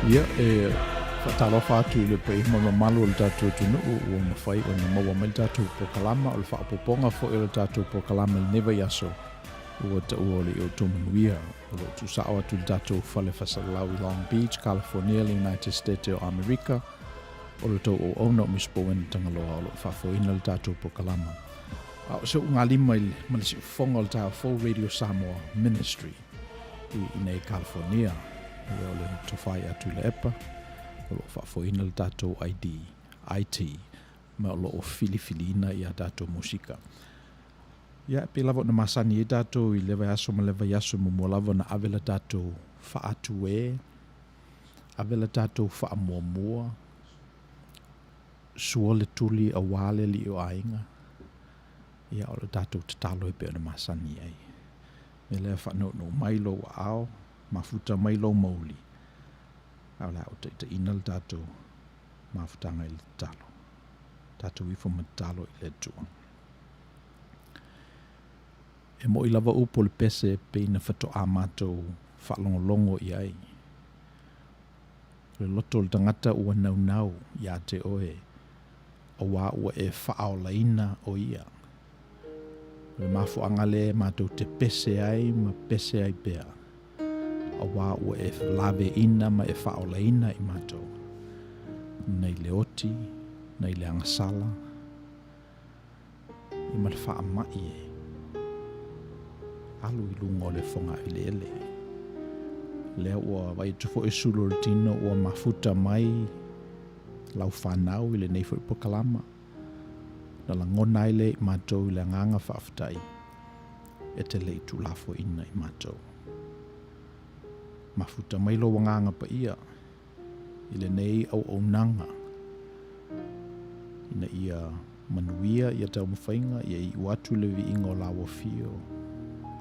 Ia, e faatalofa atu i le paia ma le mamalu o le tatou atunuu ua mafai ona maua mai le tatou polokalama, o le faaopoopoga foi o le tatou polokalama i lenei vaiaso ua taua o le i outou manuia. O lo o tuusao atu i le tatou fale faasalalau i Long Beach, California, le United States o Amerika, o le tou auauna o Miss Bowen Tagaloa o lo o faafoeina le tatou polokalama. A o se ugalima i le, ma le siufofoga o le taeao fou Radio Samoa Ministry i inei i California. Ia o le tofa ia Tuilaepa o lo o faafoeina le tatou ID, IT, ma o lo o filifiliina ia tatou musika. Ia, e pei lava ona masani ai tatou i lea vaiaso ma lea vaiaso, e muamua lava ona ave la tatou faatue, ave la tatou faamuamua, sua le tuli aua le alii o aiga, ia, o le tatou tatalo e pei ona masani ai. Mea lea, faanounou mai lou aao, mafuta mai lou mauli, a o le a ou taitaiina le tatou mafutaga i le tatalo. Tatou ifo ma tatalo i le Atua. E moʻi lava upu o le pese pei na faatoa matou faalogologo i ai. O le loto o le tagata ua naunau iā te oe, auā ua e faaolaina o ia. O le mafuaaga lea e matou te pese ai ma pese ai pea, auā ua e laveina ma e faaolaina i matou, nei le oti, nei le agasala, i ma le faamai e alu i luga o le fogaeleele. Lea ua vaai atu foi sulu o le tino ua mafuta mai lau fanau i lenei foi polokalama. Na lagona ai lea i matou i le agaga faafetai e te le i tuulafoina i matou. Mafuta mai lou agaga paia i lenei auaunaga ina ia manuia ia taumafaiga, ia iu atu le viiga o lau afio,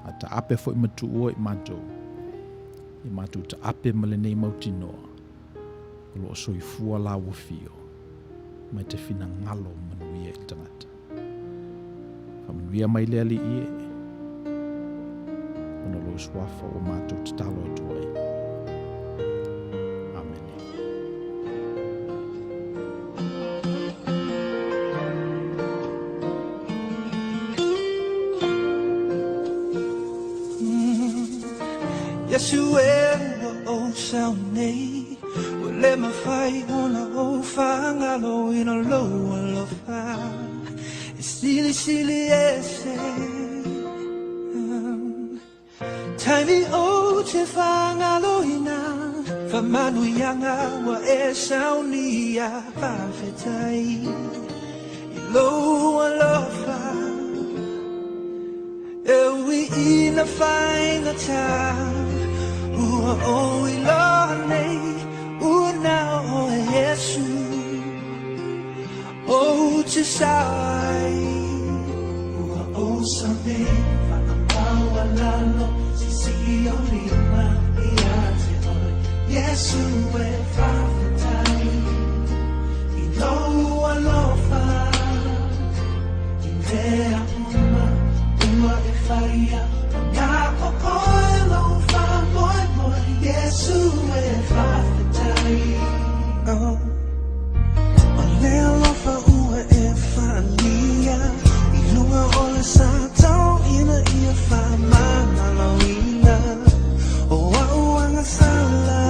a taape foi ma tuua i matou, i matou taape ma lenei mautinoa, o lo o soifua lau afio, ma e te finagalo manuia i le tagata. Faamanuia mai le Alii e, ona o lou suafa ua matou tatalo atu ai. Amene. Yesu e ua ou sao nei Ua le mafai ona ou faagaloina lou alofa E silisili ese Taimi ou te faagaloina Faamanuiaga ua e saunia Faafetai i lou alofa E ui ina faigata Ua ou iloa nei Ua na o oe Iesu Ou te sao ai Ua ou sao nei Whakamaualalo Sisii ou lima Ia te oe Iesu e faafetai I lou alofa I mea uma Ua e faia Na o oe lou faamoemoe Iesu e faafetai Oh O le alofa ua e faaalia I luga o le sa tau ina ia faamagaloina O a'u agasala.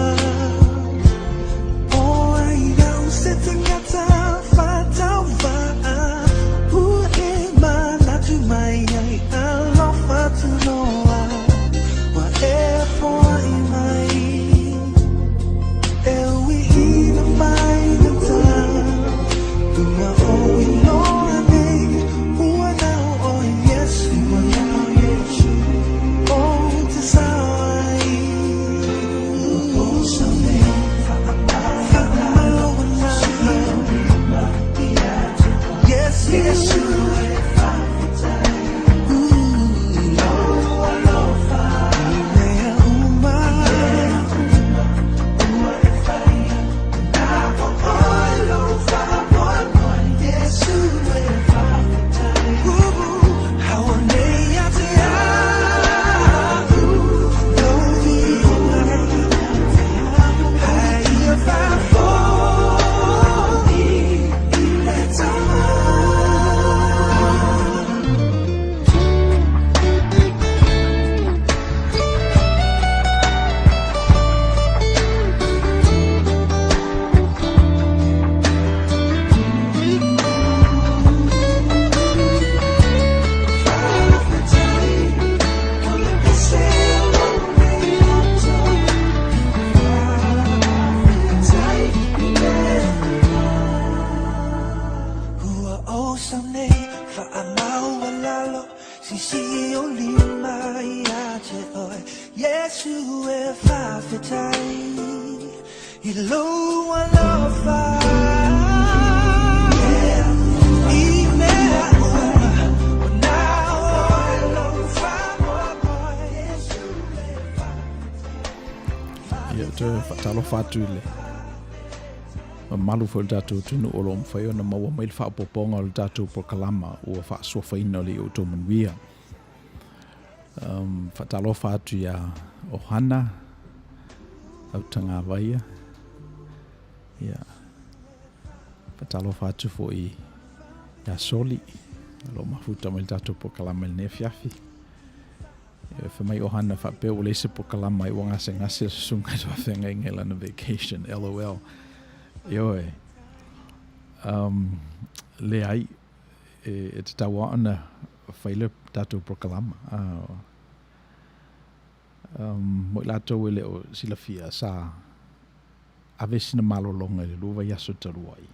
Iesu e faafetai i lou alofa I mea uma o na oe lou faamoemoe Iesu e faafetai. Ia, toe faatalofa atu i le mamalu foi o le tatou atunuu o lo o mafai ona maua mai le faaopoopoga o le tatou polokalama ua faasuafaina o le i outou manuia. Um, faatalofa atu iā Ohana, Autagavaia. Ia, faatalofa atu foi iā Soli, o lo o mafuta mai le tatou polokalama i lenei afiafi. Ia, fai mai Ohana faapea ua leai se polokalama ai ua gasegase le susuga i le faafeagaiga i lana vacation, LOL. Ioe. Um, leai, e tatau lava ona fai le tatou polokalama. Mo i latou e le o silafia, sa ave sina malologa i le 2 vaiaso talu ai.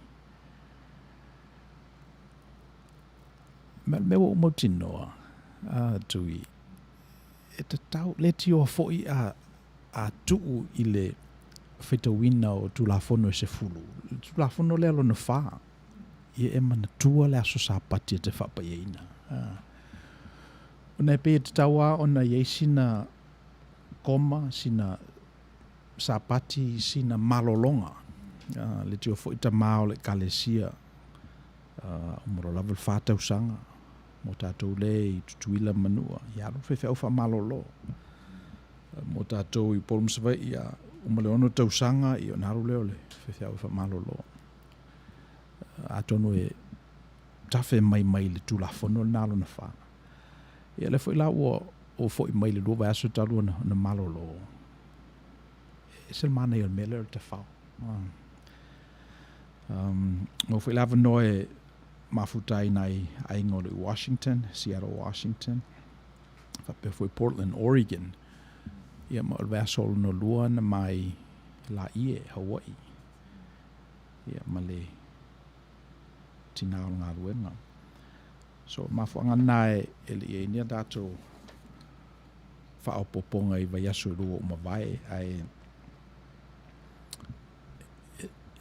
Ma le mea ua ou mautinoa, a Tui, e tatau, leitioa foi a, a tuu i le faitauina o Tulafono e 10, le Tulafono lea lona 4, Ia e manatua le aso Sapati e te faapaiaina. Ona e pei e tatau lava ona i ai sina koma, sina Sapati, sina malologa. Leitioa foi tama o le Ekalesia, uma loa lava le fa tausaga mo tatou le i Tutuila ma Manua, ia alu le faifeau faamalolo. Mo tatou i Upolu ma Savaii, ia uma le 6 tausaga, ia ona alu lea o le faifeau e faamalolo. Atonu e tafe mai mai le Tulafono lena lona fa. Ia lea foi la ua ou foi mai le 2 vaiaso talu ona ona malolo. E ese le manaia o le mea lea o le tafao. Um, maua foi le avanoa e mafuta ai nai aiga o lo o i Washington, Seattle, Washington, faapea foi Portland, Oregon. Ia ma o le vaiaso o lona lua na mai Laie, Hawaii. Ia, ma le tinā o le galuega. So, o le mafuaaga lena e le i i ai ni a tatou faaopoopoga i vaiaso e 2 ua mavae, ae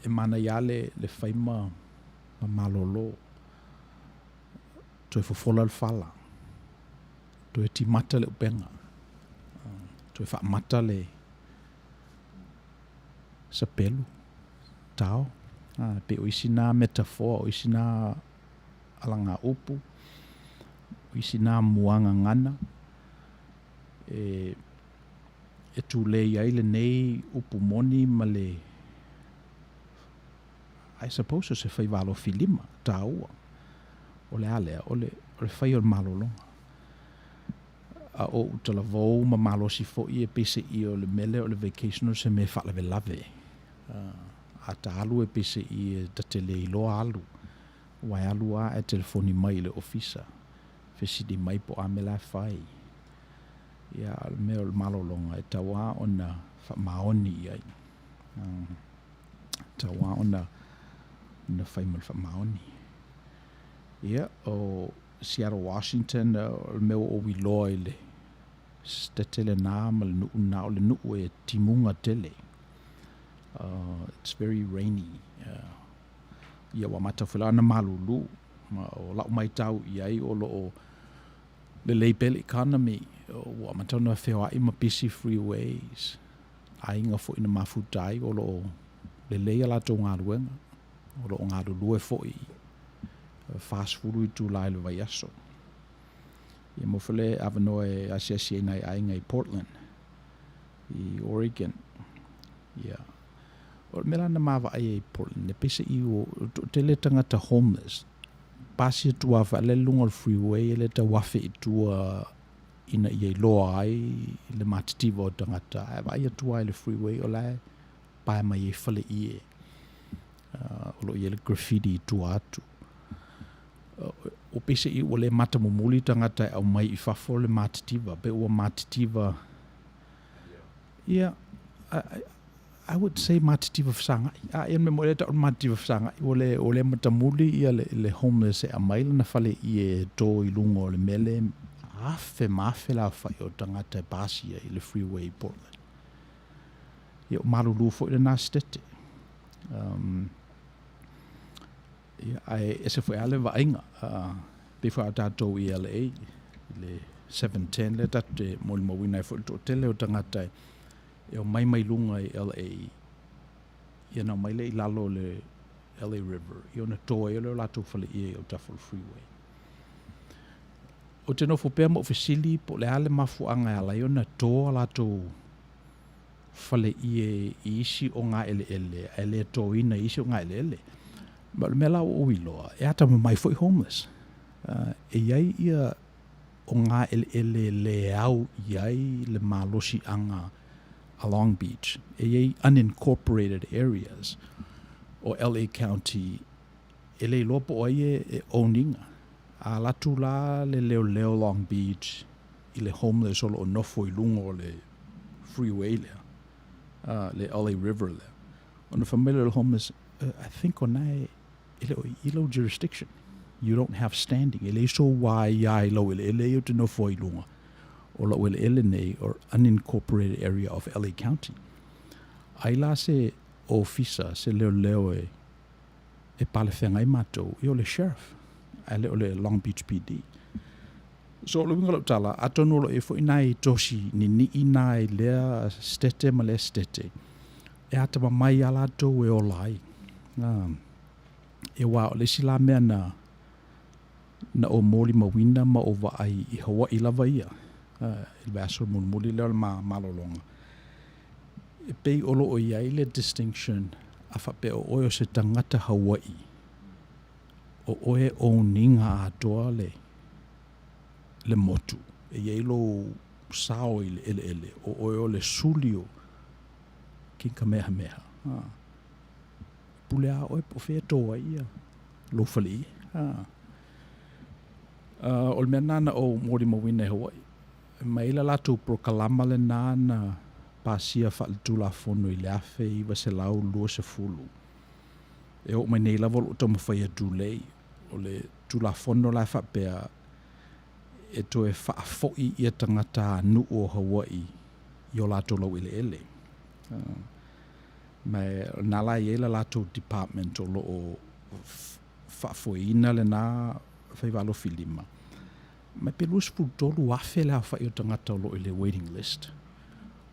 e manaia lava le fai ma malolo, toe fofola le fala, toe timata le upega, toe faamata le sapelu, tao, a, pei o isi na metafoa, o isi na alagaupu, o isi na muagagana e, e tulei ai lenei upu moni ma le, I suppose o se faiva alofilima taua. O le a lea? O le, o le fai o le malologa. A o ou talavou ma malosi foi e peiseai o le mea lea o le vacation o se mea e faalavelave. A ta alu e peiseai e ta te le iloa alu, aua e alu lava ae telefoni mai i le ofisa, fesili mai po o a mea la e fai. Ia, a o le mea o le malologa e tatau lava ona faamaoni i ai. E tatau lava ona fai ma le faamaoni. Ia, o Seattle, Washington, o le mea ua ou iloa i le setete lena ma le nuu lena, o le nuu e timuga tele. It's very rainy. Ia ua amata foi la ona malulu. Ma o lau maitau i ai o lo o lelei pea le economy, ua amata ona feoai ma pisi freeways. Aiga foi na mafuta ai o lo o lelei a latou galuega, o lo o galulue foi 40 itula i le vaiaso. Ia maua foi le avanoa e asiasi ai nai aiga i Portland, i Oregon. Ia, o le mea la na maavaai ai i Portland, e peiseai ua toatele tagata homeless, pasi atu lava foi lea i luga o le freeway e le tau afe i tua ina ia iloa ai le matitiva o tagata, ae vaai atu lava i le freeway o la e pae mai ai faleie o lo o i ai le graffiti i tua atu. Ua peiseai ua le matamumuli tagata e aumai i fafo le matitiva, pe ua matitiva. Ia, I would say matitiva fesagai. A ia le mea moni lea e tau o le matitiva fesagai, ua le, ua le matamuli ia le, le homeless e aumai lana faleie e to i luga o le mea lea e afe ma afe le aofai o tagata e pasia i le freeway i Portland. Ia ua malulu foi lena Setete. Um, ia, ae ese foi lava le vaaiga, pei foi a o tatou i LA, i le 710 lea tatou te molimauina ai foi le toatele o tagata e omai mai luga i LA, ia ona omai lea i lalo o le LA River, ia ona to ai lea o latou faleie i autafa o le freeway. Ou te nofo pea ma ou fesili po o le a le mafuaaga e ala ai ona to a latou faleie i isi ogaeleele ae le toina i isi ogaeleele. Ma o le mea la ua ou iloa, e atamamai foi homeless. E i ai ia ogaeleele e le au i ai le malosiaga a Long Beach. E i ai unincorporated areas o LA County e le iloa po o ai e own ina. A alu atu la le leoleo Long Beach i le homeless o lo o nofo i luga o le freeway lea, le LA River lea, ona fai mai lea o le homeless, I think o na e le o i i lau jurisdiction. You don't have standing. E leai sou wā i lau eleele ia ou te nofo ai i luga o lau eleele nei or unincorporated area of LA County. Ai la se ofisa, se leoleo e e palefeagai matou, ia o le Sheriff, ae le o le Long Beach PD. So o le uiga o lau tala, atonu o lo o i ai foi nai tosi ninii na i lea setete ma lea setete, e atamamai lava latou e ola ai. Aua o le isi la mea na na ou molimauina ma ou vaai i Hawaii lava ia, i le vaiaso mulimuli lea o le malologa, e pei o lo o i ai le distinction a faapea o oe o se tagata Hawaii, o oe e own ina atoa le le motu, e i ai lou sao i le eleele, o oe o le suli o King Kamehameha. E pule lava oe po o fea e tō ai ia lou faleie. O le mea lena na ou molimauina i Hawaii. Ma e i ai le latou polokalama lena na pasia faaletulafono i le 1920. E oo mai nei lava o lo o taumafai atu lei. O le tulafono la e faapea e toe faafoi ia tagata nuu o Hawaii i o latou laueleele. Ma o lena la e i ai le latou department o lo o faafoeina lena faiva alofilima. Ma pe 23,000 le aofai o tagata o lo o i le waiting list.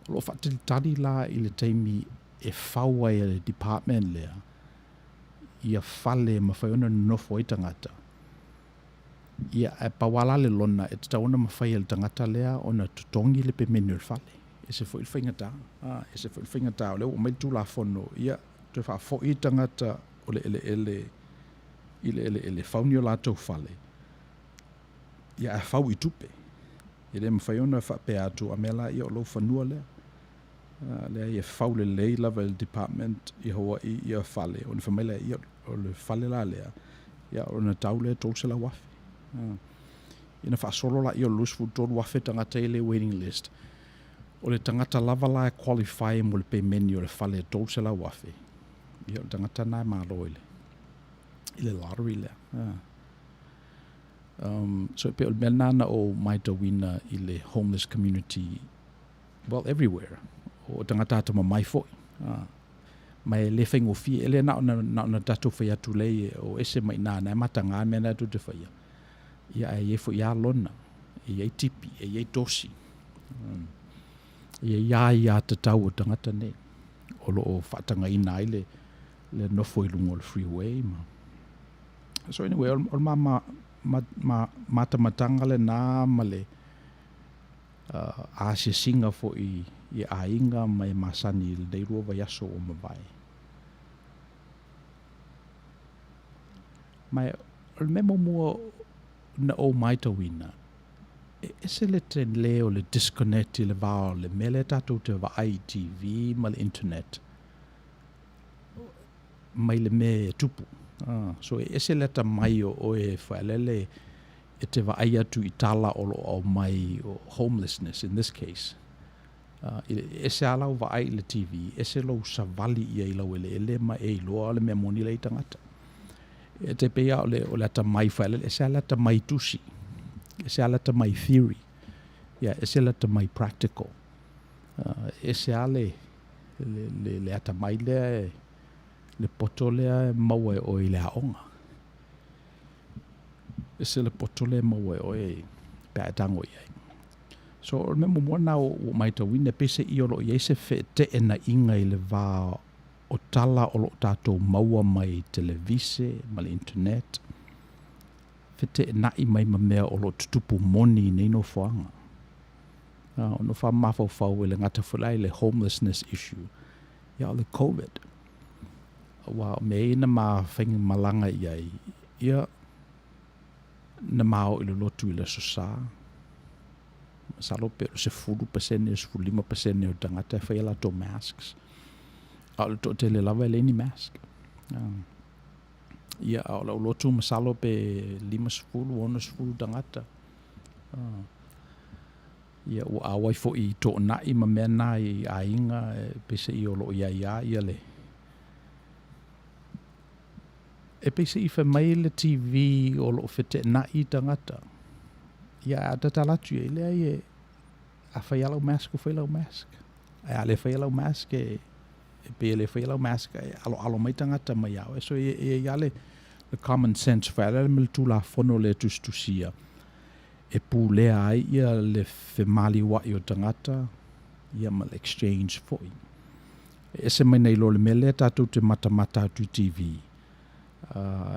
O lo o faatalitali la i le taimi e fau ai e le department lea ia fale e mafai ona nonofo ai tagata. Ia, ae pau lava la le lona, e tatau ona mafai e le tagata lea ona totogi le pemeni o le fale. Ese foi le faigata, a, ese foi le faigata, o lea ua aumai le Tulafono, ia, toe faafoi tagata o le eleele i le eleele, fau ni o latou fale, ia ae fau i tupe. E le mafai ona faapea atu, a mea la ia o lou fanua lea. Leai, e fau lelei lava e le department i Hawaii ia fale, ona fai mai lea, ia, o le fale la lea, ia, ona tau lea $300,000. Ia ona faasolo laia o le 23,000 tagata i le waiting list. O le tagata lava la e qualify mo le pemeni o le fale e $300,000, ia o le tagata lena e malo i le, i le lottery lea. So e pei o le mea lena na ou matauina i le homeless community, well, everywhere. O tagata atamamai foi. Ma e le faigofie, e le na ona, na ona tatou fai atu lei e o ese mai i ina, na e mataga mea na tou te faia. Ia ae i ai foi lava lona, e i ai tipi, e i ai tosi. E i ai aiatatau o tagata nei o lo o faatagaina ai le, le nofo i luga o le freeway ma. So anyway, o le ma, ma, ma, ma, matamataga lena ma le asiasiga foi i aiga ma e masani i lenei lua vaiaso ua mavae. Ma o le mea muamua na ou matauina, e ese le tele o le disconnect i le va o le mea lea tatou te vaai i TV ma le internet mai le mea e tupu. So e ese le atamai o oe e whaelele e te vaai atu i tala o lo o aumai o homelessness in this case. E ese lava lau vaai i le TV, ese lou savali ia i lau eleele ma e iloa le mea moni lea i tagata. E te pei lava o le, o le atamai whaelele, ese lava le atamai tusi, ese lava le atamai theory, ia, ese le atamai practical. Ese lava le, le, le, le atamai lea e, le poto lea e maua e oe i le aoga. E ese le poto lea e maua e oe pe a e tago i ai. So o le mea muamua lena ua ou matauina, peiseai o lo o i ai se feteenaiga i le va o tala o lo o tatou maua mai televise ma le internet, feteenai mai ma mea o lo o tutupu moni i nei nofoaga. Ona ou faamafaufau e le gata foi la i le homelessness issue, ia o le Covid. Aua o mea ia na ma faimalaga i ai, ia na ma o i le lotu i le Aso Sa, masalo pe o le 10% 15% o tagata e fai a latou masks. A o le toatele lava e leai ni mask. Ia, a o lau lotu masalo pe 50, 60 tagata. Ia, ua auai foi i toonai ma mea na i aiga, peiseai o lo o i ai lava ia le... E peiseai fai mai le TV o lo o feteenai tagata. Ia, a tatala atu i ai, leai e, a fai lava lau mask, ua fai lau mask. Ae a le faia lau mask, e, e pei e le faia lau mask, e aloalo mai tagata mai ia oe. So e, e i ai lava le, le common sense foi lea ma le Tulafono lea tusitusia e pulea ai ia le femaliua'i o tagata ia ma le exchange foi. E ese mai nai lo le mea lea tatou te matamata atu i TV,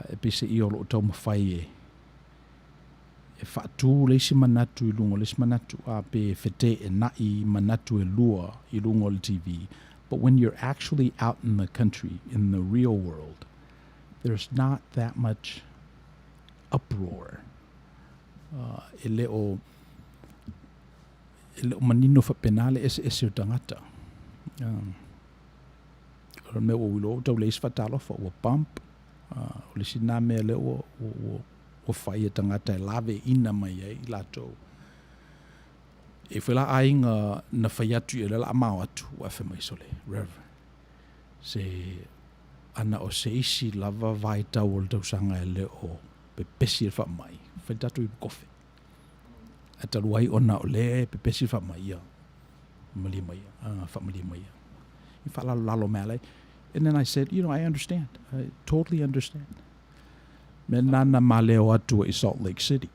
e peiseai o lo o taumafai e e faatu le isi manatu i luga o le isi manatu, a pe feteenai manatu e lua i luga o le TV. But when you're actually out in the country, in the real world, there's not that much uproar. E le o e le o manino faapena le eseese o tagata. O le mea ua ou iloa ua tau leai se faatalofa, ua bump. O le isi lena mea lea ua, ua, ua fai e tagata e laveina mai ai i latou. E i ai foi la aiga na fai atu i ai, o lea o le a mao atu, ua fai mai, sole, Rev, se ana o se isi lava vaitau o le tausaga e le o pepesi le faamai, fai le tatou ipu kofe. Ae talu ai ona o lea e pepesi le faamai, ia, malie maia, faamalie maia. I faalalolalo mai ala ai. And then I said, you know, I understand. I totally understand. Mea lena na maleo atu ai i Salt Lake City.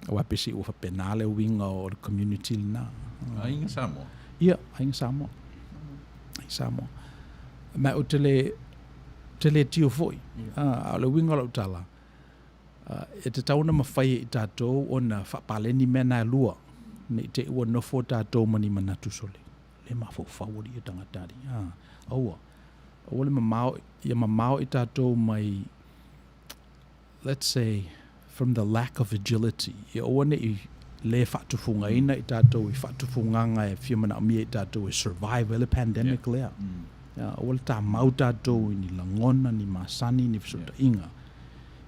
Aua peiseai ua faapena le uiga o le community lena. Aiga Samoa? Ia, aiga Samoa. Aiga Samoa. Ma ou te le, te le tio foi. A o le uiga o lau tala, e tatau ona mafai e i tatou ona faapaleni mea na e lua, ne i te i ua nofo tatou ma ni manatu sole. Le mafaufau alii o tagata alii. Aua, aua le mamao, ia mamao i tatou mai, let's say, from the lack of agility. Ia aua ne i le faatufugaina i tatou i faatufugaga e fia manaomia i tatou e survive ai le pandemic lea. Aua le tamau tatou i ni lagona, ni masani, ni fesootaiga.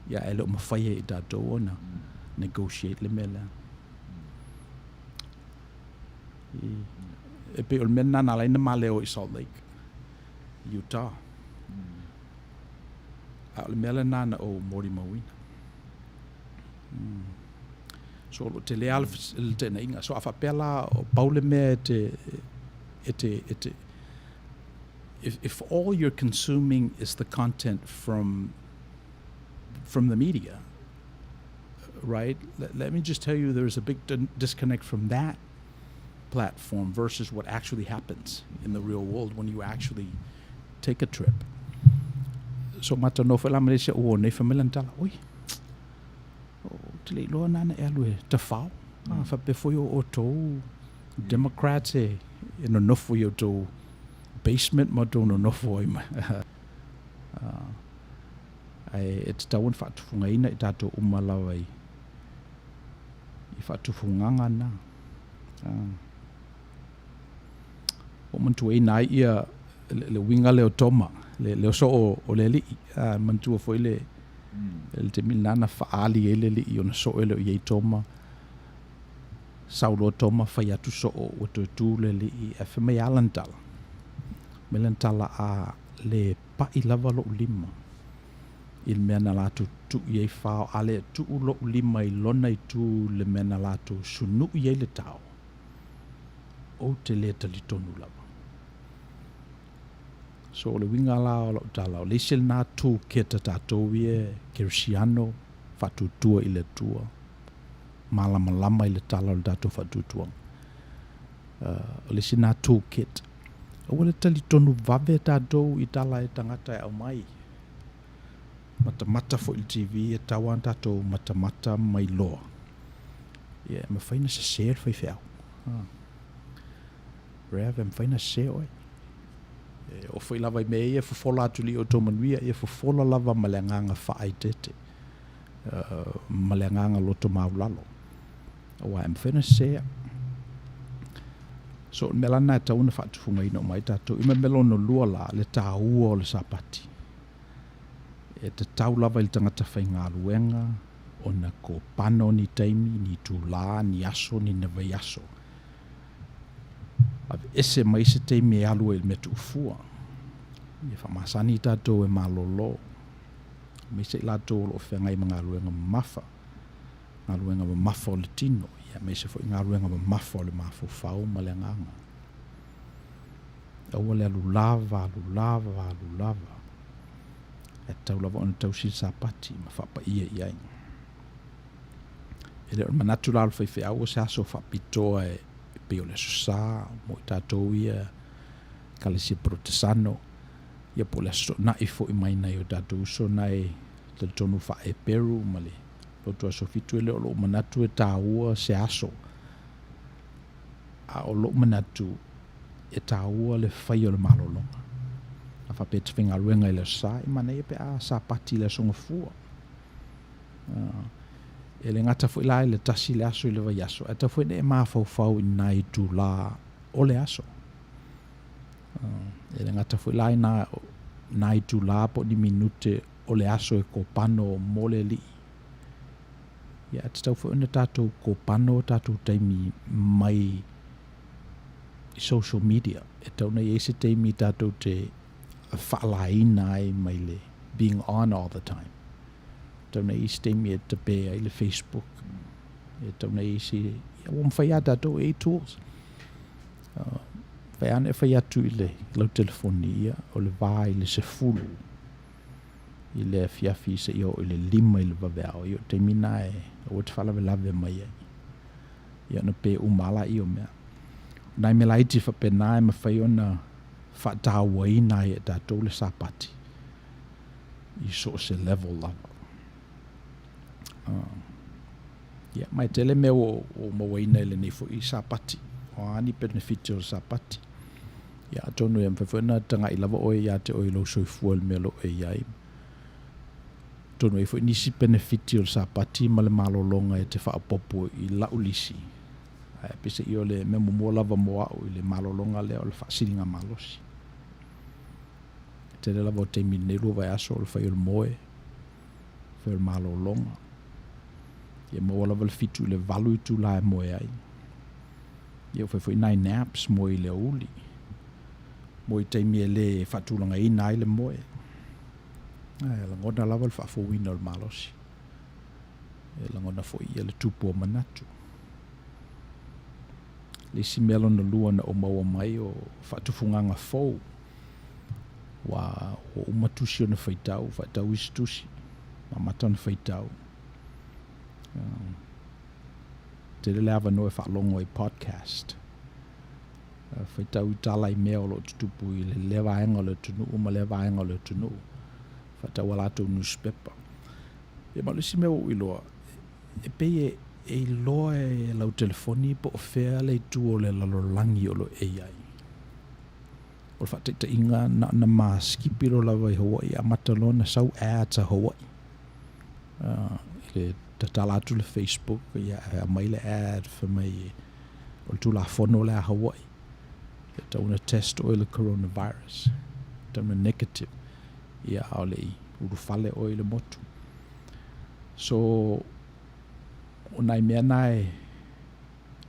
Ia ae le o mafai ai e i tatou ona negotiate le mea lea. E pei o le mea lena na ala ai ona maleo i Salt Lake, Utah. A o le mea lena na ou molimauina. So o lo o tele lava le feteenaiga. So a faapea la o pau le mea e te, e te, e te, if all you're consuming is the content from, from the media, right? Let, let me just tell you there's a big disconnect from that platform versus what actually happens in the real world when you actually take a trip. So matou nofo foi la ma le isi au uo nei, fai mai lana tala, oi, ou te le iloa nana e alu e tafao. A faapea foi o outou Democrats e, e nonofo i outou basement ma outou nonofo ai ma. Ae e tatau ona faatufugaina i tatou uma lava i, i faatufugaga na. Ua ou manatuaina ai ia le, le uiga lea o Toma, le, le soo o le alii. A, manatua foi le, le taimi lena na faaali ai le alii ona soo e le o i ai Toma. Sau loa Toma fai atu soo ua toe tu le alii ae fai mai a lana tala. Mai lana tala a le pai lava lou lima i le mea na latou tuu i ai fao, a le tuu lou lima i lona itu i le mea na latou sunuʻi ai le tao, ou te le talitonu lava. So o le uiga la o lau tala, o le isi lena toolkit a tatou ia kerisiano faatuatua i le Atua, malamalama i le tala o le tatou faatuatuaga. O le isi lena toolkit. Aua le talitonu vave tatou i tala e tagata e aumai. Matamata foi i le TV, e tatau lava ona tatou matamata ma iloa, ia e mafai ona sese le faifeau. Rev, e mafai ona sese oe. E oo foi lava i mea ia e fofola atu i outou manuia, ia fofola lava ma le agaga faaeteete, ma le agaga loto maulalo. Aua e mafai ona sese. So, o le mea la lena e tatau ona faatufugaina uma ai tatou. I ma mea lona lua la, le taua o le Sapati. E tatau lava i le tagata faigaluega ona kopano ni taimi, ni itulā, ni aso, ni na vaiaso. Aveese mai se taimi e alu ai i le mea tuufua. Ia faamasani tatou e malolo, aemaise i latou o lo o feagai ma galuega mamafa, galuega mamafa o le tino, ia aemaise foi galuega mamafa o le mafaufau ma le agaga. Aua le alu lava, alu lava, alu lava. E tatau lava ona tausi le Sapati ma faapaia i ai. E le o le manatu la o le faifeau o se aso faapitoa e pei o le Aso Sa mo i tatou ia Ekalesia Porotesano, ia po o le Aso Toonai foi mai nai o tatou uso na e talitonu faa-Eperu ma le Lotu Aso Fitu. E le o lou manatu e taua se aso, a o lou manatu e taua le fai o le malologa. A faapea e te faigaluega i le Aso Sa, e manaia pe a Sapati i le Aso Gafua. E le gata foi la i le tasi le aso i le vaiaso, ae tatau foi ona e mafaufau i nai itulā o le aso. E le gata foi la i nai itulā po o ni minute o le aso e kopano mo le Alii. Ia, ae tatau foi ona tatou kopano o tatou taimi mai i social media. E tatau ona i ai se taimi tatou te faalaina ai mai le being on all the time. E tatau ona i ai se taimi e tape ai le Facebook. E tatau ona i ai se... Ia, ua mafai lava tatou e i ai tools. Mafai lava ona e fai atu i le lau telefoni, ia, o le va i le 10 i le afiafi seia oo i le 5 i le vaveao, ia o le taimi lena e aua e te faalavelave mai ai. Ia ona pe uma lava laia o mea. O nai mea laiti faapena e mafai ona faatauaina ai e tatou le Sapati i so o se level lava. Ia, ma e tele mea ua ou mauaina i lenei foi Sapati. O a ni penefiti o le Sapati. Ia, atonu e mafai foi ona tagai lava oe ia te oe i lou soifua i le mea o lo o e i ai. Atonu e i ai foi nisi penefiti o le Sapati ma le malologa e te faaopoopo i lau lisi. Ae peiseai o le mea muamua lava mo au i le malologa lea o le faasiligamalosi. E tele lava o taimi i lenei 2 vaiaso o le fai o le moe, fai o le malologa. Ia maua lava le 7 i le 8 itula e moe ai. Ia ua fai foi nai naps moe i le aoauli. Moe i taimi e le faatulagaina ai le moe. Ae lagona lava le faafouina o le malosi. E lagona foi ia le tupu o manatu. Le isi mea lona lua na ou maua mai o faatufugaga fou. Ua uma tusi ona faitau, faitau isi tusi, amata ona faitau. Tele le avanoa e faalogo ai podcast. Faitau i tala i mea o lo o tutupu i lea vaega o le atunuu ma lea vaega o le atunuu. Faitau a latou newspaper. Ia ma o le isi mea ua ou iloa, e pei e e iloa e lau telefoni po o fea le itu o le lalolagi o lo o e i ai. O le faataitaiga, na ona maskipi loa lava i Hawaii, amata loa ona sau ads a Hawaii. I le tatala atu le Facebook, ia e aumai le ad fai mai o le Tulafono lea a Hawaii, e tatau ona test oe i le coronavirus, e tatau ona negative, ia a o le i ulufale oe i le motu. So, o nai mea na e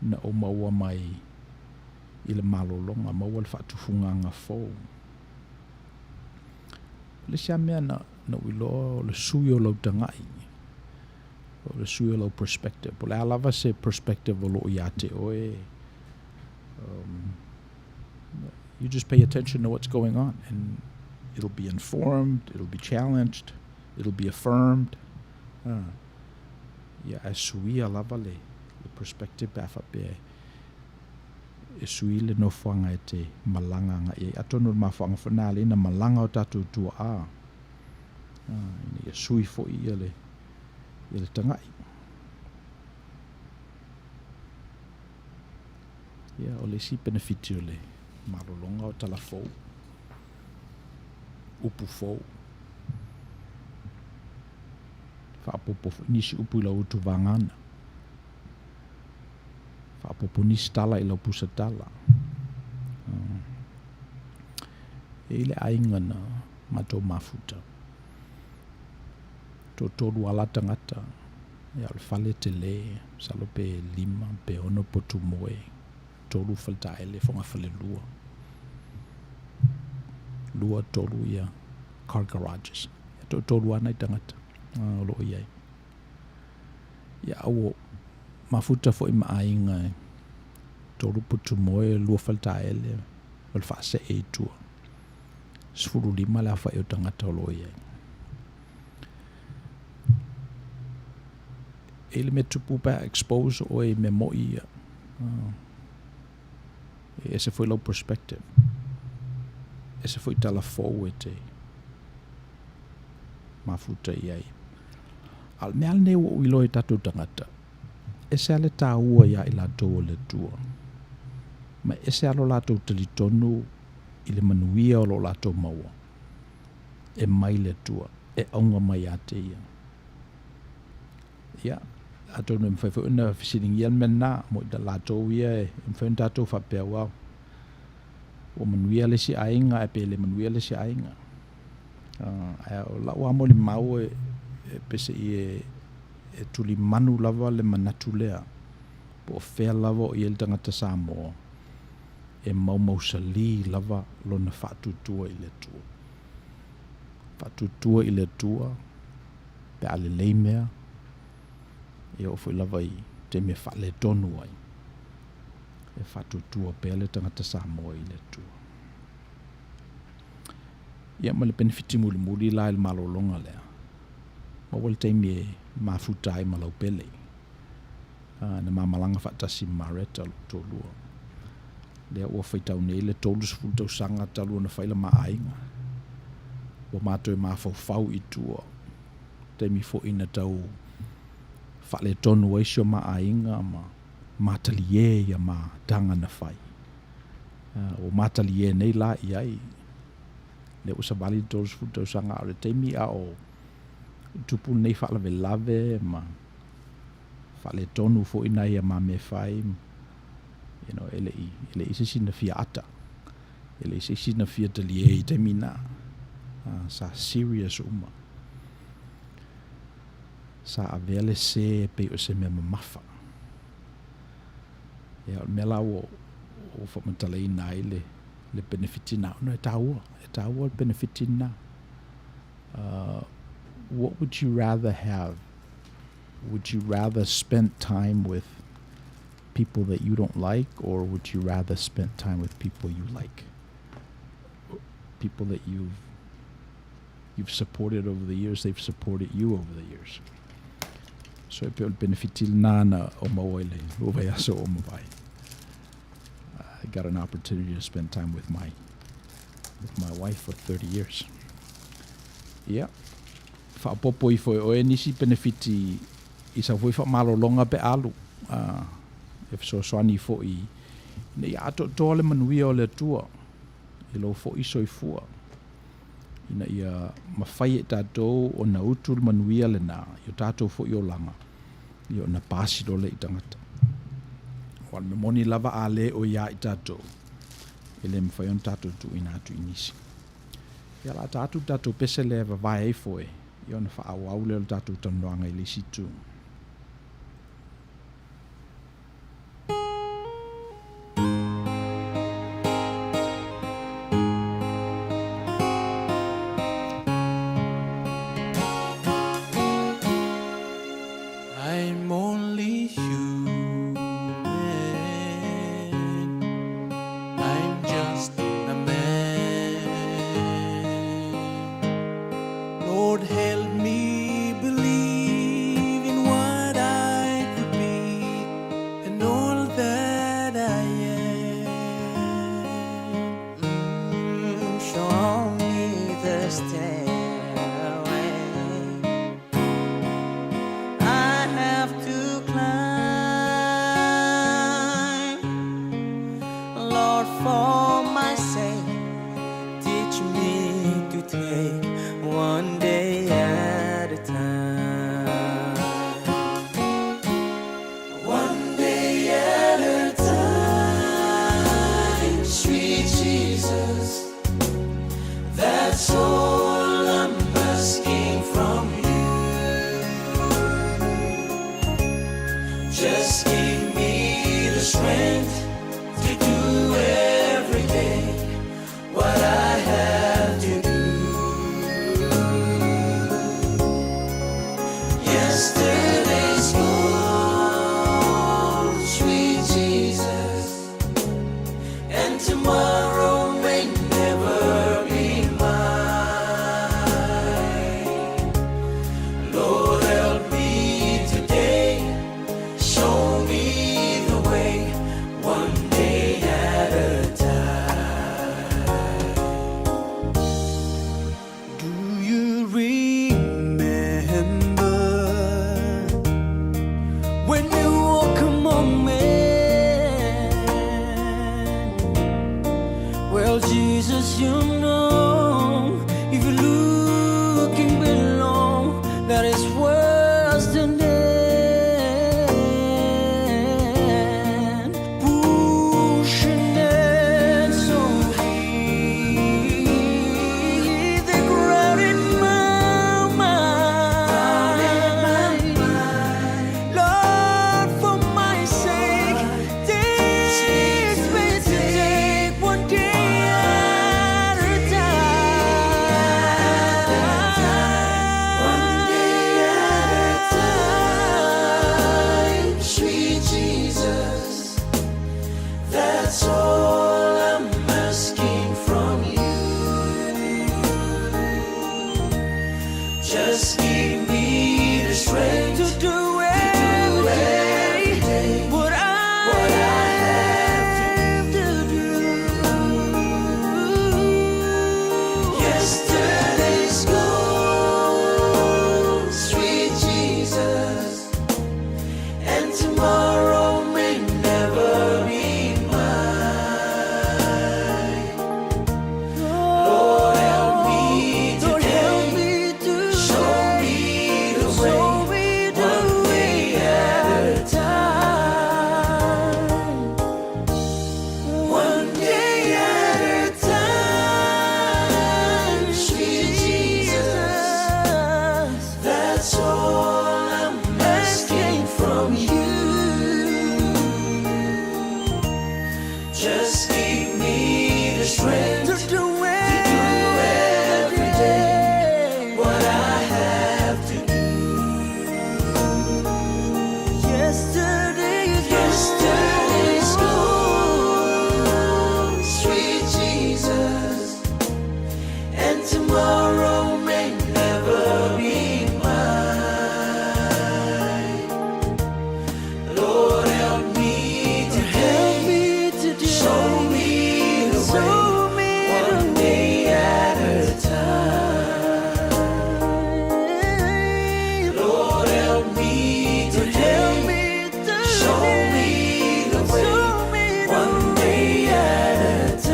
na ou maua mai i le malologa, maua le faatufugaga fou. O le isi lava mea na, na ou iloa o le sui o lau tagai, o le sui o lau perspective. Po o le a lava se perspective o lo o ia te oe, you just pay attention to what's going on and It'll be informed, it'll be challenged, it'll be affirmed. Ah. Ia, ae suia lava le, le perspective pe a faapea e, e sui le nofoaga e te malaga agai ai. Atonu o le mafuaaga foi lena e ala ai ona malaga o tatou tuaa, ah, ina ia sui foi ia le, ia le tagai. Ia, o le isi penefiti o le malologa o tala fou, upu fou. Faaopoopo foi nisi upu i lau utu vagana. Faaopoopo nisi tala i lau pusa tala. E i le aiga na matou mafuta. Toatolu lava la tagata, ia o le fale tele, masalo pe lima pe ono potu moe, tolu faletaele, fogafalelua. Lua, tolu ia car garages. Ia toatolu lava nai tagata o lo o i ai. Ia a ua mafuta foi ma aiga e tolu potu moe, lua faletaele ma le faasee i tua. 15 le aofai o tagata o lo o i ai. E i le mea tupu pe a expose oe i mea moi ia. E ese foi lau perspective. Ese foi tala fou e te mafuta i ai. A o le mea lava lenei ua ou iloa i tatou tagata, ese lava le taua ia i latou o le Atua, ma e ese lava lo latou talitonu i le manuia o lo latou maua e mai le Atua, e auga mai ia te Ia. Ia, atonu e mafai foi ona fesiligia le mea lena, mo i latou ia e mafai ona tatou faapea, well, ua manuia le isi aiga ae pe le manuia le isi aiga. Ae o lau lava molimau e peiseai e, e tulimanu lava le manatu lea, po o fea lava o i ai le tagata Samoa, e maumausali lava lona faatuatua i le Atua. Faatuatua i le Atua pe a lelei mea, e oo foi lava i taimi e faaletonu ai, e faatuatua pea le tagata Samoa i le Atua. Ia ma le penefiti mulimuli la i le malologa lea, maua le taimi e mafuta ai ma lau pele. Na ma malaga faatasi ma Mareta lou toalua. Lea ua faitau nei le 30 tausaga talu ona fai la ma aiga. Ua ma toe mafaufau i tua, taimi foi na tau faaletonu ai si o ma aiga ma matalie ia ma taga na fai. Ua matalie nei la i ai, lea ua savali le 30 tausaga, a o le taimi a o tupu lenei faalavelave ma faaletonu foi nai a ma mea fai, you know, e le i, e le i se isi na fia ata, e le i se isi na fia talie i taimi na. Sa serious uma. Sa avea le sē e pei o se mea mamafa. Ia, o le mea la ua ou faamatalaina ai le, le penefiti na, ona e taua, e taua le penefiti na. What would you rather have? Would you rather spend time with people that you don't like, or would you rather spend time with people you like? People that you've you've supported over the years, they've supported you over the years. So e pei o le penefiti lena na o maua i le lua vaiaso o mavae. I got an opportunity to spend time with my with my wife for 30 years. Ia, faaopoopo ifo e oe nisi penefiti i sau foi faamalologa pe alu, a, e fesoasoani foi ina ia atoatoa le manuia o le Atua i lou foi soifua, ina ia mafai e tatou ona utu le manuia lena i o tatou foi olaga, ia ona pasi loa lea i tagata. Aua o le mea moni lava a le o ia i tatou, e le mafai ona tatou tuuina atu i nisi. Ia o le a ta atu le tatou pese lea e vavae ifo e, ia ona faaauau lea o le tatou talanoaga i le isi itu. I'm only human. I'm just a man. Jesus, that's all I'm asking from you. Just give me the strength to do every day what I have to do. Yesterday's gone, sweet Jesus, and tomorrow may never be mine. Lord, help me today, show me the way, one day at a time. Do you remember when you walk among men? Well, Jesus, you know, if you're looking below, that is worse than dead. Pushing it so deep, they crowded my mind. Lord, for my sake, teach me to take one day at a time. One day at a time, sweet Jesus, that's all I'm asking from you. Just give me the strength to do every day what I have to do. Yesterday's gone, sweet Jesus, and tomorrow may never be mine. Lord, help me today. Show me the way, one day at a time. One day at a time, sweet Jesus. That's all I'm asking from you. Just give me the strength to do every day what I have to do. Yesterday's gone, sweet Jesus, and tomorrow may never be mine. Lord, help me today. Show me the way, one day at a time. Lord, help me today. Show me the way, one day at a time.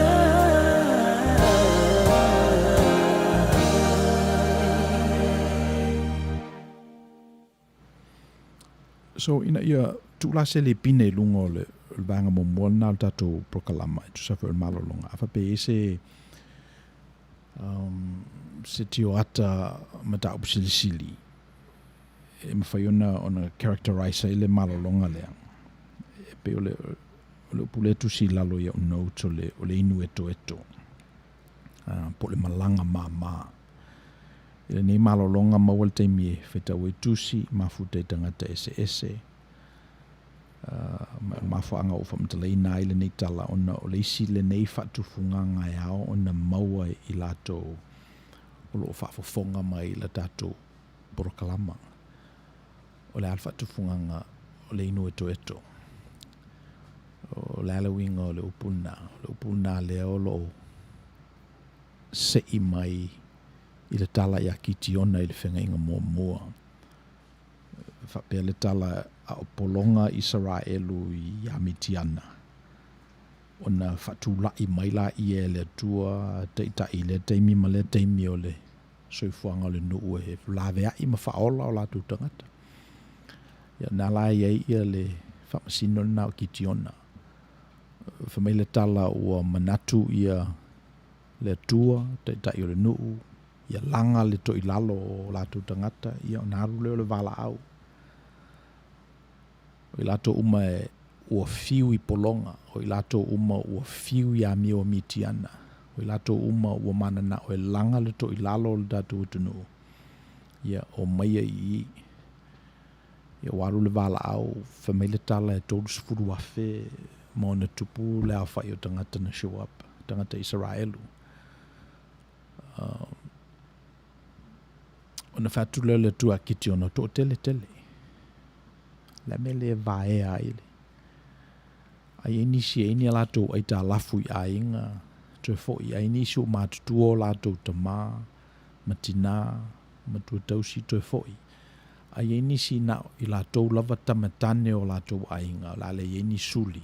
So ina ia tuula se le pine i luga o le vaega muamua lena o le tatou polokalama e tusa foi o le malologa. A faapea e i ai se um, se tioata mataupu silisili e mafai ona ona characterize ai le malologa lea. E pei o le o le upu lea e tusi i lalo i au notes o le o le inu etoeto. Uh, po o le malaga māmā. I lenei malologa maua le taimi e faitau ai tusi, mafuta i tagata eseese. Uh, ma o le mafuaaga ua faamatalaina ai lenei tala ona o le isi lenei faatufugaga e ao ona maua i latou o lo o faafofoga mai i la tatou polokalama. O le a le faatufugaga o le inu etoeto? O le a le uiga o le upu lena? O le upu lena lea o lo o se'i mai i le tala iā Kitiona i le feagaiga muamua. E faapea le tala a o pologa Isaraelu iā Mitiana, ona faatula'i mai laia e le Atua taitai i lea taimi ma lea taimi o le soifuaga o le nuu e laveai ma faaola o latou tagata. Ia, na la e i ai ia le faamasino lena o Kitiona. Fai mai le tala ua manatu ia Le Atua, Taitai o le nuu, ia laga le toilalo o latou tagata, ia ona alu lea o le valaau. O i latou uma e ua fiu i pologa, o i latou uma ua fiu i amio a Mitiana, o i latou uma ua mananao e laga le toilalo o le tatou atunuu, ia omaia i i. Ia ua alu le valaau, fai mai le tala e 30,000 ma ona tupu le aofai o tagata na show up, tagata Isaraelu. Ona fai atu lea o le Atua ia Kitiona, o toatele tele. Le a mea le vaea ai le. Ai ai nisi e i ai ni a latou aitalafu i aiga, toe foi ai nisi ua matutua o latou tama ma tina, matua tausi toe foi. Ai ai nisi na o i latou lava tama tane o latou aiga, o le a le i ai ni suli.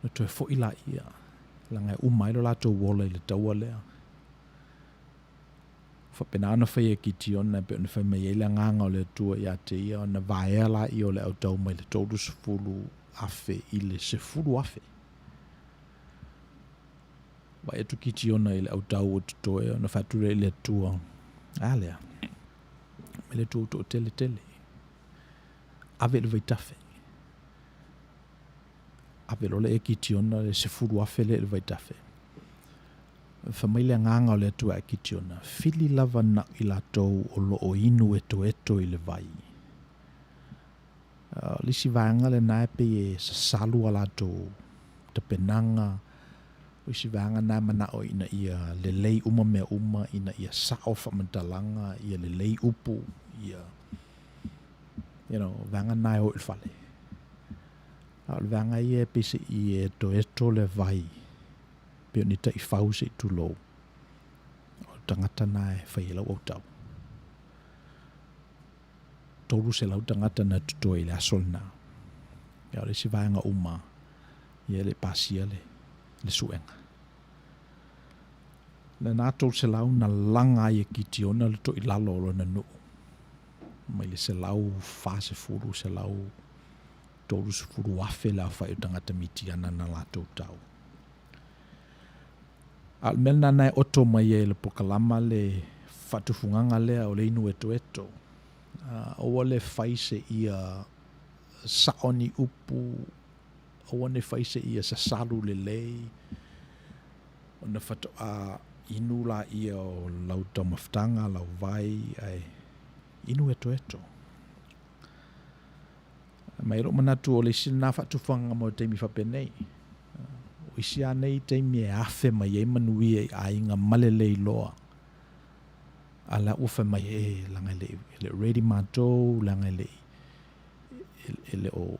Ona toe foi laia, leaga e uma ai lo latou ola i le taua lea. Faapena ona fai e Kitiona e pei ona fai mai ai le Agaga o le Atua ia te ia, ona vaea laia o le autau mai le 30,000 i le 10,000. Vaai atu Kitiona i le autau o totoe, ona fai atu lea i le Atua, A lea, mai le Atua ua toatele tele, ave i le vaitafe. Ave loa lea e Kitiona le 10,000 lea i le vaitafe. Fai mai le Agaga o le Atua ia Kitiona, Fili lava na i latou o lo o inu etoeto i le vai. O le isi vaega lena e pei e sasalu a latou tapenaga, o isi vaega na e manao ina ia lelei uma mea uma, ina ia sao faamatalaga, ia lelei upu, ia, you know, vaega na e o i le fale. A o le vaega ia e pei se i etoeto le vai, pei o ni taifau se i tulou, o le tagata na e fai ai lau autau. 300 tagata na totoe i le aso lena. Ia o le isi vaega uma, ia e le i pasia le, le suega. Lena 300 na laga ai e Kitiona le toilalo o lona nuu, mai le 140, 130 afe le aofai o tagata Mitiana na latou tau. A o le mea lena na e oto mai ai e le pokalama le faatufugaga lea o le inu etoeto. Aua le fai se ia sao ni upu, aua ne fai se ia sasalu lelei, ona faatoa inu laia o lau taumafataga, lau vai, ae inu etoeto. Ma e lou manatu o le isi lena faatufugaga mo le taimi faapenei. O isi lava nei taimi e afe mai ai manuia i aiga ma le le iloa. A la ua fai mai, e, leaga e le, e le o ready matou, leaga e le i, e, e le o,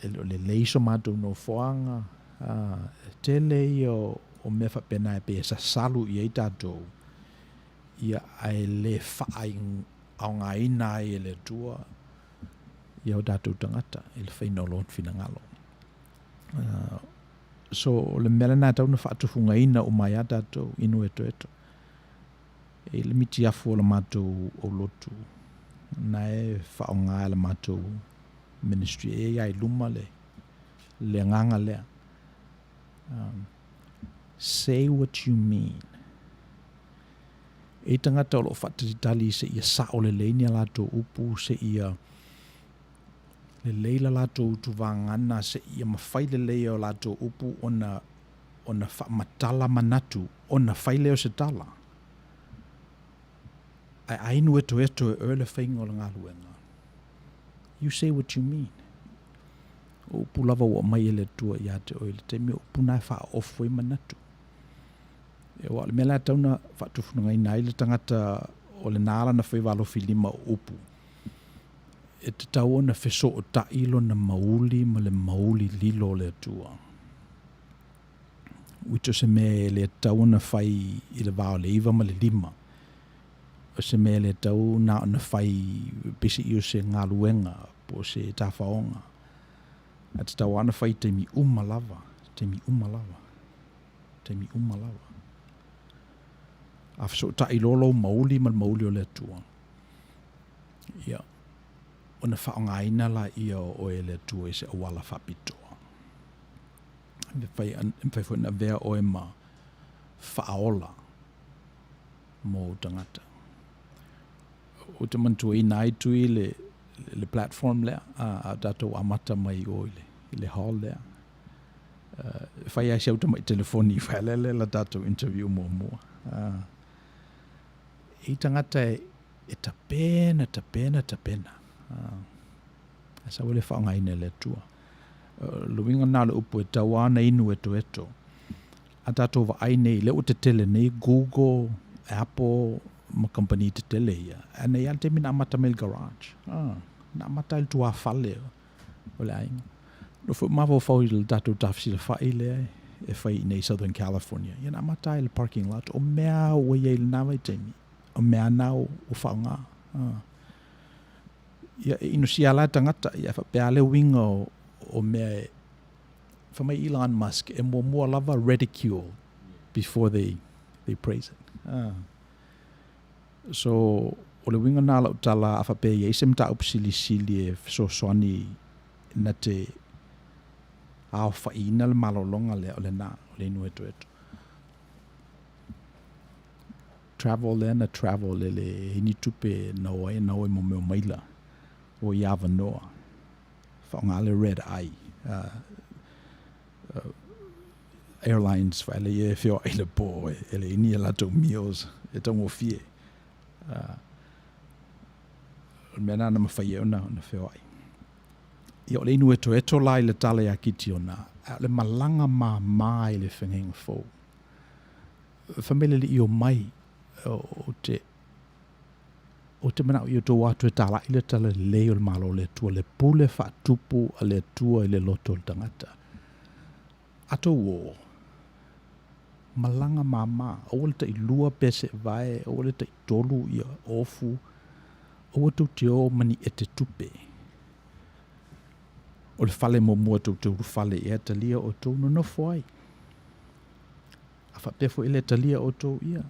e le o lelei so matou nofoaga. E tele ia o, o mea faapena e pei e sasalu i ai tatou, ia ae le faaaogaina ai e le Atua ia o tatou tagata i le faiga o Lona finagalo. So, o le mea lena e tatau ona faatufugaina uma ai lava tatou, inu etoeto. E i ai le mitiafu o le matou aulotu, na e faaaoga e le matou ministry, e i ai lava i luma le, le agaga lea. Say what you mean. E i ai tagata o lo o faatalitali seia sao lelei ni a latou upu, seia lelei la latou utuvagana, seia mafai lelei e o latou upu ona ona faamatala manatu, ona fai lea o se tala. Ae a inu etoeto e oe le faiga o le galuega, you say what you mean. O upu lava ua aumai e le Atua ia te oe i le taimi, o upu na e faaofu ai manatu. Aua o le mea la e tatau ona faatufugaina ai le tagata o lena lana faiva alofi lima o upu, e tatau ona fesootai lona mauli ma le mauli lilo o le Atua. Which o se mea e le tatau ona fai i le va o le 9 ma le 5. O se mea e le tatau na ona fai pei o se galuega po o se tafaoga. Ae tatau lava ona fai i taimi uma lava, taimi uma lava. Taimi uma lava. A fesootai loa lou mauli ma le mauli o le Atua, ia, ona faaaogaina laia o oe e le Atua i se auala faapitoa. E mafai foi ona avea oe ma faaola mo ou tagata. Ou te manatuaina ai Tui le, le platform lea, a, a o tatou amata mai i o i le, i le hall lea. Uh, e fai ai si au tamai telefoni i Falealele la tatou interview muamua. Uh, e i tagata e, e tapena, tapena, tapena. Uh, ae sau e le faaaogaina e le Atua. O le uiga lena o le upu e tau lava ona inu etoeto. A tatou vaai nei, lea ua tetele nei Google, Apple ma kamupani tetele ia, ae na i ai lava le taimi na amata mai i le garage. Na amata ai i le tuafale o le aiga. Na foi mafaufau i le tatou tafesilafai lea e fai i inei i Southern California, ia na amata ai i le parking lot. O mea ua i ai i lena vaitaimi, o mea na ua faaaoga. Ia, e inosia la tagata, ia, e faapea lava le uiga o, o mea e, fai mai Elon Musk, e muamua lava ridicule before they, they praise it. Ah. So, o le uiga na o lau tala, a faapea e i ai se mataupu silisili e fesoasoani na te aofaiina le malologa lea, o lena, o le inu etoeto. Travel lea na travel e leai ni tupe na o ai na o ai mo mea o maila o i avanoa faaaoga le red eye airlines faele ia e feoai i le po e leai ni a latou meals e taugofie o le mea lena na mafai ai ona feoai. Ia o le inu etoeto la i le tala ia Kitiona a o le malaga mama i le feagaiga fou. Fai mai le Alii, Omai, ou te, ou te manao ia outou o atu e talai le talalelei o le Malo o le Atua, le pule faatupu a le Atua i le loto o le tagata. A tou o, malaga māmā, aua le tailua pese vae, aua le taitolu ia ofu, aua tou te o ma ni ete tupe. O le fale muamua tou te ulufale i ai, talia outou nonofo ai. A faapea foi e le talia outou, ia,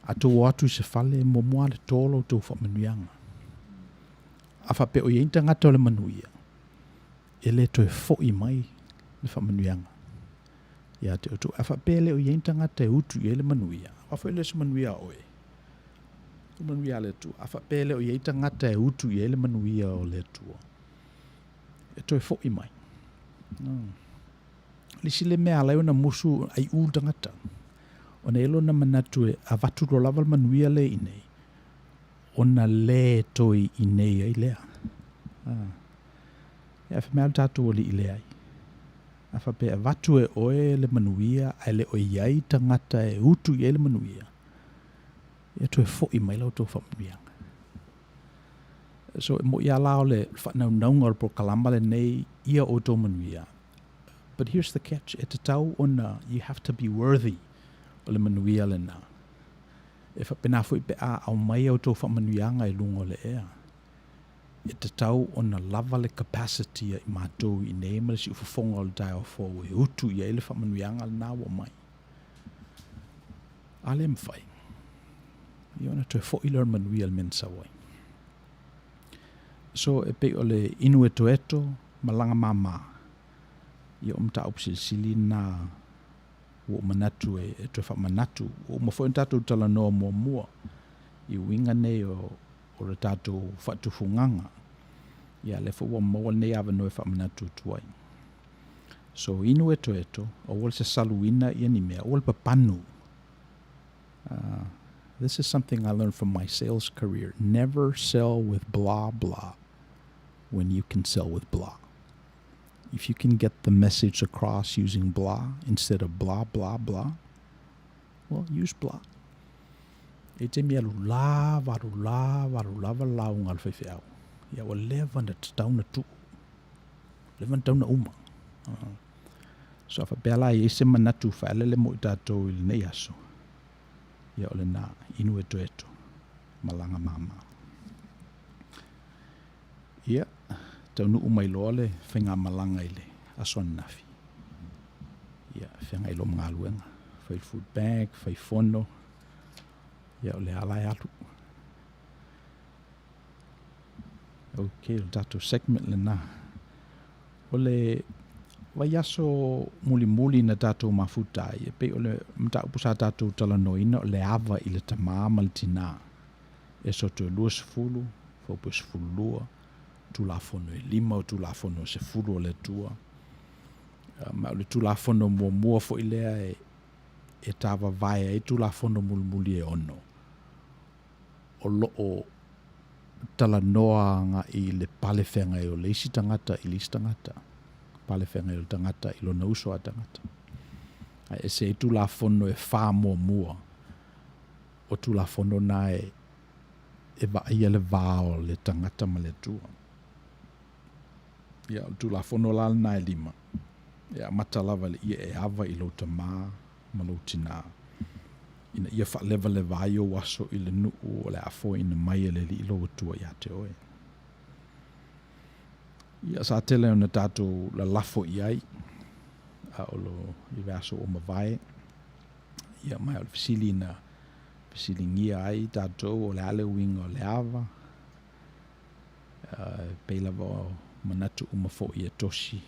a tou o atu i se fale, e muamua lava le to la outou faamanuiaga. A faapea o i ai ni tagata o le manuia, e le toe foi mai le faamanuiaga ia te outou. A faapea e le o i ai ni tagata e utu i ai le manuia, aua foi e le o se manuia a oe, o le manuia a le Atua. A faapea e le o i ai tagata e utu i ai le manuia o le Atua, e toe foi mai. O le isi lea mea e ala ai ona musu aiʻū le tagata, ona e i ai lona manatu e avatu loa lava le manuia lea i inei, ona le toe i inei ai lea. Ae fai mai lava le tatou Alii, Leai. A faapea e avatu e oe le manuia ae le o i ai tagata e utu i ai le manuia, ia toe foi mai la outou faamanuiaga. So e moʻi lava la o le faanaunauga o le polokalama lenei ia outou manuia. But here's the catch, e tatau ona you have to be worthy o le manuia lena. E faapena foi pe a aumai a outou faamanuiaga i luga o le ea. E tatau ona lava le capacity a i matou i inei ma le siufofoga o le taeao fou e utu i ai le faamanuiaga lena ua aumai. A le mafai, ia ona toe foi lea o le manuia i le mea na sau ai. So, e pei o le inu etoeto ma laga māmā, ia o mataupu silisili na ua ou manatu e, e toe faamanatu. Ua uma foi ona tatou talanoa muamua i uiga nei o, o le tatou faatufugaga. Ia, lea foi ua maua lenei avanoa e faamanatu atu ai. So, inu etoeto, aua le sasaluina ia ni mea, aua le papanu. Uh, this is something I learned from my sales career. Never sell with blah blah when you can sell with blah. If you can get the message across using blah instead of blah blah blah, well, use blah. E te mea alu lava, alu lava, alu lava le lauga a le faifeau. Ia ua leva ona tatau ona tuu. Leva ona tatau ona uma. So a faapea la e i ai se manatu faalele mo i tatou i lenei aso, ia o lena, inu etoeto, malaga māmā. Ia, taunuu mai loa le faigamalaga i le aso ananafi. Ia, feagai loa ma galuega, fai le food bank, fai fono, ia o lea la e alu. Ok, o le tatou segment lena. O le, vaiaso mulimuli na tatou mafuta ai, e pei o le mataupu sa tatou talanoaina o le ava i le tamā ma le tinā. Esoto e 20, fuaiupu e 12, Tulafono e lima o Tulafono e 10 a le Atua. Ma o le Tulafono muamua foi lea e e tāvavae ai Tulafono mulimuli e ono, o lo o talanoa agai i le pale feagai o le isi tagata i le isi tagata, pale feagai o le tagata i lona uso a tagata. Ae ese ai Tulafono e fa muamua, o Tulafono na e e vaaia le va o le tagata ma le Atua. Ia, o le Tulafono la lena e lima, e amata lava i le ia e ava i lou tamā ma lou tinā, ina ia faalevaleva ai ou aso i le nuu o le a foaiina mai e le Alii lou Atua iā te oe. Ia, sa tele ona tatou lalafo i ai, a o lo i vaiaso ua mavae, ia, ma o le fesili na fesiligia ai tatou o le a le uiga o le ava, e pei lava o manatu uma foi e tosi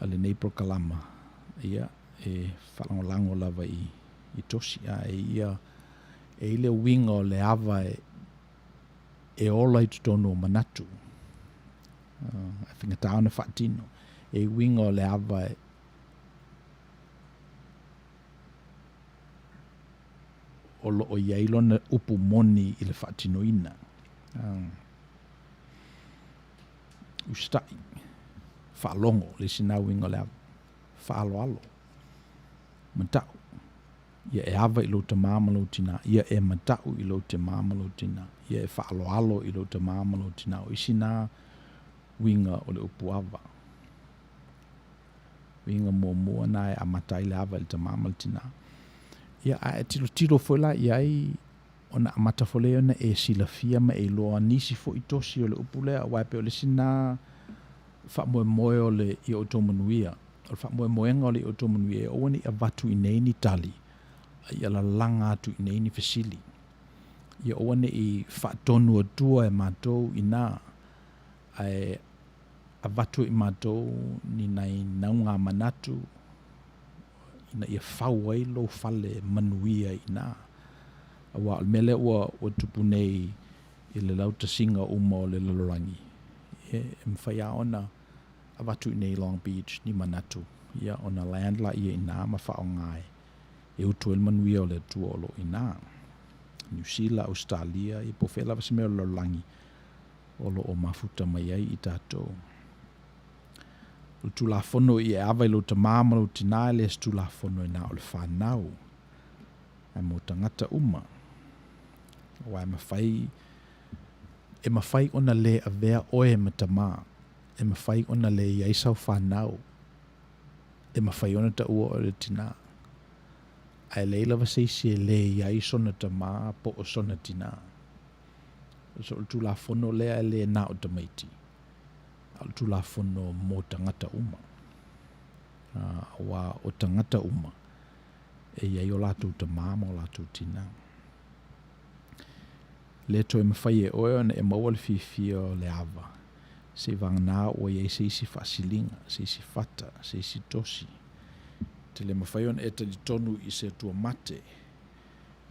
a lenei polokalama, ia, e faalagolago lava i, i tosi, a e ia, e i le uiga o le ava e, e ola i totonu o manatu, ae faigata ona faatino, e uiga o le ava e, o lo o i ai lona upu moni i le faatinoina. Usitai, faalogo, le isi na uiga o le ava, faaaloalo, matau, ia e ava i lou tamā ma lou tinā, ia e matau i lou tamā ma lou tinā, ia e faaaloalo i lou tamā ma lou tinā. O isi na uiga o le upu ava. Uiga muamua na e amata ai le ava i le tamā ma le tinā. Ia, a e tilotilo foi la i ai, ona amata foi lea ona e silafia ma e iloa nisi foi tosi o le upu lea, aua e pei o le isi na faamoemoe o le Ia Outou Manuia. O le faamoemoega o le Ia Outou Manuia, e aua ne i avatu i inei ni tali, a ia lalaga atu i inei ni fesili. Ia aua ne i faatonu atua e matou inā, ae avatu e i matou ni nai nauga manatu ina ia fau ai lou fale manuia i ina. Aua o le mea lea ua, ua tupu nei i le lautasiga uma o le lalolagi, e, e mafai lava ona avatu i inei i Long Beach ni manatu, ia, ona land lea i ina ma faaaoga e, e utu ai le manuia o le Atua o lo o i ina. Niu Sila, Ausetalia, ia po o fea lava se mea o le lalolagi, o lo o mafuta mai ai i tatou. O le Tulafono i e ava i lou tamā ma lou tinā e le se Tulafono e na o le fanau, ae mo tagata uma. Aua e mafai, e mafai ona le avea oe ma tamā, e mafai ona le i ai sau fanau, e mafai ona taua oe o le tinā, ae leai lava se isi e le i ai sona tamā po o sona tinā. So o le Tulafono lea e le na o tamaiti, a o le Tulafono mo tagata uma. Aua o tagata uma e i ai o latou tamā ma o latou tinā. Le toe mafai e oe ona e maua le fiafia o le ava, seiavagana ua i ai se isi faasiliga, se isi fata, se isi tosi. E te le mafai ona e talitonu i se Atua mate,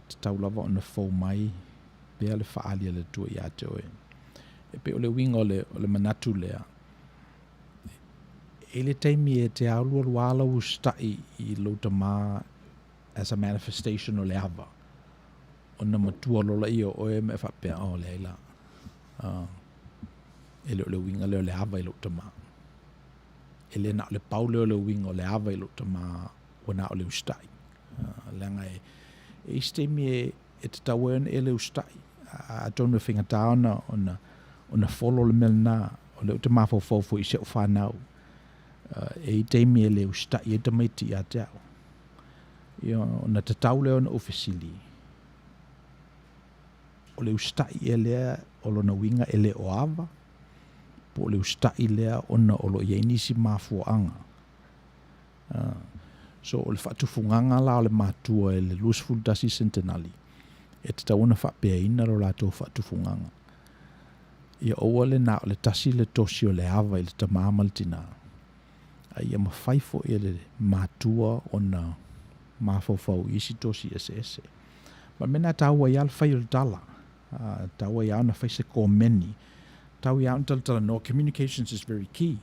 tatau lava ona fou mai pea le faaali a le Atua iā te oe. E pei o le uiga o le, o le manatu lea, e i le taimi e te alualu lava lau usitai i lou tamā as a manifestation o le ava, ona matua loa lea o oe ma e faapea, oh, leai la, e le o le uiga lea o le ava i lou tamā. E le na o le pau lea o le uiga o le ava i lou tamā ua na o le usitai. Leaga e, e isi taimi e, e tatau ai ona e le usitai. Atonu e faigata ona, ona, ona follow le mea lena, o lea ou te mafaufau foi i si au fanau. E i taimi e le usitai ai tamaiti ia te au. Ia, ona tatau lea ona ou fesili, o le usitai ea lea o lona uiga e le o ava, po o le usitai lea ona o lo o i ai nisi mafuaaga. So o le faatufugaga la o le matua i le 21 Sentenali, e tatau ona faapeaina lo latou faatufugaga. Ia aua le na o le tasi le tosi o le ava i le tamā ma le tinā. A ia mafai foi e le matua ona mafaufau i isi tosi eseese. Ma le mea lena e taua ai lava le fai o le tala, e taua ai lava ona fai se komeni, tau ia ona talatalanoa, communications is very key,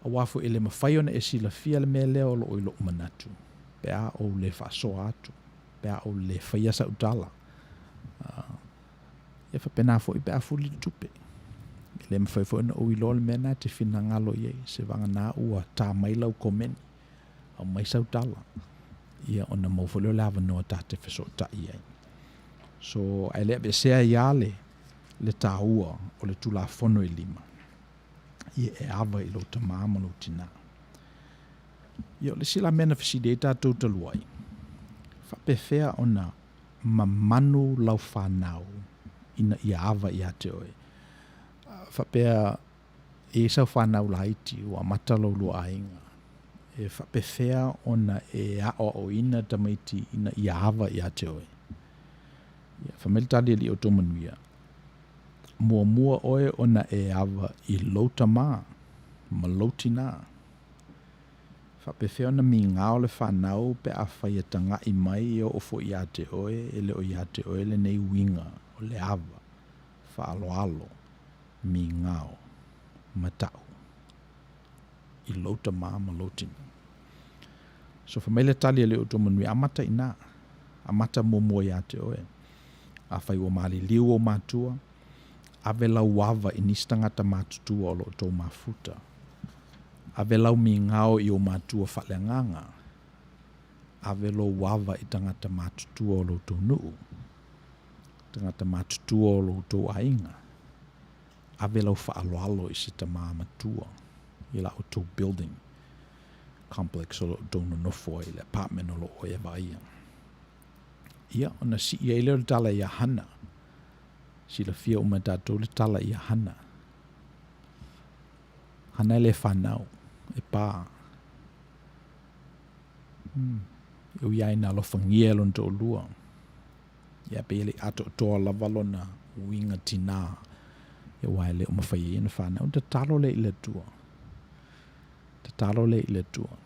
aua foi e le mafai ona e silafia le mea lea o lo o i lou manatu pe a ou le faasoa atu, pe a ou le faia sau tala. Ia faapena foi pe a fuli le tupe. E le mafai foi ona ou iloa le mea lena e te finagalo i ai, seiavagana ua ta mai lau komeni, aumai sau tala, ia ona maua foi lea o le avanoa ta te fesootai ai. So, ae le aveesea ai lava le, le taua o le Tulafono i lima, ia e ava i lou tama ma lou tinā. Ia, o le isi la mea na fesili ai tatou talu ai, faapefea ona mamanu lau fanau ina ia ava ia te oe. Faapea e i ai sau fanau laiti ua amata lou lua aiga, e faapefea ona e aoaoina tamaiti ina ia ava ia te oe. Ia, fai mai le tali a Alii o outou manuia, Muamua oe ona e ava i lou tama ma lou tinā. Faapefea ona migao le fanau pe afai e taga'i mai e oo foi iā te oe e le o iā te oe lenei uiga o le ava, faaaloalo, migao, mata'u i lou tama ma lou tina. So fai mai le tali a le outou manuia, amata i ina, amata muamua iā te oe. Afai ua maliliu ou matua, ave lau ava i nisi tagata matutua o lo o tou mafuta. Ave lau migao i ou matua faaleagaga. Ave lou ava i tagata matutua o lo outou nuu, tagata matutua o lo outou aiga. Ave lau faaaloalo i se tama matua i la outou building complex o lo outou nonofo ai, le apartment o lo o e vaaia. Ia, ona sii ai lea o le tala iā Hana. Silafia uma e tatou le tala iā Hana. Hana e le fanau, e pā. Hmm. E ui lava ina alofagia e lona toalua. Ia, pei e le i atoatoa lava lona uiga tinā, ia aua e le o mafai ai ona fanau. Ona tatalo lea i le Atua. Tatalo lea i le Atua.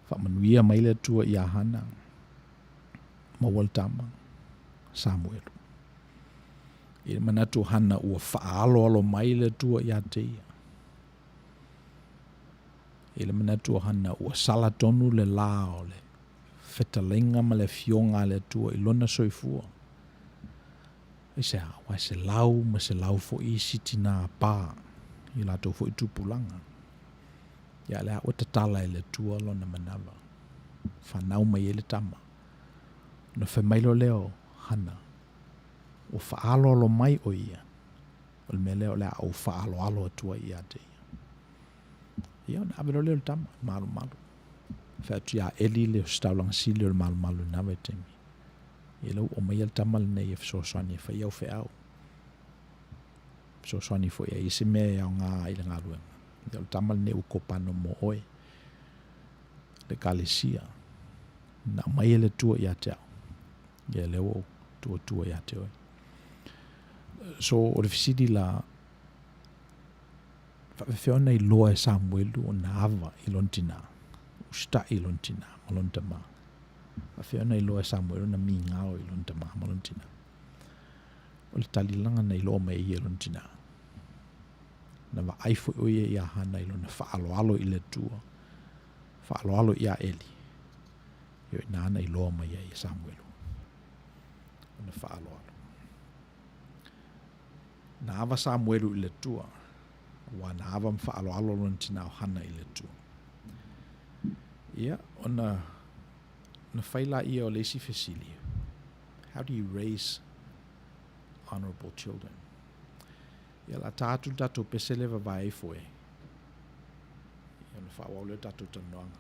Faamanuia mai le Atua iā Hana, maua le tama, Samuelu. I le manatu o Hana ua faaaloalo mai le Atua iā te ia. I le manatu o Hana ua sala tonu le lā o le fetalaiga ma le afioga a le Atua i lona soifua. Aisea? Aua e selau ma selau foi isi tinā pā i latou foi tupulaga. Ia lea ua tatala e le Atua lona manava, fanau mai ai le tama. Ona fai mai loa lea o Hana, Ua faaaloalo mai ʻo ia, o le mea lea o le a ou faaaloalo atu ai ia te ia. Ia ona ave loa lea o le tama i malumalu. Fai atu iā Eli le ositaulaga sili o le malumalu i lena vaitaimi, Ia lea ua aumaia le tama lenei e fesoasoani e fai au feau. Fesoasoani foi a i ai se mea e aoga ai i le galuega. Ia o le tama lenei ua kopano mo oe, le Ekalesia, na aumai e le Atua ia te au. Ia lea ua ou tuu atua ia te oe. So, o le fesili la, faapefea ona iloa e Samuelu ona ava i lona tinā, usitai i lona tinā ma lona tamā? Faapefea ona iloa e Samuelu ona migao i lona tamā ma lona tinā? O le talilaga na iloa mai ai e ia i lona tinā. Na vaai foi ʻo ia iā Hana i lona faaaloalo i le Atua, faaaloalo iā Eli, ioe, nāna i loa mai ai e Samuelu ona faaaloalo. Na ava Samuelu i le Atua, aua na ava ma faaaloalo lona tinā o Hana i le Atua. Ia, ona na fai lāia o le isi fesili, How do you raise honorable children? Ia, o le a tā atu le tatou pese lea e vavae ifo e, ia ona faaauau lea o le tatou talanoaga.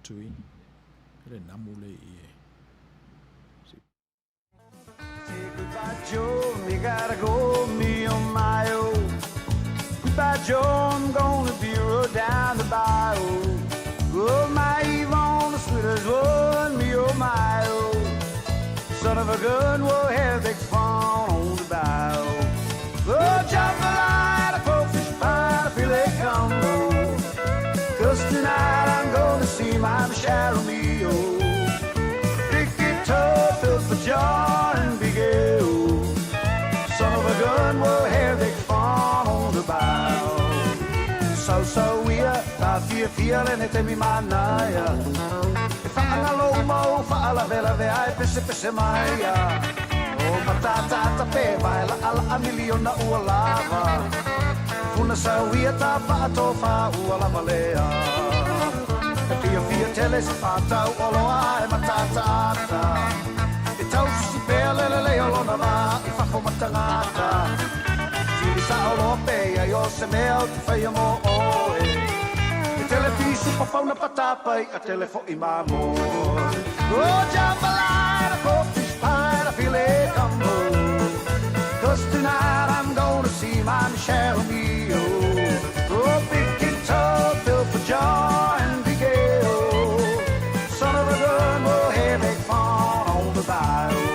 Tui, e le namu le i e. Say goodbye, Joe, me gotta go, me oh my oh. Goodbye, Joe, I'm gonna be rode down the bayou. Oh, my Yvonne, the sweetest one, me oh my oh. Son of a of a gun, we'll have big fun on the bayou. Oh, jambalaya, crawfish pie, filet gumbo. Cause tonight I'm gonna see my Michelle Romeo. Big guitar, Phil for John and Big Ale. Son of a gun, we'll have big fun on the bayou. Sausauia, tafiafia lenei taimi manaia. E faagalo uma ou faalavelavea e pesepese mai ia. O matatata pe vae laʻalaʻa miliona ua lava. Funa sauia ta faatofa ua lava lea. E fiafia tele se fatau oloa e matatata. E tausisi pea le lelei o lona va i fafo ma tagata. Sili sao loa pe ai o se mea ou te faia mo oe. E tele pisu papauna patapa i a tele fo'i mamoe. Oh, jambalaya, crawfish pie, a filet gumbo. Cause tonight I'm gonna see my Michelle Mio. Oh, big guitar, Phil for John and Big Ale. Son of a gun, we'll have big fun on the bayou.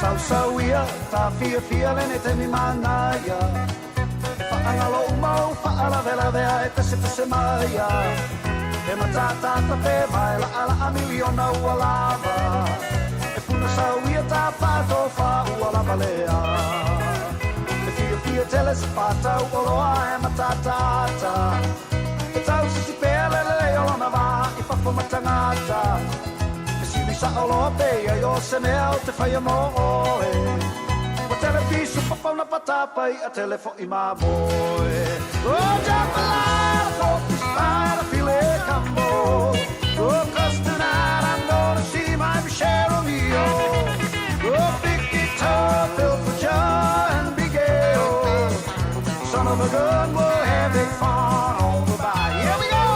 Sausauia, tafiafia lenei taimi manaia. E faagalo uma ou faalavelavea e pesepese mai ia. E matatata pe vae laʻalaʻa miliona ua lava. E puna sauia ta faatofa ua lava lea. E fiafia tele se fatau oloa e matatata. E tausisi pea le lelei o lona va i fafo ma tagata. E sili sao loa pe ai o se mea ou te faia mo oe. Ua tele pisu papauna patapa i a tele fo'i mamoe. Oh, jambalaya, crawfish pie, a filet gumbo. Oh, cause tonight I'm gonna see my Michelle Romeo. Oh, big guitar, Phil for John and Big Ale. Son of a gun, we'll have big fun on the bayou. Here we go!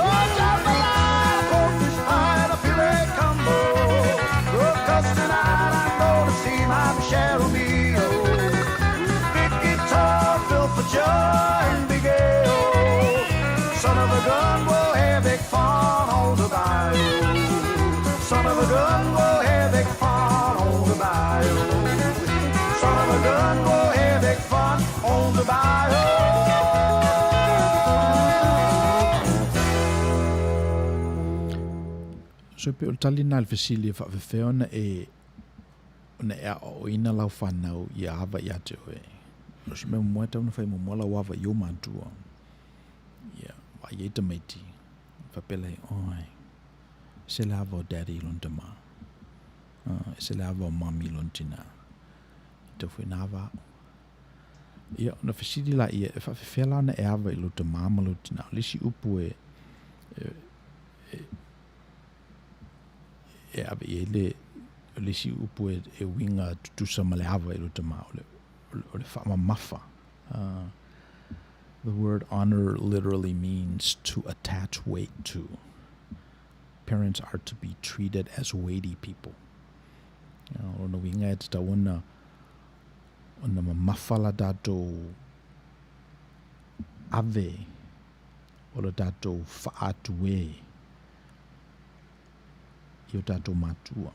Oh, jambalaya, crawfish pie, and a filet gumbo. Oh, cause tonight I'm gonna see my Michelle Romeo. Big guitar, Phil for John and Big Ale. Son of a gun, we'll have big fun on the bayou. Son of a gun, we'll have big fun on the bayou. Son of a gun, we'll have big fun on the bayou. So e pei o le tali lena i le fesili e faafefea ona e ona e aoaoina lau fanau ia ava ia te oe. O se mea muamua e tatau ona fai muamua lau ava i ou matua. Ia, vaai ai tamaiti, faapea lai, oi, ese le ava o daddy i lona tama. Ese le ava o mommy i lona tina. E tau foi na ava au. Ia, ona fesili laia, e faafefea la ona e ava i lou tama ma lou tina. O le isi upu e, e, e, e ave i ai le, o le isi upu e, e uiga tutusa ma le ava i lou tama, o le, o le faamamafa. The word honor literally means to attach weight to. Parents are to be treated as weighty people. O lona uiga e tatau ona ona mamafa la tatou ave o le tatou faatuē i o tatou matua.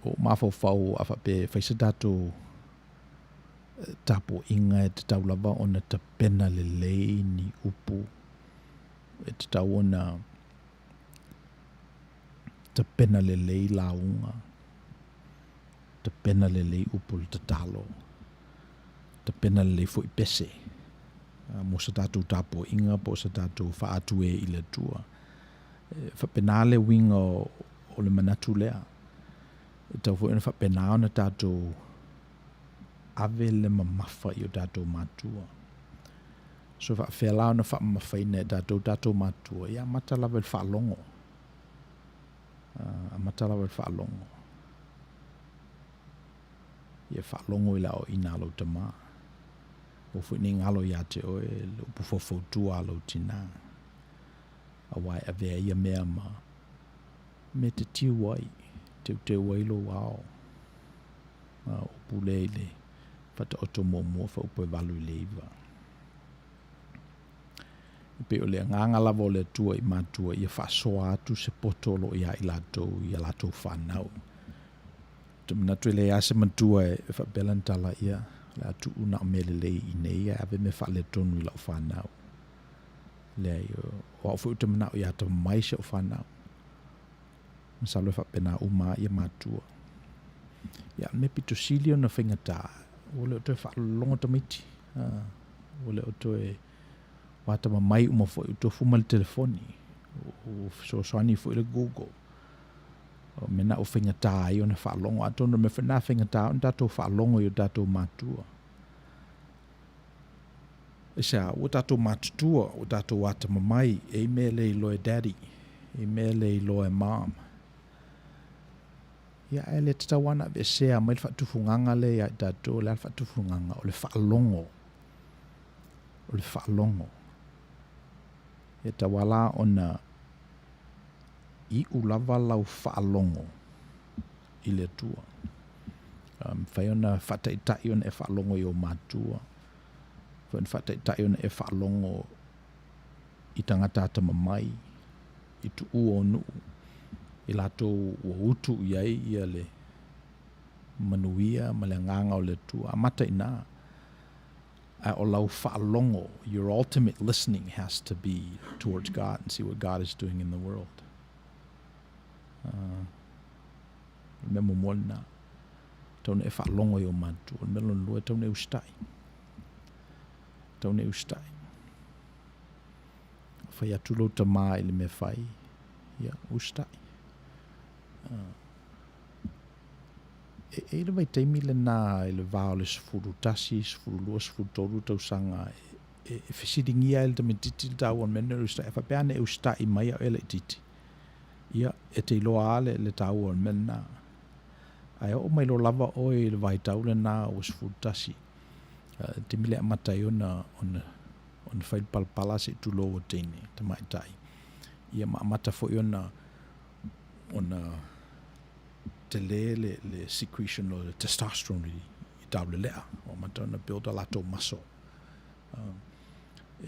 O mafaufau a faapea e fai se tatou tapuaiga e tatau lava ona tapena lelei ni upu e tatau ona tapena lelei lauga, tapena lelei upu o le tatalo, tapena lelei foi pese mo sa tatou tapuaiga po o sa tatou faatuē i le Atua. E faapena le uiga o le manatu lea. E tatau foi ona faapena ona tatou ave le mamafa i o tatou matua. So faafefea la ona faamamafaina e tatou tatou matua, ia amata lava i le faalogo. Amata lava i le faalogo. Ia faalogo i le aoaoina a lou tama. Aua foi ne i galo ia te oe le upu faufautua a lou tinā. Aua e avea ia mea ma Mea te tiu ai, teuteu ai lou ao. A upu lea i le Faataoto muamua faaupu e 8 i le 9. E pei o le agaga lava o le Atua i matua ia faasoa atu se poto o lo o iā i latou i a latou fanau. Ou te manatu e leai lava se matua e faapea lana tala, ia, o le a tuu na o mea lelei i inei ae ave mea faaletonu i lau fanau. Leai, o au foi ou te manao ia atamamai si au fanau. Masalo e faapena uma lava ia matua. Ia, o le mea pito sili ona faigata, ua le o toe faalologo tamaiti. Ua le o toe ua atamamai uma foi, ua tofu ma le telefoni, ua fesoasoani foi le Google. O mea na ua faigata ai ona faalogo. Atonu o le mea foi lena e faigata ona tatou faalogo i o tatou matua. Aisea? Ua tatou matutua, ua tatou atamamai, e i ai mea e le iloa e daddy, e i ai mea e le iloa e mom. Ia, ae le tatau lava ona aveesea mai le faatufugaga lea ia i tatou. O le a le faatufugaga? O le faalogo. O le faalogo. E tatau lava la ona iu lava lau faalogo i le Atua. Mafai ona faataitai ona e faalogo i ou matua, mafai ona faataitai ona e faalogo i tagata atamamai, i tuua o nuu, i latou ua utu i ai ia le manuia ma le agaga o le Atua. Amata i ina. Ae o lau faalogo, your ultimate listening has to be towards God and see what God is doing in the world. O le mea muamua lena. E tatau ona e faalogo i ou matua. O le mea lona lua, e tatau ona e usitai. E tatau ona e usitai. Fai atu lou tama i le mea fai, ia, usitai. E i ai le vaitaimi lena i le va o le 11, 12, 13 tausaga e fesiligia ai le tamaitiiti le taua o le mea lenei o le usitai. A faapea ana e usitai mai a o e laitiiti, ia, e te iloa lava le, le taua o le mea lena. Ae oo mai loa lava oe i le vaitau lena ua 11, le taimi lea e amata ai ona, ona, ona fai le palapala se i tulou o teine, tamaitai, ia ma amata foi ona, ona tele le, le secretion o le testosterone i, i taulelea, ua amata ona build a latou muscle.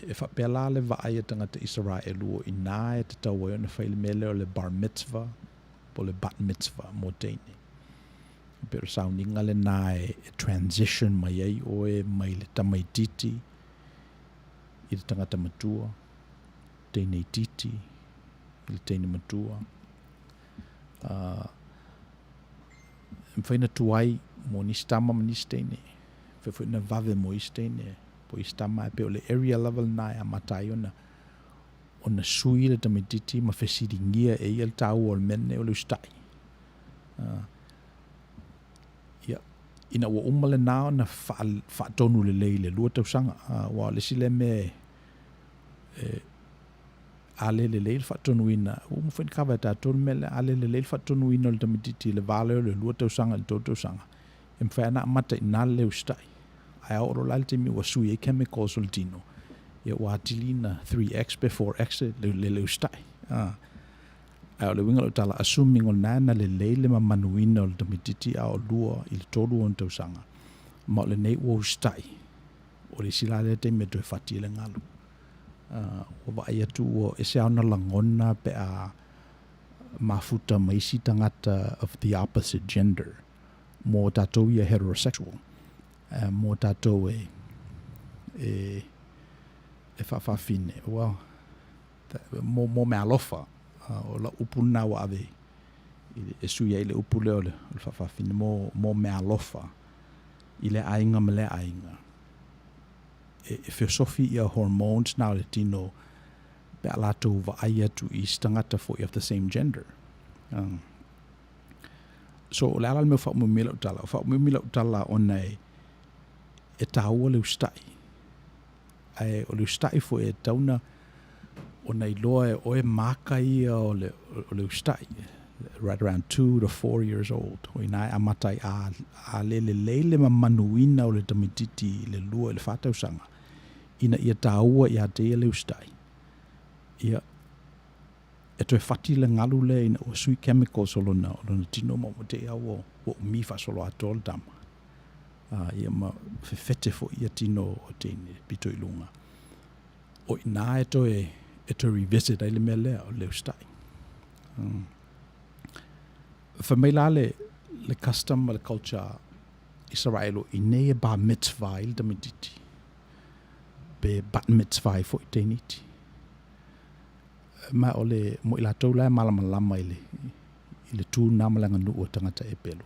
E faapea la le vaai a tagata Isaraelu o i ina e tatau ai ona fai le mea lea o le bar mitzvah po o le bat mitzvah mo teine. E pei o le sauniga lena e transition mai ai oe mai le tamaitiiti i le tagata matua, teine itiiti i le teine matua. E mafai ona tuai mo nisi tama ma nisi teine. E mafai foi ona vave mo isi teine po isi tama, ae pei o le area lava lena e amata ai ona ona sui le tamaitiiti ma fesiligia e ia le taua o le mea lenei o le usitai. Ia, ina ua uma lena ona faatonu lelei i le 2 tausaga, aua o le isi lea mea e A le lelei le faatonuina, ua uma foi ona kava e tatou le mea lea, a le lelei le faatonuina o le tamaitiiti i le va lea o le 2 tausaga i le 3 tausaga, e mafai lava ona amata i ina le le usitai. Ae a oo loa la i le taimi ua sui ai chemicals o le tino, ia ua atili ina 3x pe 4x le le usitai. Ae o le uiga o lau tala, assuming o lena na lelei le mamanuina o le tamaitiiti a o 2 i le 3 ona tausaga, ma o lenei ua usitai, o le isi la lea taimi e toe fati ai le galu. Ua vaai atu ua ese lava ona lagona pe a mafuta ma isi tagata of the opposite gender mo tatou ia heterosexual, mo tatou e e e faafafine, well, mo mo meaalofa, o lau upu lena ua ave e sui ai le upu lea o le faafafine, mo mo meaalofa i lea aiga ma lea aiga. E feosofi ia hormones na o le tino pe a latou vaai atu i isi tagata foi of the same gender. So o le a la le mea ua faaumiumi ai lau tala? Ua faaumiumi lau tala ona e e taua le usitai. Ae o le usitai foi e tatau ona ona iloa e oe maka ia o le, o le usitai. Right around 2 to 4 years old. O i ina e amata ai a, a le lelei le mamanuina o le tamaitiiti i le 2 i le 4 tausaga, ina ia taua ia te ia le usitai. Ia, E toe fati le galu lea ina ua sui chemicals o lona, o lona tino ma ua te i a ua, ua umi faasoloatoa le tama. Ia ma fefete foi ia tino o teine pito i luga. O i ina e toe, e toe revisit ai le mea lea o le usitai. Fai mai la le, le custom ma le culture Isaraelu i inei e bar mitzvah ai le tamaitiiti, pe bat mitzvah ai foi teiniti. Ma o le, mo i latou la e malamalama i le, i le tu na ma le aganuu a tagata Epelu.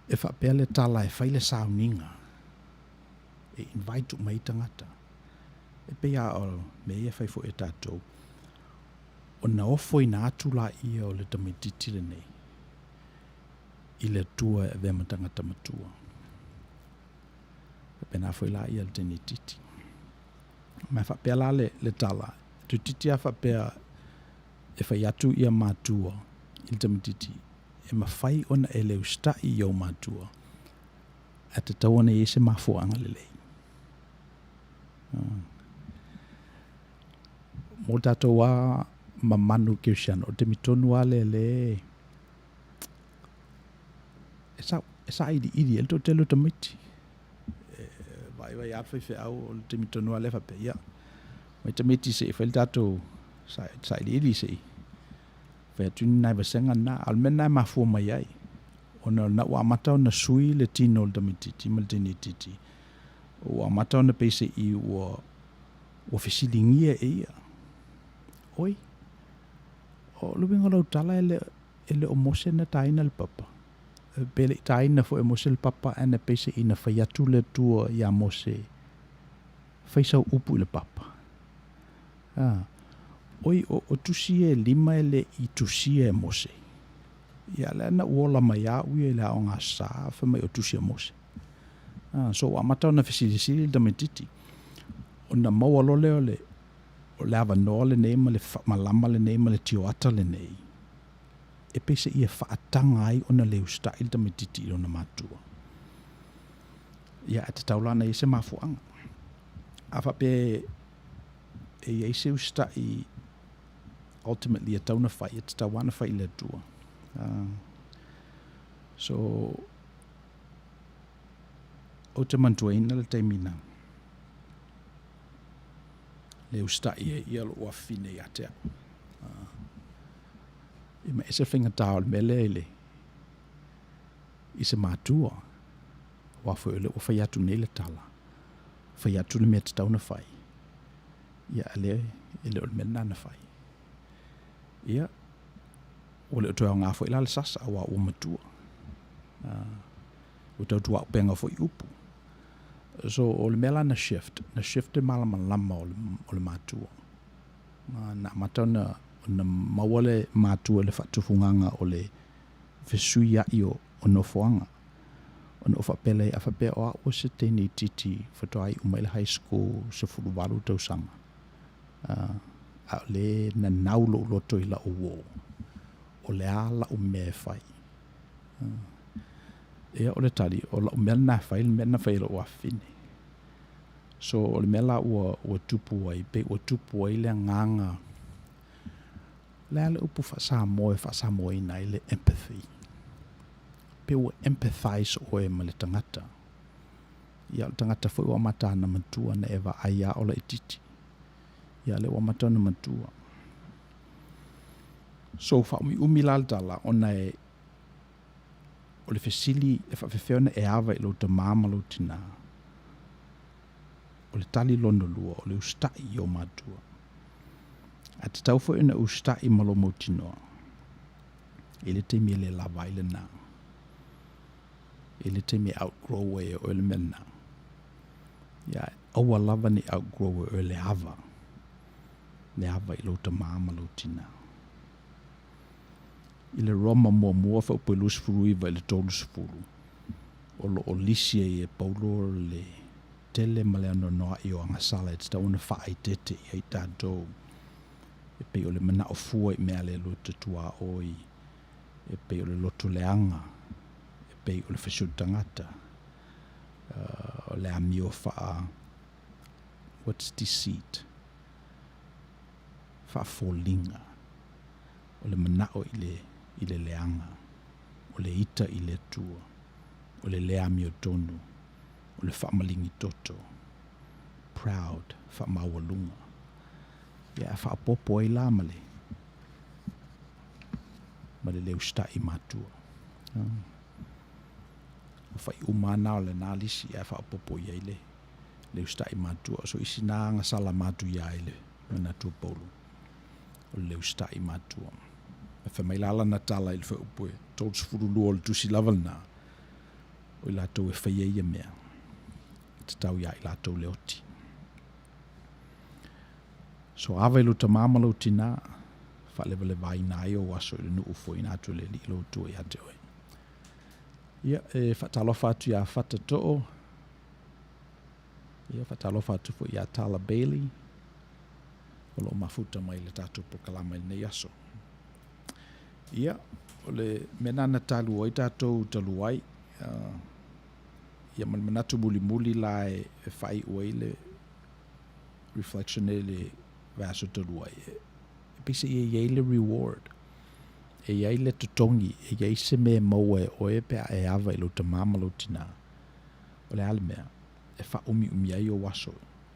E faapea le tala e fai le sauniga e invite uma ai tagata. E pei lava o mea ia e fai foi e tatou, ona ofoina atu laia o le tamaitiiti lenei i le Atua e avea ma tagata matua. Faapena foi la ia le teinititi. Ma e faapea la le, le tala, toeitiiti lava faapea e fai atu ia matua i le tamaitiiti, e mafai ona e le usitai i ou matua, ae tatau ona i ai se mafuaaga lelei. Mo tatou lava mamanu kerisiano, o le taimi tonu lava lea lea e, sa, e sailiili ai le toatele o tamaiti. E vaivai lava le faifeau o le taimi tonu lava lea faapea, ia, mai tamaiti se i fai le tatou sailiili se i fai atu ni nai vasega na. A o le mea lena e mafua mai ai, ona na ua amata ona sui le tino o le tamaitiiti ma le teineitiiti, ua amata ona pei se i ua, ua fesiligia e ia, Oi, o le uiga o lau tala e le, e le o Mose na taina le papa, pe le i taina foi e Mose le papa ae na pei se i na fai atu le Atua iā Mose, fai sau upu i le papa. A, oi, o, o tusi e lima e le i tusia e Mose. Ia, lea na ou ola mai lava au ia i le aoga sa, fai mai o tusi a Mose. A, so ua amata ona fesilisili le tamaitiiti, ona maua loa lea o le, o le avanoa lenei ma le faamalama lenei ma le tioata lenei, e pei se i e faataga ai ona le usitai le tamaitiiti i lona matua. Ia, ae tatau la ona i ai se mafuaaga. A faapea e i ai se usitai ultimately e tatau ona fai, e tatau lava ona fai i le Atua. So, ou te manatuaina le taimi na le usitai ai ia lou afafine ia te au. Ia ma ese le faigata o le mea lea i le, i se matua, aua foi o lea ua fai atu nei le tala, fai atu le mea tatau ona fai, ia a lea e le o le mea lena na fai. Ia, ua le o toe aoga foi la le sasa, aua ua matua. Ua tautuaupega foi upu. So, o le mea la na shift, na shift le malamalama o le, o le matua. Na amata ona, ona maua le matua i le faatufugaga o le fesuia'i o, o nofoaga. Ona ou faapea lea, a faapea o au o se teine itiiti faatoa iu mai le high school 18 tausaga, a o lea e nanau lou loto i la'u uō, o le a la'u mea e fai? Ia, o le tali, o la'u mea lena e fai le mea na fai e lo'u afafine. So, o le mea la ua, ua tupu ai, pei ua tupu ai le agaga, o le a le upu faa-Samoa e faa-Samoaina ai le empathy? Pei ua empathize oe ma le tagata. Ia, o le tagata foi ua amata ana matua na e vaai lava o laitiiti. Ia, lea ua amata ona matua. So, faaumiumi la le tala, ona e, o le fesili e faafefea ona e ava i lou tamā ma lou tinā. O le tali lona lua, o le usitai i ou matua. Ae tatau foi ona usitai ma lou mautinoa. I le taimi e le lava ai lena. I le taimi e outgrow ai e oe le mea lena. Ia, aua lava ne i outgrow e oe le ava. Le ava i lou tamā ma lou tinā. I le Roma muamua faaupu e 29 i le 30, o lo o lisi ai e Paulo le tele ma le anoanoaʻi o agasala e tatau ona faaeteete i ai tatou, e pei o le manaʻo fua i mea le loto tuaoi, e pei o le loto leaga, e pei o le fesulu tagata, o le amio faa, what's deceit? Faafoliga. O le manao i le, i le leaga, o le ita i le Atua, o le le amiotonu, o le faamaligi toto, proud, faamaualuga. Ia, a faaopoopo ai la ma le, ma le le usitai i matua. O faaiuga lava na o lena lisi ae faaopoopo i ai le le usitai i matua. So isi na agasala matuia ai le manatu o Paulo, o le le usitai i matua. E fai mai la lana tala i le fuaiupu e 32 o le tusi lava lena, o i latou e faia ia mea, e tatau ia i latou le oti. So ava i lou tamā ma lou tinā, faalevalevaina ai ou aso i le nuu foaiina atu e le Alii lou Atua ia te oe. Ia, e faatalofa atu iā Fata Too, ia faatalofa atu foi iā Tala Bailey, o lo o mafuta mai i le tatou polokalama i lenei aso. Ia, o le mea lena na talu ai tatou talu ai, uh, ia ma le manatu mulimuli la e, e faaiu ai le reflection e le vaiaso talu ai, e, e pei se i e i ai le reward, e i ai le totogi, e i ai se mea e maua e oe pe a e ava i lou tamā ma lou tinā. O le a le mea? E faaumiumi ai ou aso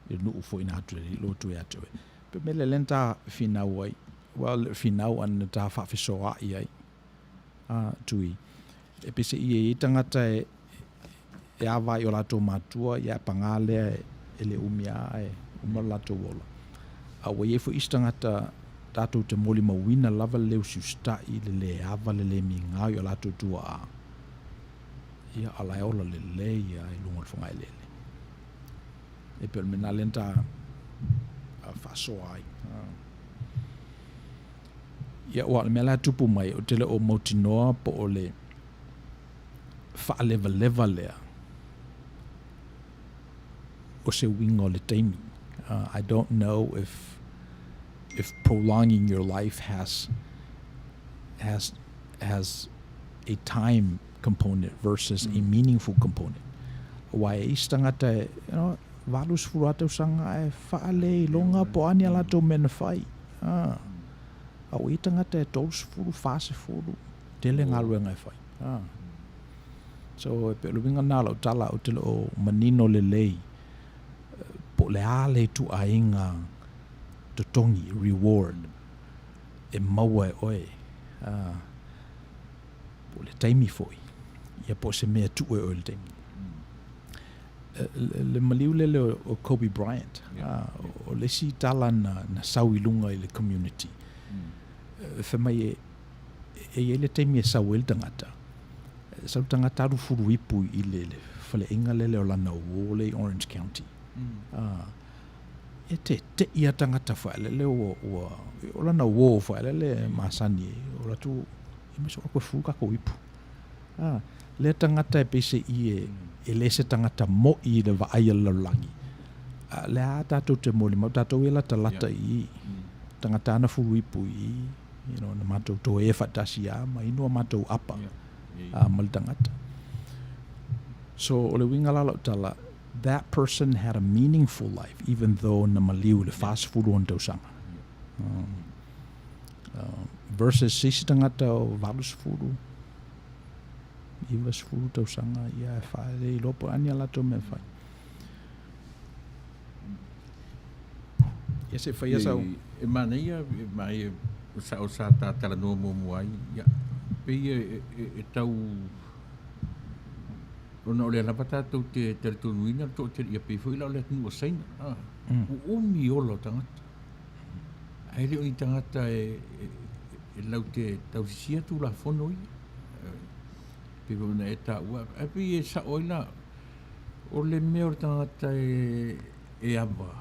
i le nuu foaiina atu e le Alii lou Atua ia te oe. Pe mea lea lea na ta finau ai, well, finau ana na ta faafesoaai ai, a, Tui. E pei se i e i ai tagata e, e ava i o latou matua, ia pagā lea e le umi lava ae uma lo latou ola. A ua i ai foi isi tagata tatou te molimauina lava le le usiusitai, le le ava, le le migao i o latou tuaa, ia a o la e ola lelei lava i luga o le fogaeleele. E pei o le mea lena lea na ta faasoa ai. Ia, aua o le mea la e tupu mai, ou te le o mautinoa po o le faalevaleva lea o se uiga o le taimi. I don't know if if prolonging your life has has has a time component versus a meaningful component. Aua e isi tagata e, you know, 80 lava tausaga ae faaleiloga po o a ni a latou mea na fai. Ah. A ua i ai tagata e 30, 40, tele galuega e fai. Ah. So, e pei o le uiga lena o lau tala, ou te le o manino lelei po o le a le ituaiga totogi, reward, e maua e oe. Ah. Po o le taimi foi, ia po o se mea e tuu e oe i le taimi. Le maliu lele o Kobe Bryant, o le isi tala na, na sau i luga i le community. Mm. Fai mai e, e i ai le taimi e sau ai le tagata. Sau le tagata alu fulu ipu i le, le faleaiga lele o lana uō lea i Orange County. Mm. E teteʻi a tagata faelele ua, ua, o lana uō faelele masani e, o latou, e mai so koe fulu kākou ipu. A, lea tagata e pei se i e, e le se tagata moʻi i le vaai a le lalolagi. A, lea a tātou te molimau, tātou e latalata i i. Tagata ana fulu ipu i, you know, na mātou toe e faatasi a, ma inu a mātou apa, a, ma le tagata. So, o le uiga la o lau tala, that person had a meaningful life even though na maliu i le 40 ona tausaga. Versus se isi tagata o 80, 90 tausaga, ia e whaere i lopo ani a latou mea whai. Ia se whai asa o... E manaia, e manaia, o sa, o sa tā talanoa muamua ai, ia, pei e, e, e tau Ona o lea lava tatou te talitonuina le toatele, ia pei foi la o le atunuu o Saina, a, ua umi ola o tagata. Ae le o ni tagata e, e, e lau te tausisia Tulafono ia. Pei foi ona e taua, ae pei e sao ai la, o le mea o le tagata e, e ava,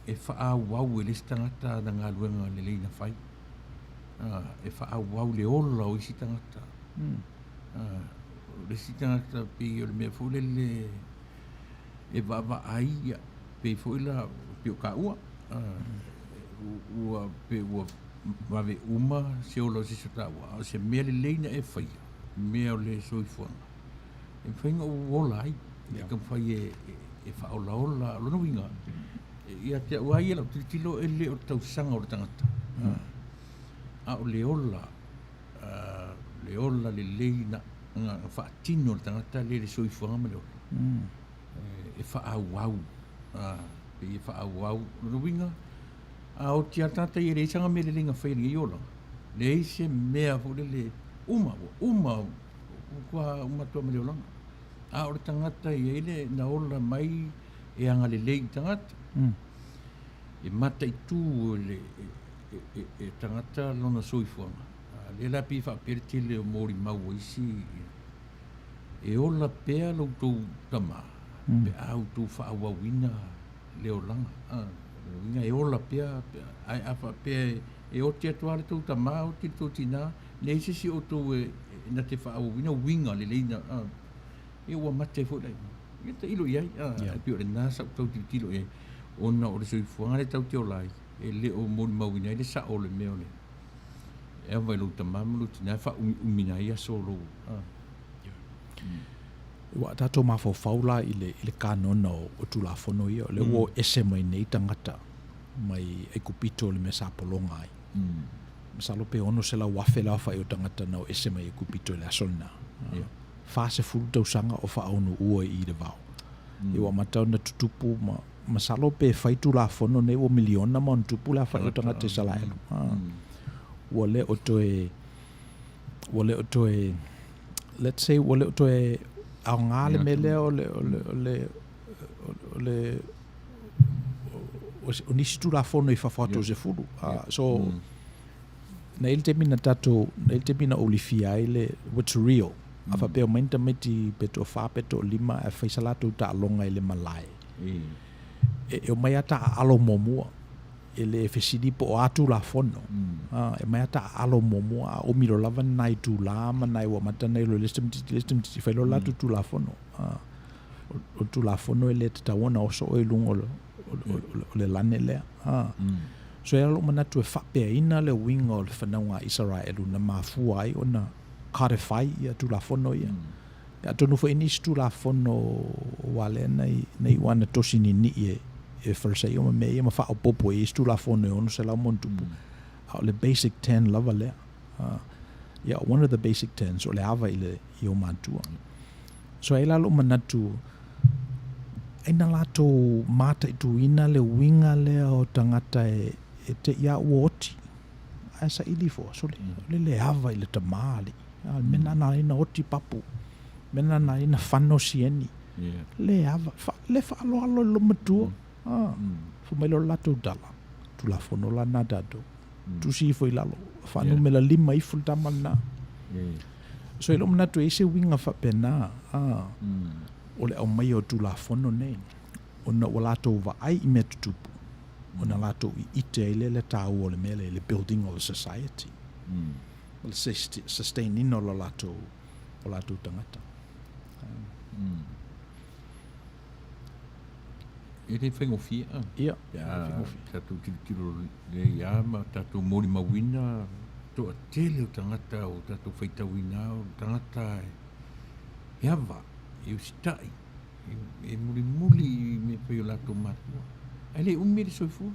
e faaauau e le isi tagata ana galuega lelei na fai. A, e faaauau le ola o isi tagata. O le isi tagata pei o le mea foi lele e vaavaai, ia, pei foi la, pei o kāua, ua, pei ua vave uma se ola o se isi o tāua, a o se mea lelei na e faia, mea o le soifuaga, e mafai ona ou ola ai, e taumafai e, e faaolaola. O lona uiga, ia te au lava ia lau tilotilo, e le o le tausaga o le tagata. A o le ola, le ola lelei na faatino e le tagata lea i le soifuaga ma le ola, e faaauau, pei e faaauau. O lona uiga, a oti lava le tagata ia e leai sana mea lelei na faia i lenei olaga, leai se mea foi lele, uma, ua uma, ua matua uma atu lava ma le olaga. A o le tagata e i ai le, na ola mai e agalelei i tagata, e mataitu e le e tagata lona soifuaga. A lea la pei e faapea le tele o molimau a isi, e ola pea lo outou tama pe a outou faaauauina le olaga. A, o lona uiga e ola pea, ae a faapea e oti atu lava le tou tama, oti le tou tina, leai se isi o outou e na te faaauauina uiga lelei na, a, ia ua mate ai foi la i ina. Ia tailo i ai, a, e pei o lena sa ou tau tilotilo i ai, ona o le soifuaga lea tatou te ola ai, e le o molimauina ai le sao o le mea o le e ava i lou tama ma lou tina e faaumiumina ai aso o lou a. Ua tatou mafaufau la i le, i le kanona o, o Tulafono ia, o lea ua ese mai nei tagata mai Aikupito i le mea sa pologa ai. Masalo pe 600,000 le aofai o tagata na o ese mai Aikupito i le aso lena. Yeah. 40 tausaga o faaonuua i i le vao. Ia ua amata ona tutupu ma masalo pe fai Tulafono nei ua miliona ma ona tupu le aofai o tagata Isaraelu. Ua le o toe, ua le o toe, let's say ua le o toe aoga le mea lea o le, o le, o le, o le, o nisi Tulafono i fafo atu o sefulu. So, na i ai le taimi na tatou, na i ai le taimi na ou lifia ai le what's real. A faapea omai ni tamaiti pe toafa pe toalima ae fai sa latou taaloga i le malae. E, e omai lava taaalo muamua. E le fesili po o a Tulafono. A, e omai lava taaalo muamua, a umi loa lava nai itula ma nai ua amata ona iloa e le isi tamaitiiti le isi tamaitiiti fai loa le latou Tulafono. A, o le Tulafono e le tatau ona oso oe i luga o le, o, o, o le lane lea. A. So e ala lou manatu e faapeaina le uiga o le fanauga a Isaraelu na mafua ai ona codify ia Tulafono ia. Atonu foi nisi Tulafono aua lea na na iu ana tosi niinii e e Farisaio ma mea ia ma faaopoopo i isi Tulafono e 600 ma ona tupu. A o le basic ten lava lea. Ia, one of the basic tens o le ava i le i ou matua. So e ai la lou manatu ai na latou mataituina le uiga lea o tagata e e te i a ua oti ae saili ifo, sole, o le le ava i le tama alii. A o le mea lena na ala ai ona oti papu. O le mea lena na ala ai ona fano sieni. Le ava, fa, le faaaloalo i le loomatua. A, fai mai lea o le latou tala, Tulafono la lena a tatou. Tusi ifo i lalo, faanumera lima ifo le tama lena. So i lou manatu e i ai se uiga faapena, a, o le aumaia o Tulafono nei, ona ua latou vaai i mea tutupu, ona latou iite ai lea le taua o le mea lea i le building o le society. O le sustain ina o latou, o latou tagata. E le faigofie a. Ia, e le faigofie. Tatou tilotilo lelei lava ma tatou molimauina toatele o tagata ua tatou faitauina o tagata e ava, e usitai, e mulimuli i mea fai o latou matua. Ae le umi le soifua,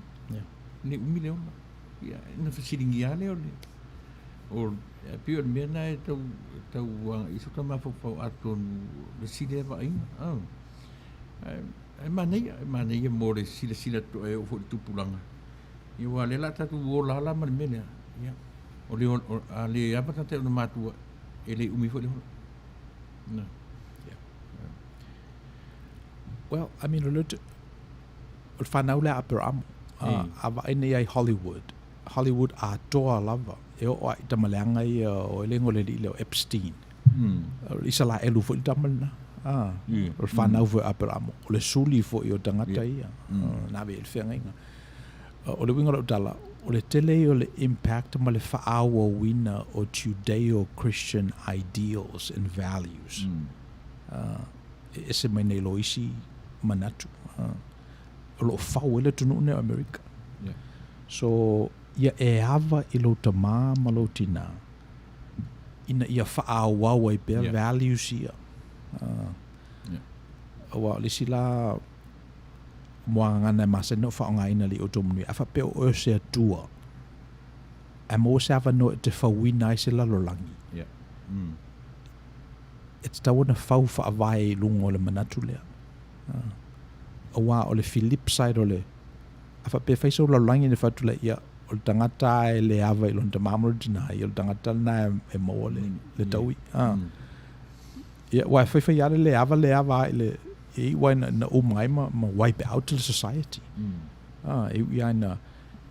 le umi le ola. Ia, ona fesiligia lava lea o le, o, e pei o le mea lena e tau, tau agai i so ta mafaufau atonu o le isi lea vaaiga. Ae, ae manaia, e manaia mo le silasila totoa e oo foi i le tupulaga. Ia aua o lea o le a tatou ola lava la ma le mea lea. Ia, o le, a le ava tagata i ona matua, e le umi foi le ola. Na. Yeah. Well, I mean, o le, o le fanau lea a Aperamo, a, a vaai nei ai Hollywood, Hollywood atoa lava, e oo lava i tama leaga ia o e le igoa o le alii lea o Epstein. O le Isalaelu foi le tama lena. A, o le fanau foi a Aperamo, o le suli foi o tagata ia, na ave i ai le feagaiga. O le uiga o lau tala, o le tele ia o le impact ma le faaauauina o Judeo-Christian ideals and values. E ese mai nei lo isi manatu. O lo o fau ai le atunuu nei o Amerika. So, ia e ava i lou tamā ma lou tinā, ina ia faaauau ai pea values ia. Aua o le isi la muagagana e masani ona faaaogaina e le outou manuia, a faapea o oe o se Atua, Ae maua se avanoa e te fauina ai se lalolagi. E tatau ona fau faavae i luga o le manatu lea. Aua o le flip side o le, a faapea e fai sou lalolagi ona fai atu lea, ia, o le tagata lava e le ava i lona tama ma lona tina, ia o le tagata lena e maua le, le taui. Ia, aua e faifai lava le le ava le ava lava i le, e iu lava ina uma ai ma, ma wipe out le society. E ui lava ina,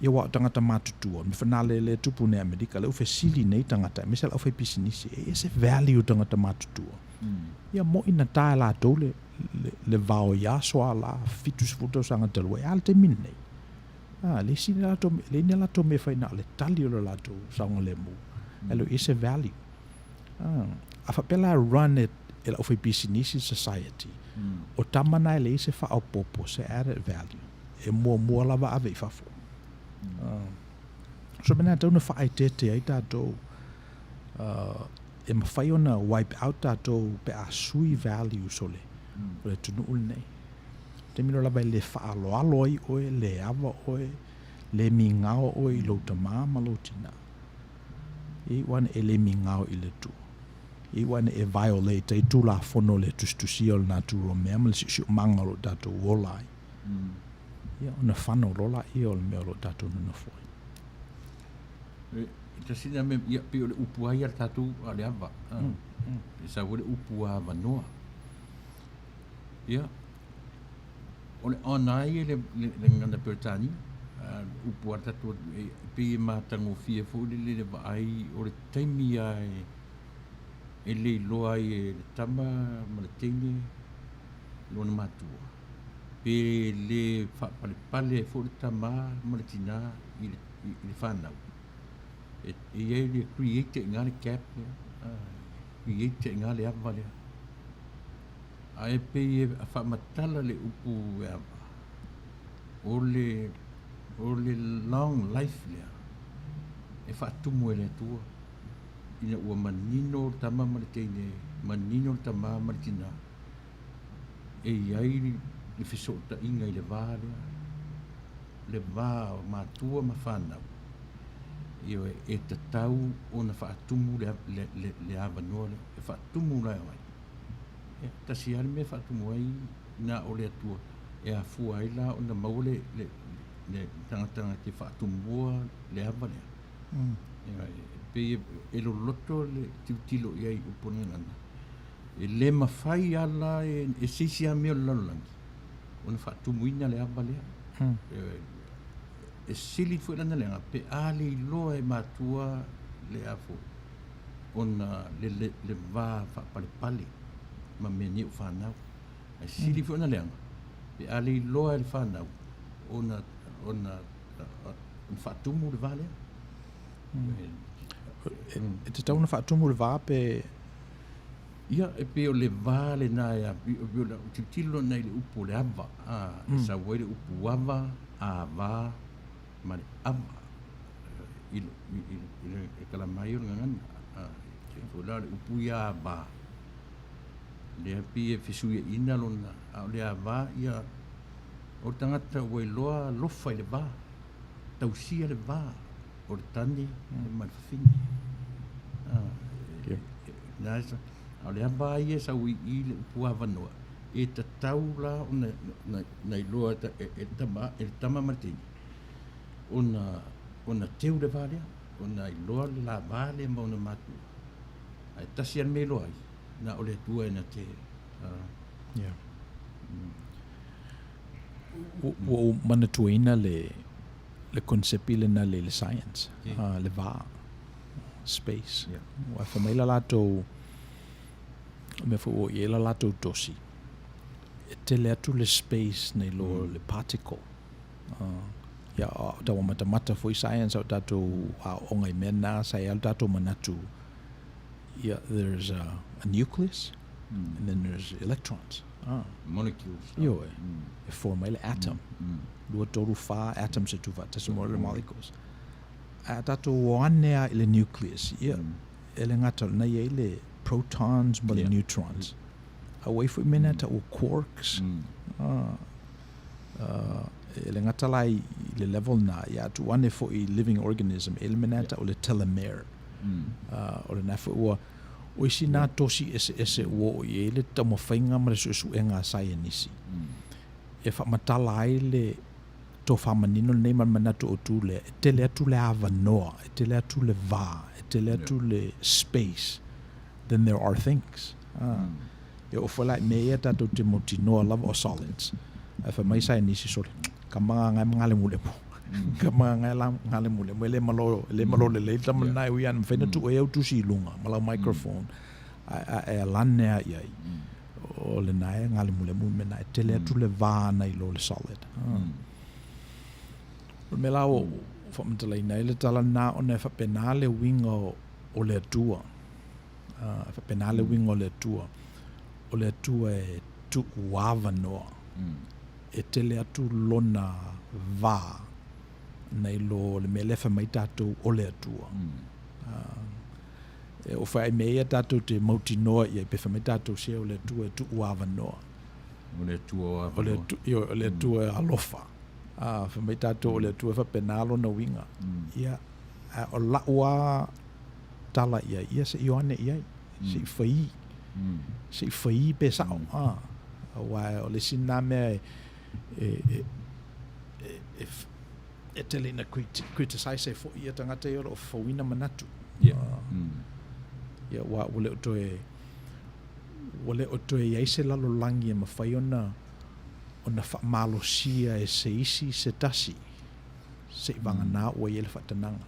ia aua o tagata matutua, me fanale le tupu nei Amerika, lea ua fesili nei tagata, aemaise le aufaipisinisi, e i ai se value o tagata matutua. Ia mo'i na ta e latou le, le, le vao i aso a la, 70 tausaga talu ai, a le taimi lenei. A, le isi ni latou, le ni latou mea fai na o le tali o le latou saogalemu. Ae le o i ai se value. A, a faapea la run e, e le aufaipisinisi society, o tama na e leai se faaopoopo, se added value, e muamua lava ave i fafo. So mea na e tatau ona faaeteete ai tatou, e mafai ona wipe out tatou pe a sui values o le, o le atunuu lenei. Taimi loa lava e le faaaloalo ai oe, le ava oe, le migao oe i lou tamā ma lou tinā. E iu ane e le migao i le Atua. E iu ane e violate ai Tulafono le tusitusia o le natura o mea ma le siosiomaga o lo o tatou ola ai. Ia, ona fano loa laia o le mea o lo o tatou nonofo ai. E tasi lena mea, ia, pei o le upu lava ia a le tatou a o le ava. E sau ai le upu avanoa. Ia, o le on lava ia i le, le, le gagana Peretania, upu a le tatou, e pei e matagofie foi lele le vaai o le taimi lava e, e le iloa ai e le tama ma le teine lona matua, pe le faapalepale ai foi le tama ma le tinā i le, i le fanau. E, e i ai le create i ina le gap lea, create i ina le ava lea. Ae pei e faamatala le upu e ava, o le, o le long life lea e faatumu e le Atua ina ua manino le tama ma le teine, manino le tama ma le tina, e i ai le fesootaiga i le va lea, le va o matua ma fanau. Ioe, e tatau ona faatumu le, le, le, le avanoa lea, e faatumu la e ai. E tasi lava le mea e faatumu ai na o le Atua e afua ai la ona maua le, le, le tagata na te faatumua le ava lea. E pei e loloto le tilotilo i ai i upu o le gagana. E le mafai lava la e, e se isi lava mea o le lalolagi ona faatumuina le ava lea. E sili foi lana leaga pe a le iloa e matua le a foi ona le, le, le va faapalepale ma mea nei o fanau. Ae sili foi ona leaga, pe a le iloa e le fanau ona, ona, ona faatumu le va lea. E tatau ona faatumu le va pe... Ia, e pei o le va lena e a, e pei o le tilotilo lena i le upu o le ava, a, e sau ai le upu ava, ava, ma le ava i le, i le, i le e tala mai o le gagana. A, e foi la o le upu ia ava, lea pei e fesuiaina lona, a o le ava, ia, o le tagata ua iloa alofa i le va, tausia le va o le tane ma le fafine. A, e, e, na, a o le ava ia e sau i i le upu avanoa, e tatau la ona na iloa e, e, tama, e le tama ma le teine, ona, ona teu le va lea, ona iloa le la va lea ma ona matua. Ae tasi lava le mea e iloa ai, na o le Atua e na te... Yeah. Ua ou manatuaina le, le concept lena le, le science, yeah. Le va, space. Yeah. Ua fai mai la latou, mea foi ua i ai la latou tosi, e tele atu le space nei lo le particle. Ia, o tau matamata foi science o tatou aoaoga i mea na, sa i ai lo tatou manatu, ia, there's a nucleus, and then there's electrons. Molecules. Ioe, e form ai le atom. 2, 3, 4 atoms e tuufaatasi mo le molecules. Ae a tatou o ane lava i le nucleus, ia, e le gata o lena e i ai le protons ma le neutrons. A ua i ai foi mea na e tau o quarks. E le gata la i le level lena, ia a tuu ane foi i living organism, e le mea lena e tau o le telomere. O lena foi ua, o isi na tosi eseese ua oo i ai le taumafaiga ma le suesuega a saienisi e faamatala ai le tofamanino lenei ma le manatu autu lea, e tele atu le avanoa, e tele atu le va, e tele atu le space than there are things. E oo foi la i mea ia tatou te mautinoa lava o solids, ae fai mai saienisi, sole, ka magaga e magalemulemu. Ka magaga e magalemulemu, e le malo, e le malo lelei le tama lena e ui ana mafai ona tuu ai au tusi i luga ma lau microphone, ae alane lava i ai. O lena e galemulemu le mea lena, e tele atu le va ana i lo le solid. O le mea la ua ou faamatalaina ai le tala lena ona e faapena le uiga o le Atua. E faapena le uiga o le Atua. O le Atua e tuu avanoa e tele atu lona va nai lo le mea lea e fai mai tatou o le Atua. E oo foi lava i mea ia tatou te mautinoa i ai, pe fai mai tatou se o le Atua e tuu avanoa. O le Atua o avanoa. O le Atua e alofa. Fai mai tatou o le Atua e faapena lona uiga. Ia, a o lau lava tala i ai, ia se i o ane i ai, se i fai, se i fai pe sao. Aua o le isi lena mea e, e, e, e, e tele ina criticize ai foi ia tagata ia o lo o fofouina manatu. Ia, ua, ua le o toe, ua le o toe i ai se lalolagi e mafai ona, ona faamalosia e se isi se tasi seivagana ua i ai le faatanaga.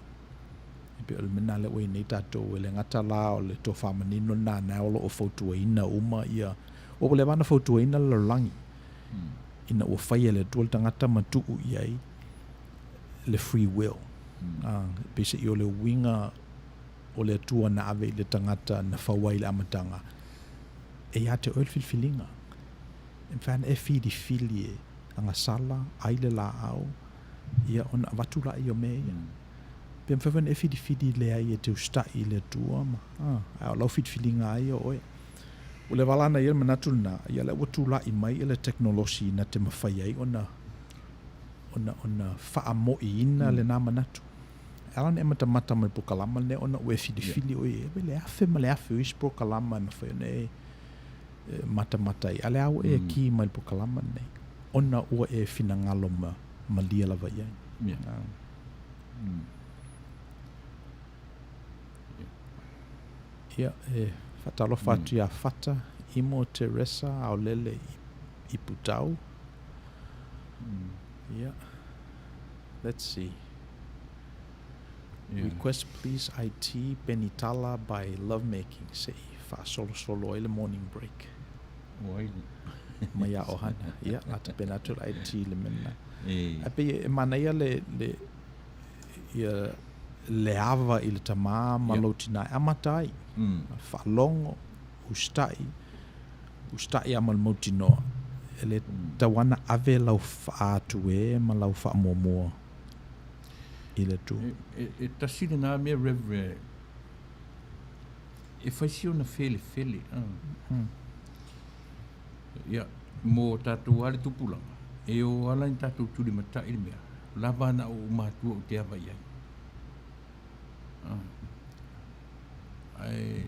E pei o le mea lena lea ua i ai nei tatou, e le gata la o le tofa manino lena na o lo o fautuaina uma ia, ua leva ona fautuaina le lalolagi ina ua faia e le Atua le tagata ma tuu i ai le free will. E peiseai o le uiga o le Atua na ave i le tagata na fau ai i le amataga, e ia te oe le filifiliga. E mafai ona e filifili e agasala, ai le laau, ia ona avatu laia o mea ia. Pe mafai foi ona e filifili leai e te usitai i le Atua ma, a o lau filifiliga lava ia o oe. Ua leva la ona i ai le manatu lena, ia lea ua tulai mai le tekonolosi na te mafai ai ona, ona, ona faamoiina lena manatu. E ala ona e matamata mai i le polokalama lenei ona ua e filifili oe i ai, le afe ma le afe o isi polokalama e mafai ona e matamata ai, a o lea ua e ki mai i le polokalama lenei ona ua e finagalo ma malie lava i ai. Ia, e faatalofa atu iā Fata, Imo, Teresa, Aolele i Putau. Ia, let's see. Request please IT Penitala by Lovemaking se i faasolosolo ai le morning break. Mai iā Ohana. Ia, la tapena atu le IT i le mea lena. Ae pei e manaia le, le, ia, le ava i le tamā ma lou tinā e amata ai. Faalogo, usitai, usitai lava ma le mautinoa. E le tatau lava ona ave lau faaatuē ma lau faamuamua i le Atua. E tasi lena mea Rev e fai si ona felefele. Ia, mo tatou lava le tupulaga, e o ala ni tatou tulimatai le mea, lava na o ou matua ou te ava i ai. Ae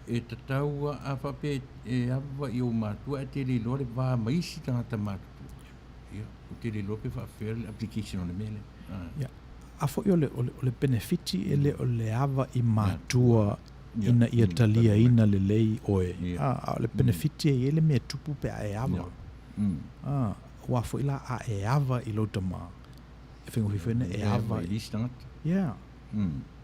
e tatau a faapea e ava i ou matua ae te le iloa le va ma isi tagata matutua. Ia, ou te le iloa pe faapefea le application o le mea lea. Ia, a foi o le, o le, o le penefiti e le o le ava i matua ina ia taliaina lelei oe. A, a o le penefiti e i ai le mea e tupu pe a e ava. A, aua foi la a e ava i lou tamā, e faigofie foi ona e ava i isi tagata. Yeah.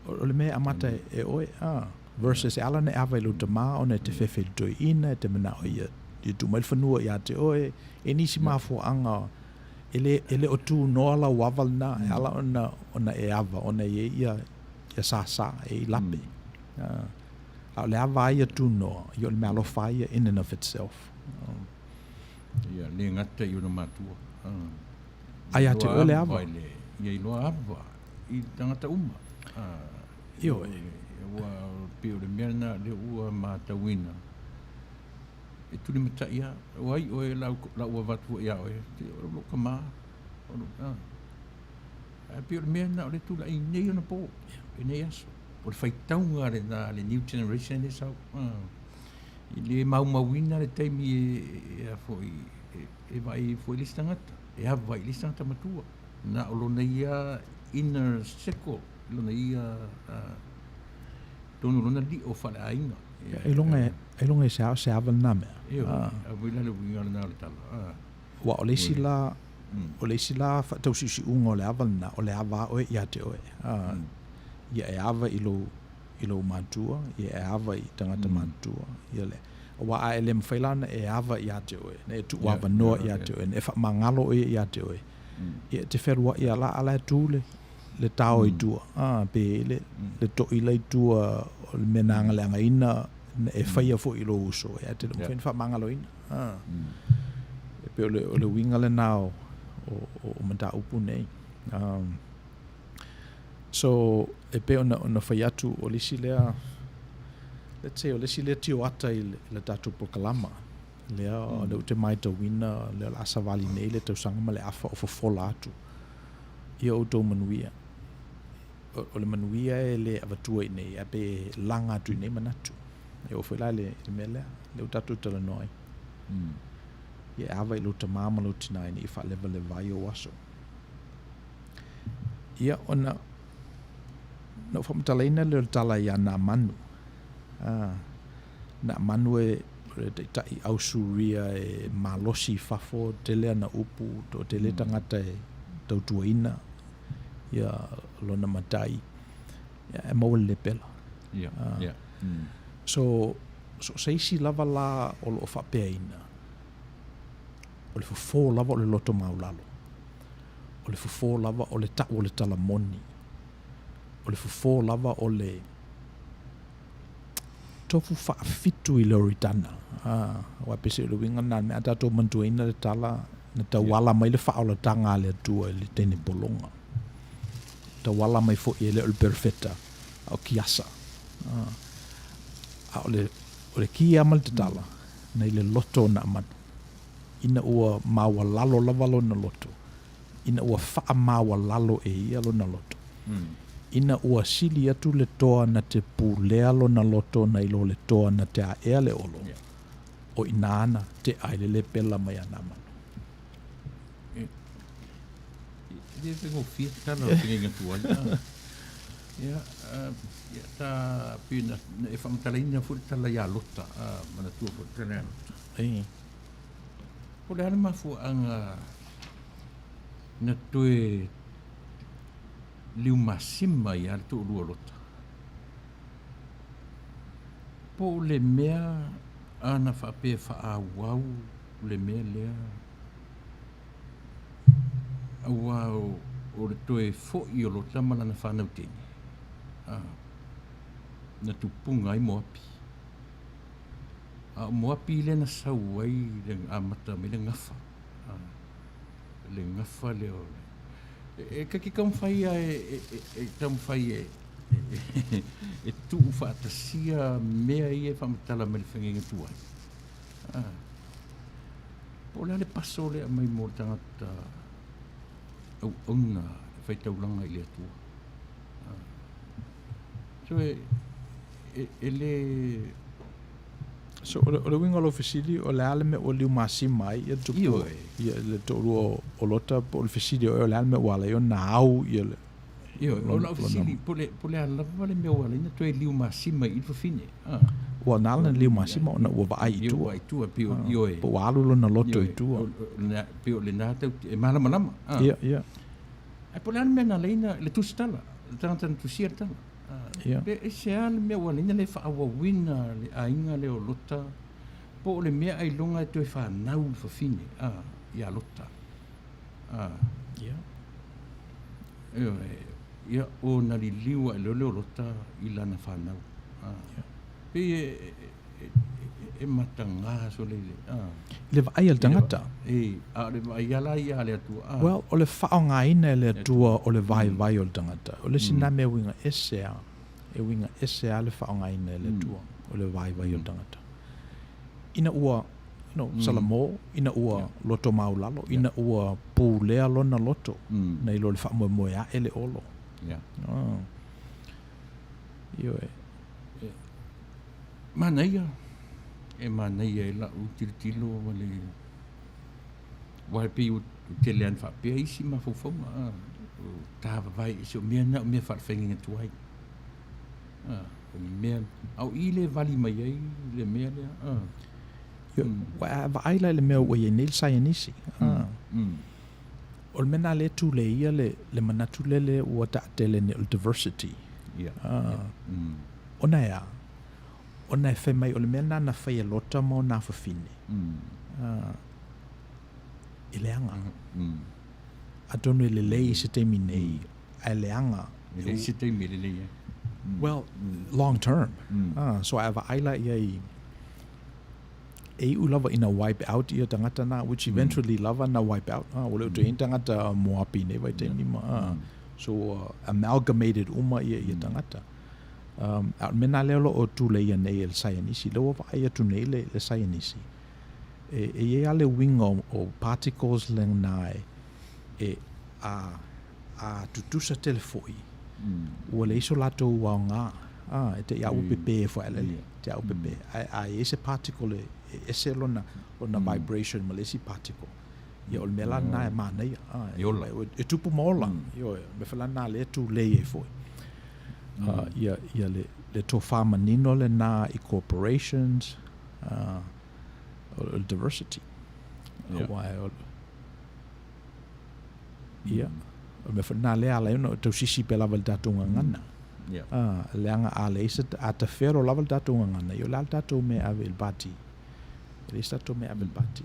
O le mea e amata e oe, a, versus e ala ona e ava i lou tamā ona e te fefe i le toeaina, e te manao ia, ia tuu mai le fanua ia te oe, e nisi mafuaaga e le, e le o tunoa lau ava lena, e ala ona, ona e ava, ona e i ai ia, ia sāsā, e i lape. A o le ava lava ia tunoa, ia o le meaalofa lava ia in and of itself. Ia le gata i ona matua. A ia te oe le ava. Ia iloa ava i tagata uma. Ioe. Ua pei o le mea lena lea ua matauina. E tulimatai lava. O ai oe lau avatu foi ia oe, o lou tama. O Ae pei o le mea lena o lea e tulai nei ona po, lenei aso. O le faitauga lena a le new generation lea e sau. E le maumauina le taimi e, a foi, e vaai ai foi le isi tagata, e ava i le isi tagata matua. Na o lona ia inner circle, lona ia tonu lona lio faaleaiga. Ailoga ailoga e se se ava lena mea. Ioe, a foi la le uiga lena o le tala. Aua o le isi la, o le isi la faatausiusiuga o le ava lena, o le ava a oe ia te oe. Ia e ava i lou, i lou matua, ia e ava i tagata matutua, ia le, aua a e le mafai la ona e ava ia te oe, na e tuuavanoa ia te oe, na e faamagalo oe ia te oe, ia e te fealuai lava la, a la e tu le, le tao i tua, pe i ai le, le toila i tua o le mea na agaleagaina, na e faia foi i lou uso, ia e te le mafai ona faamagaloina. E pei o le, o le uiga lena o, o, o mataupu nei. So, e pei ona, ona fai atu, o le isi lea, let's say, o le isi lea tioata i le, i le tatou polokalama, lea, lea ou te matauina, lea o le a savali nei le tausaga ma le afa o fofola atu ia outou manuia. O, o le manuia e le avatua i inei, ae pei e laga atu i inei manatu. E oo foi la i le, i le mea lea, lea ua tatou talanoa ai. Ia e ava i lou tamā ma lou tinā ina ia faalevaleva ai ou aso. Ia, ona na ou faamatalaina lea o le tala ia Naamanu. Ah, Naamanu e o le taitai au Suria e malosi i fafo, tele ana upu, toatele tagata e tautuaina ia lona matai, ia, e maua le lepela. Ia, ia. So, so o se isi lava la o lo o faapeaina, o le fofo lava o le loto maulalo, o le fofo lava o le tau o le tala moni, o le fofo lava o le tofu faafitu i le Oritana. Aua e pei o le uiga lena o le mea a tatou manatuaina le tala na tauala mai le faaolataga a le Atua i le teine pologa. Tauala mai foi e le o le perofeta a o Kiasa. A o le, o le kia ma le tatala, nei le loto o Naamanu. Ina ua maualalo lava lona loto, ina ua faamaualalo e ia lona loto, ina ua sili atu le toa na te pulea lona loto nai lo le toa na te aea le olo, o i ina na tea ai le lepela mai a Naamanu. E le faigofie le tala o le feagaiga tuai. Ia, ia ta pei na e faamatalaina foi le tala ia Lota, manatua foi le tala ia Lota. Ei. Po o le a le mafuaaga na toe liumasima ai lava le toalua o Lota? Po o le mea a na faapea e faaauau le mea lea aua o le toe foi o Lota ma lana fanau teine, na tupuga ai Moapi. A o Moapi lea na sau ai le amata mai le gafa, le gafa lea o le e ka ke taumafai a e taumafai e e tuu faatasia mea ia e faamatala mai le feagaiga tuai. Po o le a le paso lea aumai mo le tagata auauna e faitaulaga i le Atua. So e e le So, o le, o le uiga o lou fesili, o le a le mea ua liumasima ai ia tupu, Ioe. ia le toalua o Lota, po o le fesili o oe, o le a le mea ua ala ai ona au ia le Ioe, o lau fesili, po le, po le a lava le mea ua ala ai ona toe liumasima i le fafine? Ua na ala ona liumasima ona ua vaai i tua. Ua vaai i tua, pei o, ioe. Po ua alu lona loto i tua. Ioe, pei o lena tau, e malamalama. Ia, ia. Ae po o le a le mea na ala ai ona, le tusitala, le tagata na tusia le tala. Ia. Pe aisea le mea ua ala ai ona le faaauauina le aiga lea o Lota, po o le mea ailoga e toe fanau le fafine, ia Lota. Ia. Ioe, ia ona liliu ae loa lea o Lota i lana fanau. Ia. Pei e mataga sole i le. I le vaai a le tagata. E, a o le vaai lava la ia a le Atua. Well, o le faaaogaina e le Atua o le vaivai o le tagata. O le isi lena mea e uiga ese lava, e uiga ese lava le faaaogaina e le Atua o le vaivai o le tagata. Ina ua you know, Salamo ina ua loto maulalo, ina ua pulea lona loto, nai lo le faamoemoe ae le olo. Oh. Ioe. Manaia, e manaia i lau tilotilo ma le aua e pei ua tele lava ina faapea isi mafaufauga, a, o tavavae ese o mea na o mea faalefaigaina tuai. A, o le mea, a o i lea e vali mai ai le mea lea, a. Ioe, ua a vaai la i le mea ua i ai nei le saienisi, a. O le mea lena lea e tuleia le, le manatu lele ua taatele nei o le diversity. A. Ona e a? Ona e fai mai o le mea lena na fai e Lota ma ona afafine, a, e leaga. Atonu e lelei i se taimi nei, ae leaga. E leai se taimi e lelei ai. Well, long term. A, so a vaai la i ai, e iu lava ina wipe out ia tagata na, which eventually lava na wipe out. A, ua le o toe i ai ni tagata Moapi i nei vaitaimi ma, a, so ua amalgamated uma ia tagata. Um, a o le mea lena lea o lo o tuleia nei e le saienisi, lea ua vaai atu nei le, le saienisi, e, e i ai lava le uiga o, o particles lena e, e a, a tutusa tele foi, ua leai so latou aoga, a, e te i a ua pepē foi a lele, te a ua pepē. Ae a i ai se particle e, e ese lona, lona vibration ma le isi particle, ia o le mea la lena e manaia, a, E ola. E, e tupu ma ola, ioe, o le mea foi la lena lea e tulei ai foi. Ia, ia le, le tofa manino lena i corporations, o le diversity. Yeah. Aua e o, ia, o le mea foi lena lea e ala ai ona tausisi pea lava i le tatou gagana. Yeah. Leaga a leai se, a tafero lava le tatou gagana, ia o le a le tatou mea e ave i le pati? E leai se tatou mea e ave i le pati.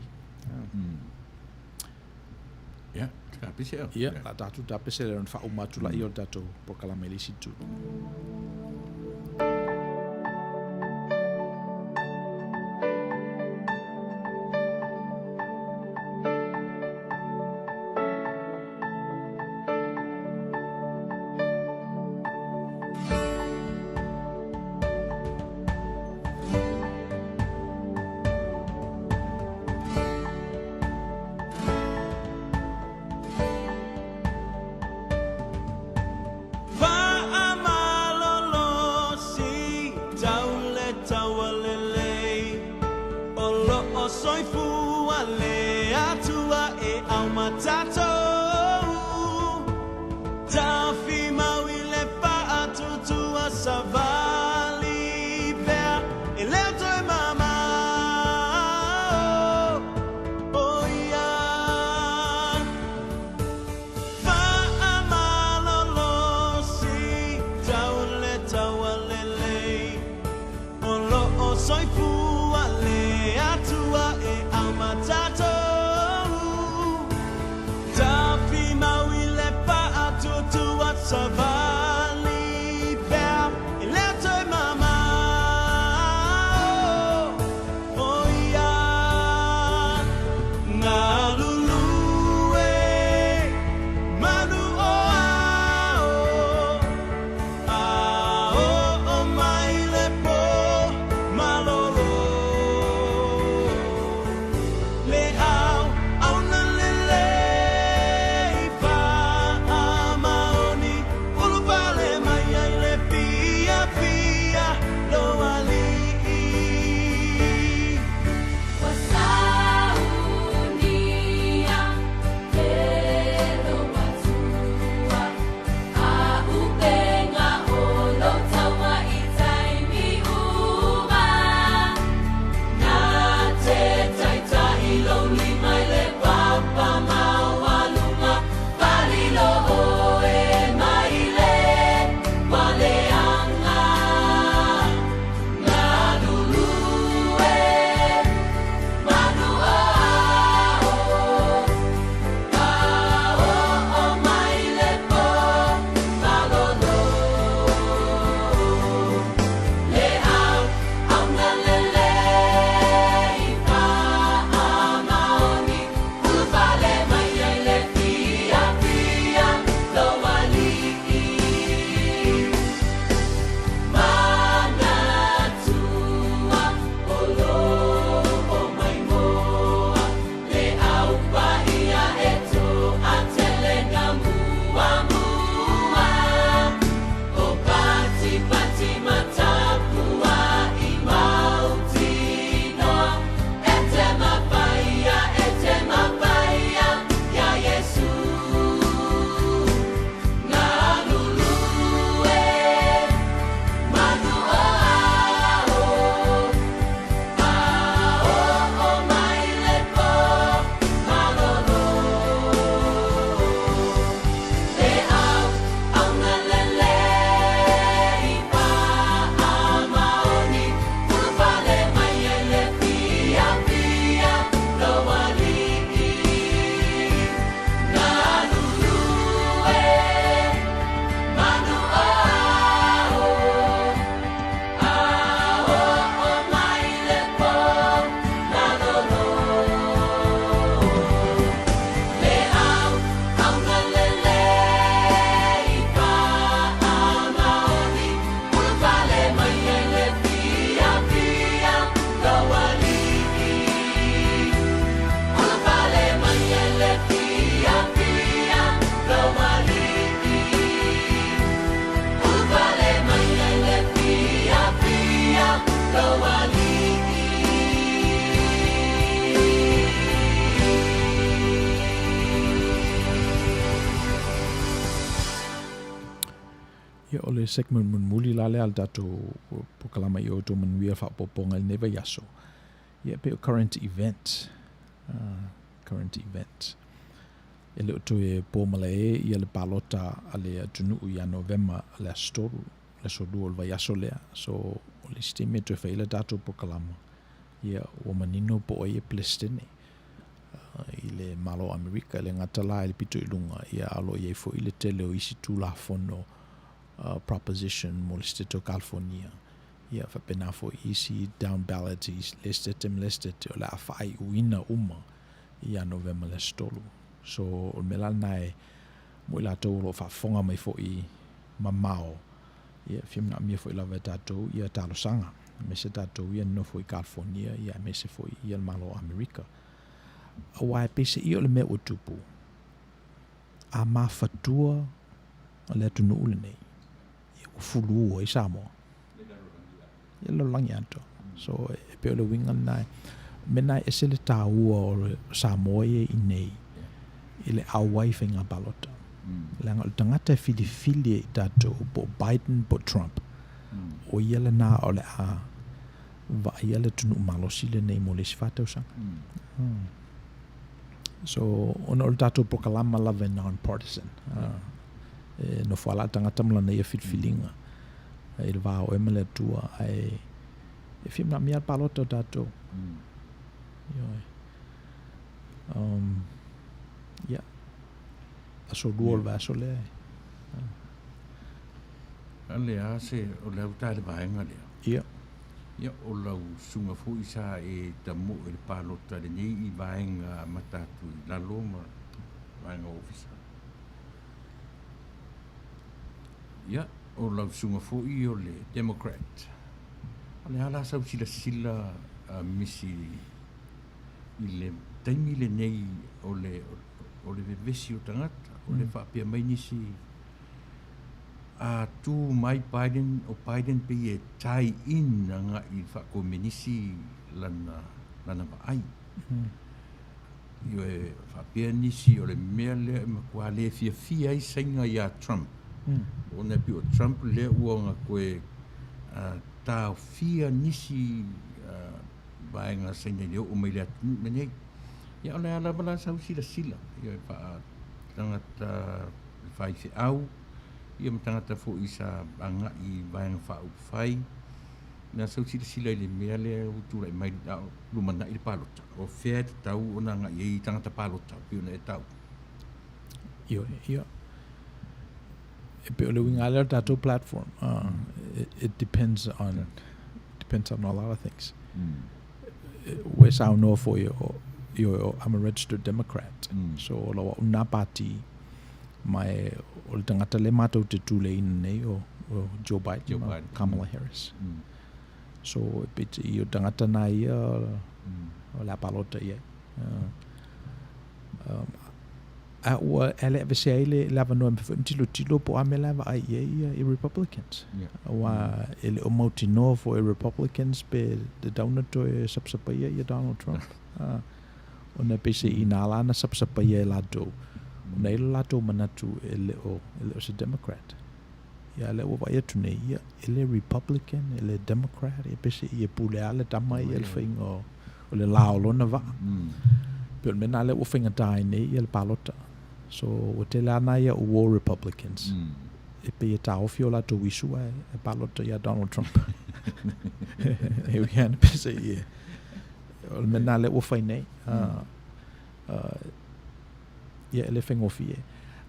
Ia, tapese au. Ia, la tatou tapese lea ona faauma atu laia o le tatou polokalame i le isi itu. le segment mulimuli la lea a le tatou polokalama i outou manuia faaopoopoga i lenei vaiaso, ia pei o current event, current event. E le o toe po malae ia le palota a le atunuu ia Novema le aso 3, le aso 2 o le vaiaso lea. So, o le isi taimi e toe fai ai le tatou polokalama, ia ua manino po o ai e Peresetene i le Malo o Amerika. E le gata la i le pito i luga, ia a o lo o i ai foi le tele o isi Tulafono Proposition mo le Setete o California, ia faapena foi isi down ballot i le Setete ma le Setete o le a faaiuina uma ia Novema le aso 3. So, o le mea la lena e mo i latou o lo o faafofoga mai foi mamao, ia e fia manaomia foi lava e tatou ia talosaga, aemaise tatou ia nonofo i California, ia aemaise foi ia le Malo o Amerika. Aua e peiseai o le mea ua tupu, a mafatua le atunuu lenei, ia ua fulu ai Samoa. Ia le lalolagi atoa. So, e pei o le uiga lena, mea lena e ese le taua o le Samoa ia i inei i le auai i faiga palota. Leaga o le tagata e filifili e i tatou po o Biden po o Trump, o ia lena o le a vaaia le atunuu malosi lenei mo le isi 4 tausaga. So, ona o le tatou polokalama lava e non-partisan. E nofo lava le tagata ma lana ia filifiliga i le va o oe ma le Atua, ae e fia manaomia le palota o tatou. Ioe. Ia, aso 2 o le vaiaso lea. A le a se, o le au ta i le vaega lea. Ia. Ia, o lau susuga foi sa e tamoe i le palota lenei i vaega amata atu i lalo ma vaega ofisa. Ia, o lau susuga foi o le Democrat. O le a la sau silasila a misi i le taimi lenei o le, o le vevesi o tagata, o le faapea mai nisi a tu mai Biden, o Biden pei e tie in agai i le faakomenisi lana, lana vaai. Ioe, faapea nisi o le mea lea e matua le fiafia ai Saina iā Trump, ona e pei o Trump lea ua ona toe taofia nisi vaega Saina i le oo mai i le atunuu lenei. Ia o le a lava la sau silasila, ioe, faa-tagata faifeau, ia ma tagata foi sa agai i vaega faaupufai, na sau silasila i le mea lea ua tulai mai a o lumanai le palota, o fea e tatau ona agai ai tagata palota pei ona e taua? Ioe, ia. E pei o le uiga lava lea o le tatou platform, it depends on, depends on a lot of things. Ua e saunoa foi, ioe, I'm a registered Democrat, so o lau au lena pati, ma e, o le tagata lea matou te tuleiina nei o, o Joe Biden, Joe Biden. Kamala Harris. So e peitai o le tagata na ia o le a palota i ai. A ua e le aveesea ai le, le avanoa e mafai foi ona tilotilo po o a mea la e vaai i ai ia i Republicans. Yeah. Aua e le o mautinoa foi e Republicans pe tatau ona toe sapasapaia ia Donald Trump. Ona e peiseai na ala ona sapasapaia e latou, ona e i ai lo latou manatu e le o, e le o se Democrat. Ia a lea ua vaai atu nei, ia, e le Republican, e le Democrat, ia peiseai e pule lava le tama ia i le faiga o, o le la o lona vaa. Pei o le mea lena lea ua faigata ai nei ia le palota. So, ua tele lava nai au war Republicans e pei e taofi o latou isu ae e palota iā Donald Trump. E ui lava ina peiseai e, o le mea lena lea ua fai nei. Ia e le faigofie.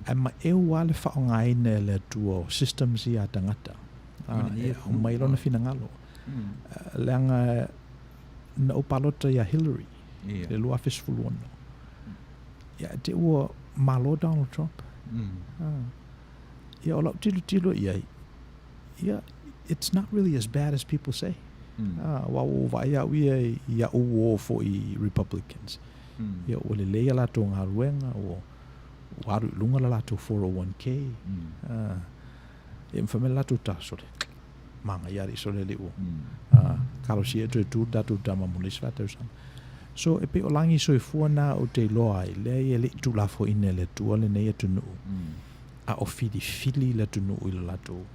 Ae maeu lava le faaaogaina e le Atua o systems ia a tagata e aumai lona finagalo. Leaga na ou palota iā Hillary i le 2016. Ia te i ua malo Donald Trump. Ia o lau tilotilo i ai, ia it's not really as bad as people say. Aua ua ou vaai au ia i aʻu uō foi i Republicans. Ia ua lelei a latou galuega, ua alu i luga le latou 401k. Ia ma fai mai le latou tala, sole, manaia alii sole alii ua talosia e toe tu le tatou tama mo le isi 4 tausaga. So e pei o lagi soifua na ou te iloa ai, leai e le i tulafoina e le Atua lenei atunuu, a o filifili le atunuu i le latou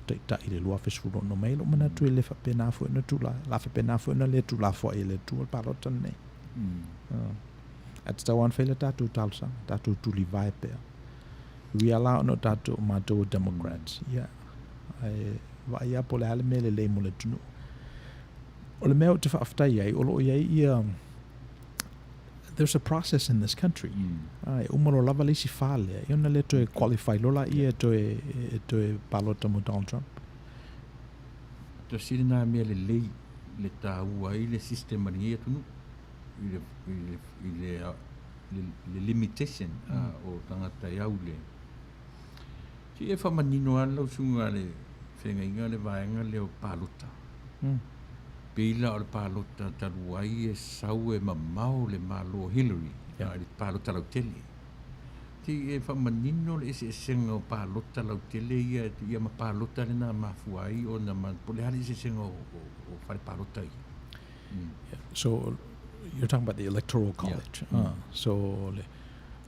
taitai i le 2016 mai lou manatu e le faapena foi ona tula la faapena foi ona le tuulafoai e le Atua le palota lenei. Ae tatau lava ona fai le tatou talosaga, tatou tulivae pea. E ui lava la ona o tatou, o matou o Democrats, ia, ae vaai lava po o le a le mea lelei mo le atunuu. O le mea ou te faafetai ai, o lo o i ai ia, there's a process in this country. E uma loa lava le isi fa lea, ia ona le toe qualify loa laia e toe, e toe palota mo Donald Trump. Tasi lena mea lelei le taua ai le system a lenei atunuu i le, i le, i le, le, le limitation o tagata e au le. Se i e faamanino lava lau susuga le feagaiga le vaega lea o palota. Pei la o le palota talu ai e sau e mamao le malo o Hillary i le palota lautele. Se i e faamanino le eseesega o palota lautele ia ia ma palota lena mafua ai ona ma po o le a le eseesega o, o, o fale palota ia. Yeah. So you're talking about the electoral college. Yeah. So le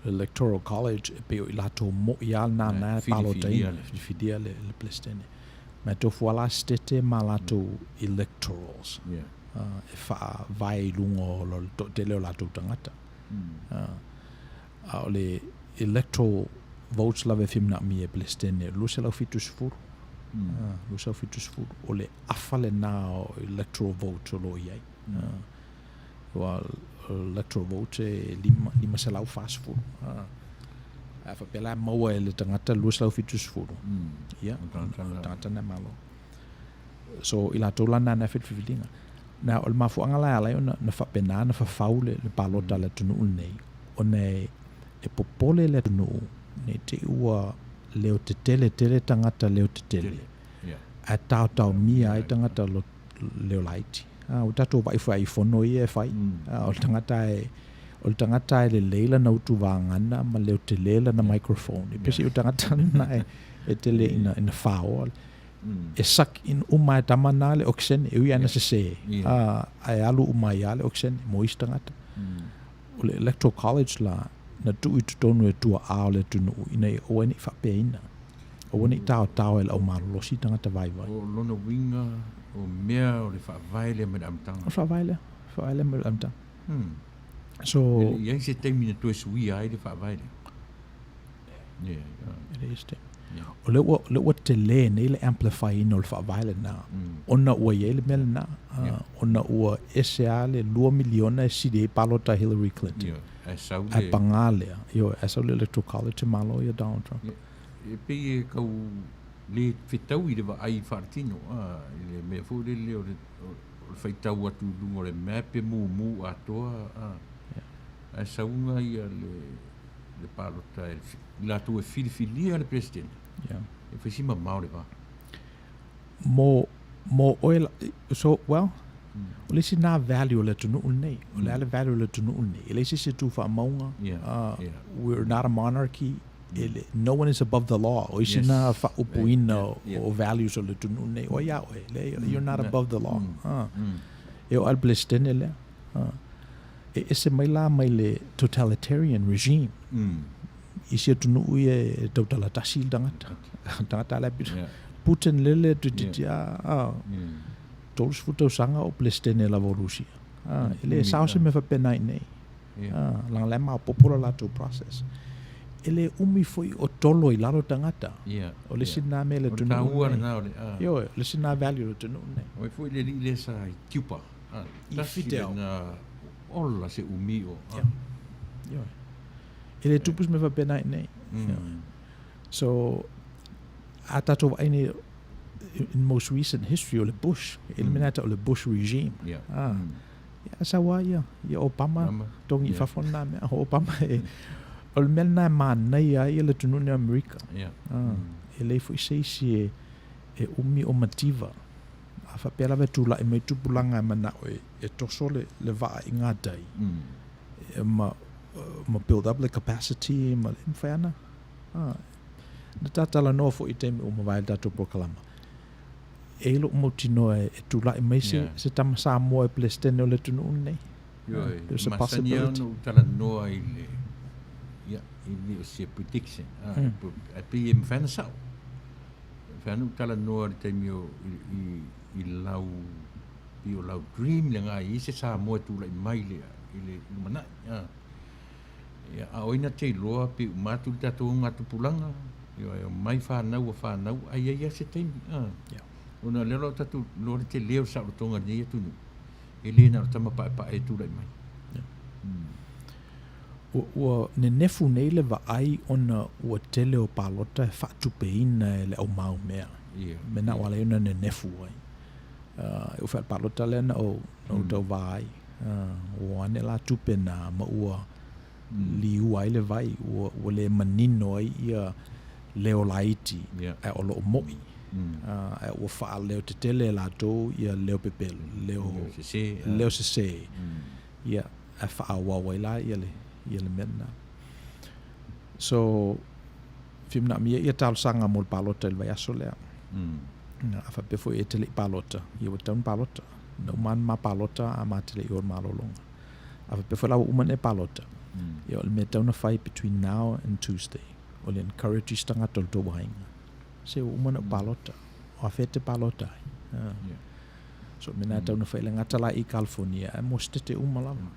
electoral college e pei o i latou mo'i lava lena na e palotaina, filifilia le, le Peresetene. Ma e tofu lava la setete ma latou electorals e faavae i luga o le toatele o latou tagata. A o le electoral votes lava e fia manaomia e Peresetene, 270. 270. O le afa lena o electoral votes o lo o i ai. Aua o electoral votes e 540. A faapea la e maua e le tagata 270, ia, o le tagata lena e malo. So, i latou la na na filifiliga. Na, o le mafuaaga la e ala ai ona na faapena ona fafau le, le palota a le atunuu lenei, ona e, e popole le atunuu ne i te i ua leo tetele tele tagata leo tetele, ae taotaomia ai tagata leo laiti. A, ua tatou vaai foi i fono ia e fai. A, o le tagata e, o le tagata e lelei lana utu vagana ma leo tele lana microphone. E pei o le tagata lena e, e tele ina, ina faoa. E suck in uma e tama na le okesene, e ui ana sese. A, ae alu uma ai lava le okesene mo isi tagata. O le Electoral College la, na tuu i totonu e tuaa o le atunuu ina ia aua ne i faapeaina. Aua ne i taotao e le aumalolosi tagata vaivai. O lona uiga, o mea o le faavae lea mai le amataga. O le faavae lea, faavae lea mai le amataga. So. E le i i ai se taimi na toe suia ai le faavae lea. E leai se taimi. O lea ua, lea ua tele nei le amplify ina o le faavae lena, ona ua i ai le mea lena, ona ua ese lava le 2 miliona e sili ai palota a Hillary Clinton. Ae sau le. Ae paga lea, ioe, ae sau le Electoral College e malo ia Donald Trump. E pei e tau le fetaui le vaai faaletino, i le mea foi lele o le, o le faitau atu i luga o le map e mumu atoa, ae sauga ia le le palota e i latou e filifilia le Peresetene, e fai si mamao le va. Mo, mo oe la, so, well, o le isi lena value o le atunuu lenei. O le a le value o le atunuu lenei? E leai se isi e tu faamauga. We're not a monarchy. E le, no one is above the law. O isi na faaupuina o values o le atunuu lenei. O ai a oe? Leai, you're not above the law. E oo lava i le Peresetene lea. E ese mai la mai le totalitarian regime. Isi atunuu ia e tautala tasi le tagata. Tagata la pito. Putin lele toeitiiti a 30 tausaga o Peresetene lava o Rusia. E le sao se mea faapena i inei. Leaga la e maopoopo le latou process. E le umi foi o tolo i lalo tagata. O le isi lena mea i le atunuu lenei. Ioe, o le isi lena value o le atunuu lenei. O ai foi le alii lea sa i Cuba. I Fidel. Ola se umi o. Ioe. E le tupu se mea faapena i inei. So, a tatou vaai nei in most recent history o le Bush, e le mea o le Bush regime. Ia, sau lava ia, ia Obama, togi i fafo lena mea. O Obama e, o le mea lena e manaia ai le atunuu nei o Amerika. E leai foi se isi e, e umi o mativa. A faapea lava e tulai mai tupulaga e manao e, e toso le, le vaa i gatai, e ma, ma build up le capacity ma le, e mafai ana. Na ta talanoa foi i taimi ua mavae le tatou polokalama. E i lou mautinoa e, e tulai mai se, se tama Samoa e Peresetene o le atunuu lenei. Ioe, There's a masani lava possibility. ona ou talanoa i le, ia, e le o se prediction, ae pei e mafai ona sao. mafai lava ona ou talanoa i le taimi o i i i lau pei o lau dream lena e i ai se Samoa e tulai mai i le i le lumanai a. Ia a o ai na te iloa pe uma atu le tatou augatupulaga, ioe, omai fanau a fanau ae i ai lava se taimi a. Ona o lea la ua tatou iloa le tele o le saolotoga i lenei atunuu, e le na o le tama paepae e tulai mai. Ua nenefu nei le vaai ona ua tele o palota e faatupeina e le au maumea. Mea na ua ala ai ona nenefu ai. E ufe le palota lea na ou tauva ai. Ua o ane la tupe na ma ua liua ai le vai, ua le manino ai ia leo laiti ae o loo moi. Ae ua faaleotetele e latou ia leo pepelo, leo sese. Ia, ae faaauau ai la ia le, ia le mea lena. So, fia manaomia ia talosaga mo le palota i le vaiaso lea. A faapea foi e te le i palota, ia ua tatau ona palota. Na uma lava ona ma palota a ma te le i o i le malologa. A faapea foi la ua uma ona e palota, ia o le mea e tatau ona fai between now and Tuesday, o le encourage isi tagata o le tou aiga, se ua uma ona ou palota, o afea e te palota ai? So mea na tau na fai le gata la i California ae mo setete uma lava.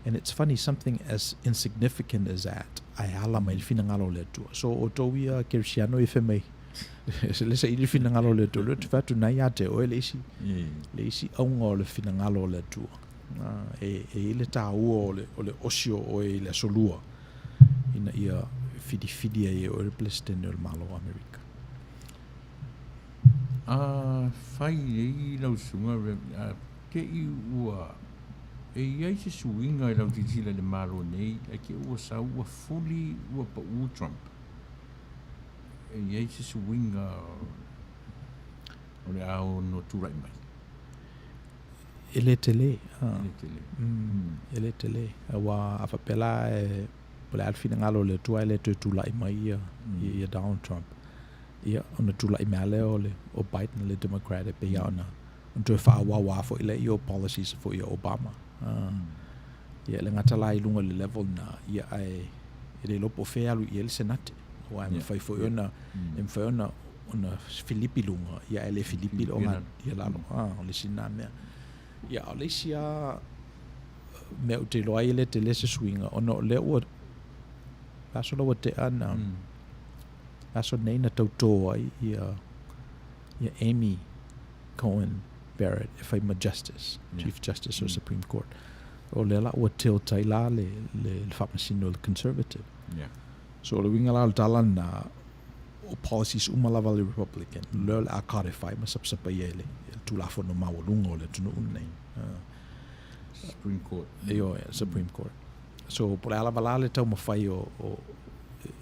And it's funny something as insignificant as that ae ala mai le finagalo o le Atua. So outou ia Kerisiano ia fai mai le saili le finagalo o le Atua, lea ou te fai atu na ia te oe le isi, le isi auga o le finagalo o le Atua. E i ai le taua o le osi o oe i le aso lua ina ia filifili ai e oe le Peresetene o le Malo o Amerika. A fai nei lau susuga Rev. A te i ua e i ai se suiga i lau silasila i le Malo nei, ae te i ua sau ua fully ua pau Trump. E i ai se suiga o le a ono tulai mai? E le tele. E le tele. E le tele. Aua a faapea la e po o le a le finagalo o le Atua e le toe tulai mai ia, ia Donald Trump. Ia, ona tulai mai lava lea o le o Biden le Democrat e pei lava ona ona toe faaauau lava foi lea o policies foi a Obama. Ia, e le gata la i luga i le level lena, ia ae e le iloa po o fea e alu i ai le Senate. Aua e mafai foi ona e mafai ona ona filipi luga, ia ae le filipi le oga ia lalo. O le isi lena mea. Ia, a o le isi lava mea ou te iloa ai e le tele se suiga, ona o lea ua le aso la ua tea na Le aso nei na tautō ai ia ia Amy Cohen Barrett e fai ma Justice, Chief Justice o Supreme Court. O lea la ua tilt ai la le le le faamasino i le Conservative. So o le uiga la o le tala lena, o policies uma lava a le Republican, lea o le a codify ma sapasapaia e le Tulafono maualuga o le atunuu lenei. Supreme Court. Ioe, Supreme Court. So po o le a lava la le taumafai o, o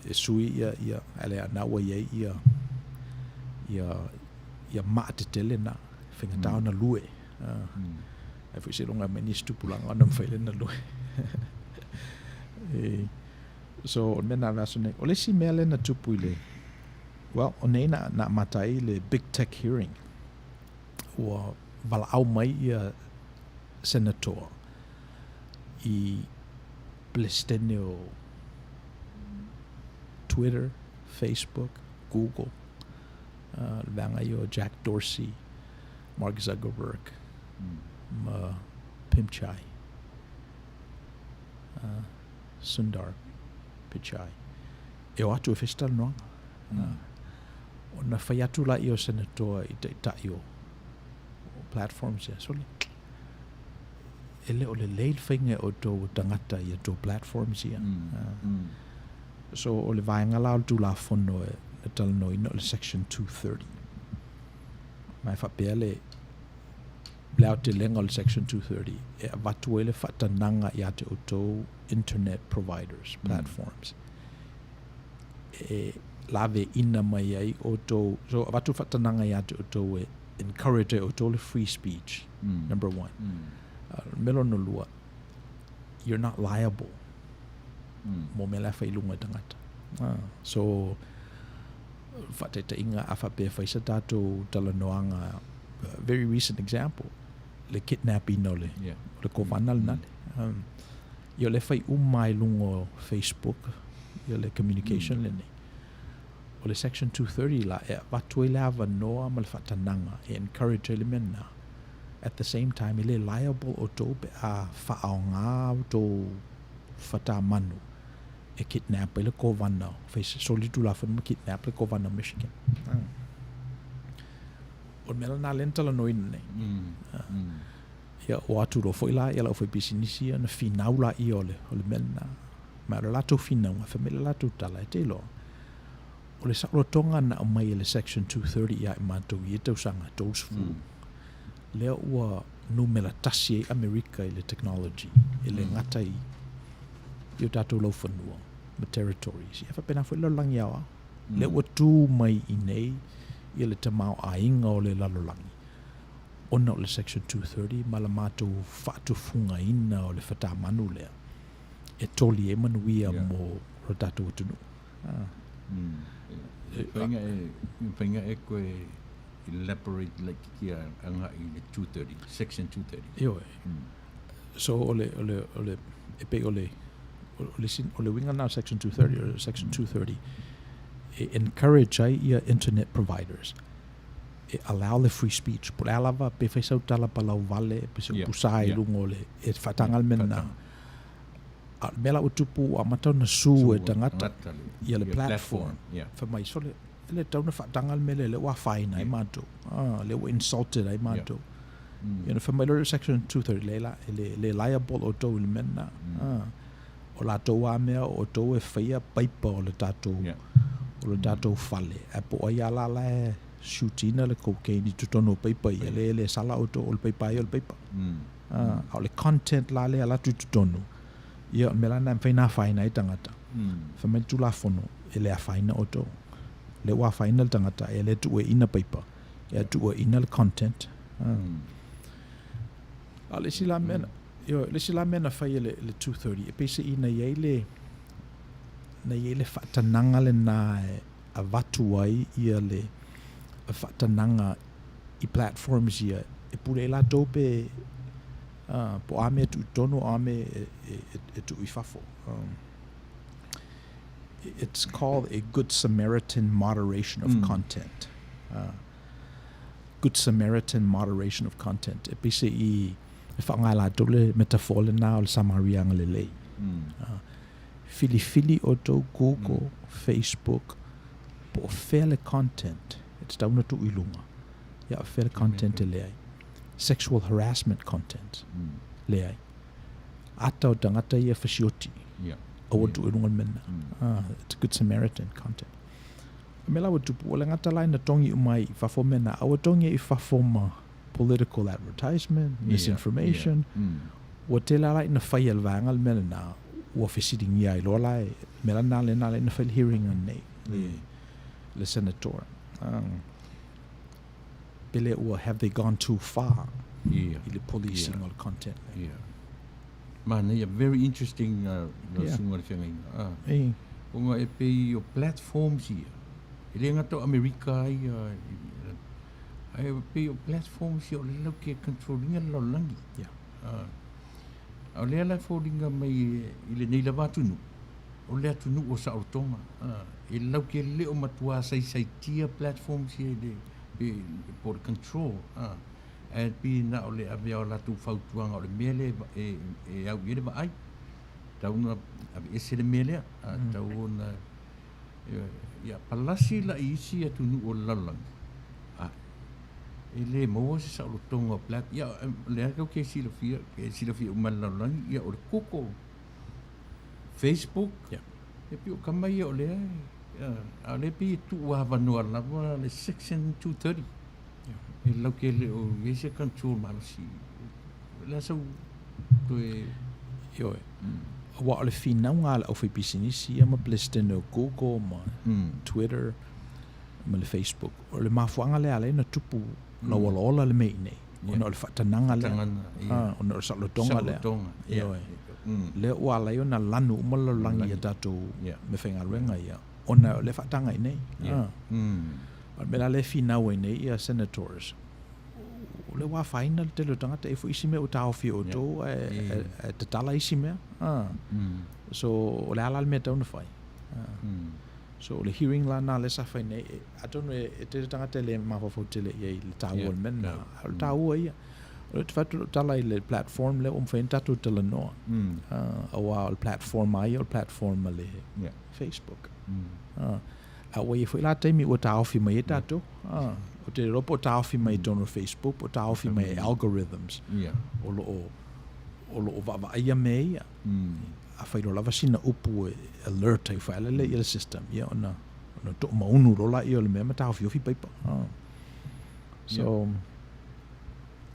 e sui ia, ia, a lea na ua i ai ia, ia, ia maa tetele na, faigata ona lue. Ai foi seiloga e aumai nisi tupulaga ona mafai lea ona lue. E, so o le mea na le aso nei. O le isi mea lea na tupu i le, well, o nei na, na amata ai le Big Tech Hearing. Ua valaau mai ia Senator i Peresetene o Twitter, Facebook, Google, le vaega ia o Jack Dorsey, Mark Zuckerberg ma Pimchai, Sundar Pichai, e o atu e fai se talanoaga. Ona fai atu laia o Senatoa i taitai o platforms ia, sole, e le o lelei le faiga e outou o tagata i a outou platforms ia. So o le vaega la o le Tulafono e na talanoaina o le Section 230. Ma e faapea le le aotelega o le Section 230 e avatu ai le faatanaga ia te outou internet providers, platforms, e laveina mai ai outou, so avatu le faatanaga ia te outou e encourage ai outou le free speech, number one. Mea lona lua, you're not liable mō mea la e fai i luga i tagata. So, faataitaiga a faapea e fai sa tatou talanoaga, very recent example, le kidnap ina o le, o le kovana lena le. Ia o lea e fai uma lava i luga o Facebook ia le communication lenei. O le Section 230 la e avatu ai le avanoa ma le faatanaga e encourage ai le mea lena. At the same time e le liable outou pe a faaaoga outou fatamanu e kidnap ai le Kovana, fai soli Tulafono ma kidnap le Kovana o Michigan. O le mea lena lea na talanoaina nei. Ia, ua atu loa foi la ia le aufaipisinisi ia ona finau laia o le, o le mea lena. Ma o le latou finauga, fai mai le latou tala, e te iloa, o le saolotoga na aumai e le Section 230 ia i matou i ia tausaga e 30, mm. lea ua numera tasi ai Amerika i le technology, e le gata i, i o tatou laufanua ma territories. Ia faapena foi le lalolagi aoao. Mm. Lea ua tu mai i nei ia le tamaoaiga o le lalolagi ona o le Section 230 ma la matou faatufugaina o le fatamanu lea e toli ai manuia yeah. mo lo tatou atunuu. Ah. Mm. E whainga e, whainga e koe elaborate like kia anga i le 230, Section 230. Ioe. Mm. So o le, o le, o le, e pei o le, o le, o le uiga na Section 230, o Section 230, e encourage ai ia internet providers e allow le free speech po o le a lava pe fai sau tala palauvale pe se upu sa i luga o le e faataga le mea lena. A o le mea la ua tupu ua amata ona sue e tagata ia le platform fai mai sole e le tatau ona faataga le mea lea lea ua afaina ai matou lea ua insulted ai matou. Ia ona fai mai loa lea o le section 230 leai la e le liable outou i le mea lena. O latou lava mea o outou e faia paipa o le tatou o le tatou fale ae po o ai lava la la e shoot ina le cocaine i totonu o paipa ia le le sala outou o le paipa ia o le paipa. A o le content la lea e alu atu i totonu ia o le mea la lena e mafai ona afaina ai tagata. Fai mai le Tulafono e le afaina outou. Lea ua afaina le tagata e le tuuaiina paipa e tuuaiina le content. A o le isi la mea Ioe, le isi la mea na fai e le, le 230, e peiseai na i ai le, na i ai le faatanaga lena e avatu ai ia le faatanaga i platforms ia e pule ai latou pe uh, po o a mea e tuu i totonu o a mea e, e, e, e tuu i fafo. It's called a Good Samaritan moderation of content. Good Samaritan moderation of content. E pei i e faaaoga e latou le metaphor lena o le Samariaga lelei. Filifili outou Google, Facebook, po o fea le content e tatau ona tuu i luga, ia o fea le content e leai. Sexual harassment content, leai. Ata o tagata ia fasioti, aua tuu i luga le mea lena. It's a Good Samaritan content. O mea la ua tupu, ua le gata la ina togi uma ai i fafo mea na, a ua togi ai i fafo ma political advertisement, misinformation. Ua tele lava la ina fai e le vaega le mea lena, ua fesiligia ai loa la e, mea la lena lea na ala ai ona fai le hearing anei, le Senator. Pele ua have they gone too far i le policing o le content lea. Manaia, very interesting lau susuga i le feagaiga. Ona e pei o platforms ia, e le gata o Amerika ai ia, ae pei o platforms ia o lea latou te control ina le lalolagi. A o lea la e foliga mai i lenei lava atunuu, o le atunuu o saolotoga. E latou te le o matua saisaitia platforms ia i le, po o le control. Ae pei na o le ave o latou fautuaga o le mea lea e au i ai le vaai. Tau ona aveese le mea lea, a tau ona ia palasi la i isi atunuu o le lalolagi, a e le maua se saolotoga o plat. Ia, o lea tou te silafia, e silafia uma e le lalolagi, ia o le Google, Facebook, e pei o tama ia o lea, a o lea pei e tuuavanoa lava le section 230. E lau ke le o i ai se control malosi. O le a sau toe... Ioe. Aua o le finauga a le aufaipisinisi ia ma Peresetene o Google ma Twitter ma le Facebook, o le mafuaaga lea e ala ai ona tupu lauolaola le mea i inei, ona o le faatanaga lea, ona o le saolotoga lea. Ioe. Lea ua ala ai ona lanu uma le lalolagi i a tatou meafaigaluega ia, ona o lea e faataga i inei. O le mea la lea e finau ai nei ia Senators, o lea ua afaina le tele o tagata, e i ai foi isi mea ua taofi e outou ae tatala isi mea. So, o le a la le mea e tatau ona fai? So o le hearing la lena lea sa fai nei, atonu e tele tagata e le mafaufau tele i ai i le taua o le mea lena, a o le taua ia. O lea ou te fai atu lau tala i le platform lea ua mafai ai ona tatou talanoa, aua o le platform lava ia o le platform a le Facebook. A ua i ai foi la taimi ua taofi mai ai tatou. Ou te le iloa po o taofi mai i totonu o Facebook po o taofi mai e algorithms o lo o o lo o vaavaaia mea ia. Afai loa lava sina upu e alert ai foi lele ia le system, ia ona ona toomaunu loa laia o le mea ma taofiofi paipa. So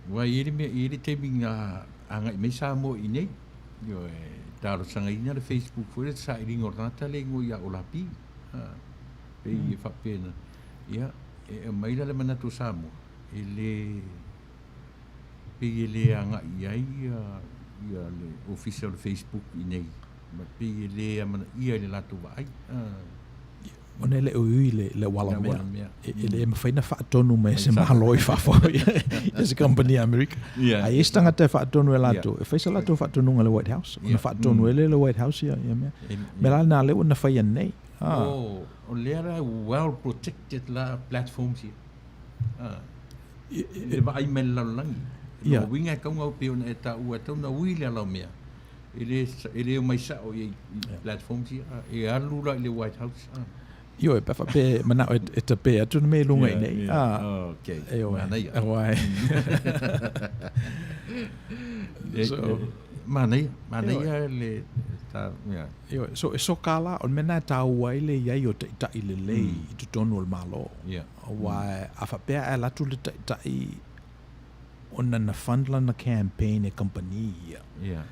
Aua e i ai le mea, e i ai le taimi na agai mai Samoa i inei, ioe, talosagaina le Facebook foi lea, le sailiga o le tagata lea e igoa ia Olapi, pei e faapena, ia, e aumai la le manatu o Samoa, e le, pei e le agai i ai ia le ofisa o le Facebook i inei, ma pei e le amanaia i le latou vaai. Ona e le o ui le, le auala mea. E le mafai na faatonu mai e se Malo i fafo ia se kamupani a Amerika. A i ai se tagata e faatonu e latou, e fai sa latou faatonuga i le White House. Ona faatonu ai lea e le White House ia, ia mea. Mea la lena lea ua na faia nei. Oh, o lea la well protected la platforms ia. I le vaai mai le lalolagi. Lona uiga e tatau ona pei ona e taua e tatau ona ui le ala o mea. E le, e le omai sao i platforms ia, e alu la i le White House. Ioe, pe faapea e manao e tape atu le mea i luga i nei. Okay. Ioe. Manaia. Auae. So, manaia, manaia le ta, yeah. Ioe, so e soka la, o le mea lena e taua ai le i ai o taitai lelei i totonu o le Malo. Yeah. Aua a faapea ae alu atu le taitai ona na fund lana campaign e kamupani ia. Yeah.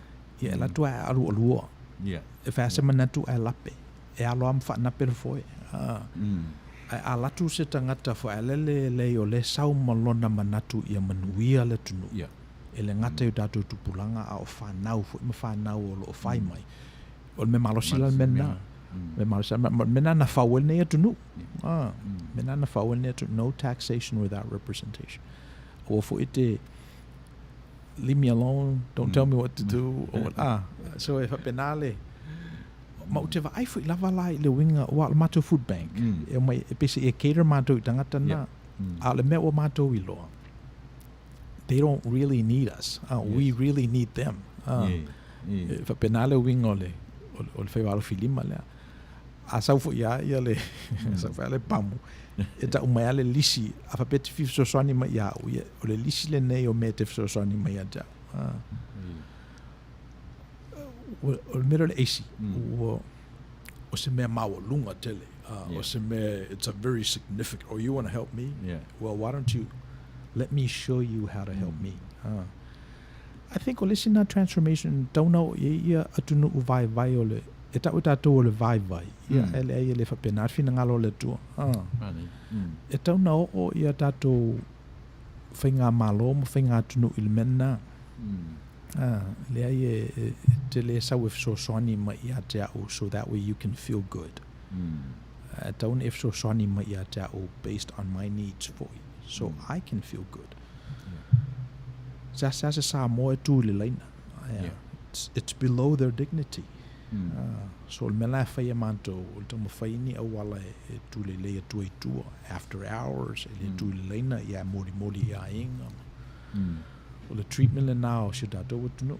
Ia e alu atu ae alualua. Yeah. E fai lava se manatu ae lape. E alo lava ma faanape le foe. Ae a alu atu se tagata foealele lelei o lea e sau ma lona manatu ia manuia le atunuu. Yeah. E le gata i o tatou tupulaga a o fanau foi ma fanau o lo o fai mai. O le mea malosi la le mea lena. Mea malosi la, ma le mea lena na fau ai lenei atunuu. Mea lena na fau ai lenei atunuu. No taxation without representation. Aua foi e te leave me alone, don't tell me what to do. Or, so e faapena le, ma ou te vaai foi lava la i le uiga, aua o le matou food bank, e omai, e pei se e cater matou i tagata na, a o le mea ua matou iloa, they don't really need us. We really need them. E faapena le uiga o le, o le faiva alofilima lea. A sau foi lava ia le, sau foi lava le pamu, e tau mai lava le lisi, a faapea e te fia fesoasoani mai ia au, ia, o le lisi lenei o mea e te fesoasoani mai ia te au. O le mea lea o le aisi, ua, o se mea maualuga tele. O se mea, it's a very significant, oh you want to help me? Well, why don't you let me show you how to help me. I think o le isi lena transformation tatau ona oo i ai ia atunuu vaivai o le, e tau e tatou o le vaivai, ia ae leai e le faapena le finagalo o le Atua. E tatau ona oo ia tatou faigamalo ma faiga atunuu i le mea lena. Leai e te le sau e fesoasoani mai ia te au so that way you can feel good. E tatau ona e fesoasoani mai ia te au based on my needs foi so I can feel good. Seasea se Samoa e tu i le laina. It's, it's below their dignity. So o le mea la e fai e matou, o le taumafai ni auala e tulelei atu ai i tua, after hours, e le tu i le laina, ia e molimoli i aiga. O le treatment lena o si o tatou atunuu.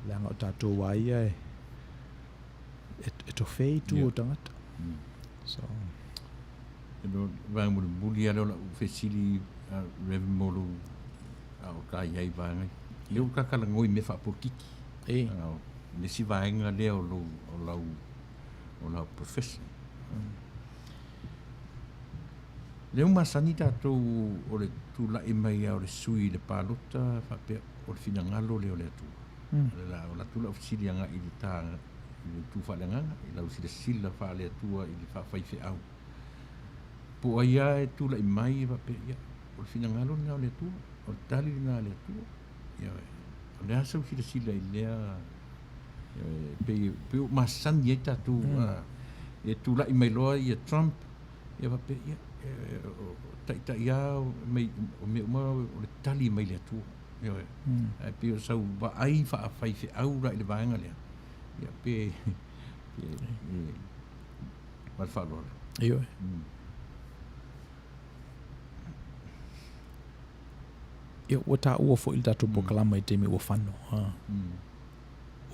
Leaga o tatou lava ia e, e, e tofe i tua o tagata. So. E le vaega mulimuli lava lea o lau fesili Reverend mo lou a o ta i ai vaega ia. Lea ua ta talanoa i mea faapolokiki. E. Le isi vaega lea o lou, o lau, o lau profession. Lea ua masani tatou o le tulai mai lava o le sui i le palota faapea o le finagalo lea o le Atua. O le la, o le atu lau fesili agai i le ta, i le itu faaleagaga, i lau silasila faale-Atua i le faafaifeau. Po o ai lava e tulai mai e faapea, ia, o le finagalo lena o le Atua, o le tali lena a le Atua. Ioe. O le a sau silasila i lea, ioe, pei, pei ua masani ai tatou, e tulai mai loa ia Trump, ia faapea, ia, o taitai lava mai, o mea uma o le tali mai le Atua. Ioe. Ae pei o sau vaai faafaifeau la i le vaega lea, ia, pe, pe, Ma le faaaloalo. Ioe. Ia, ua taua foi le tatou polokalama i taimi ua fano. Ha.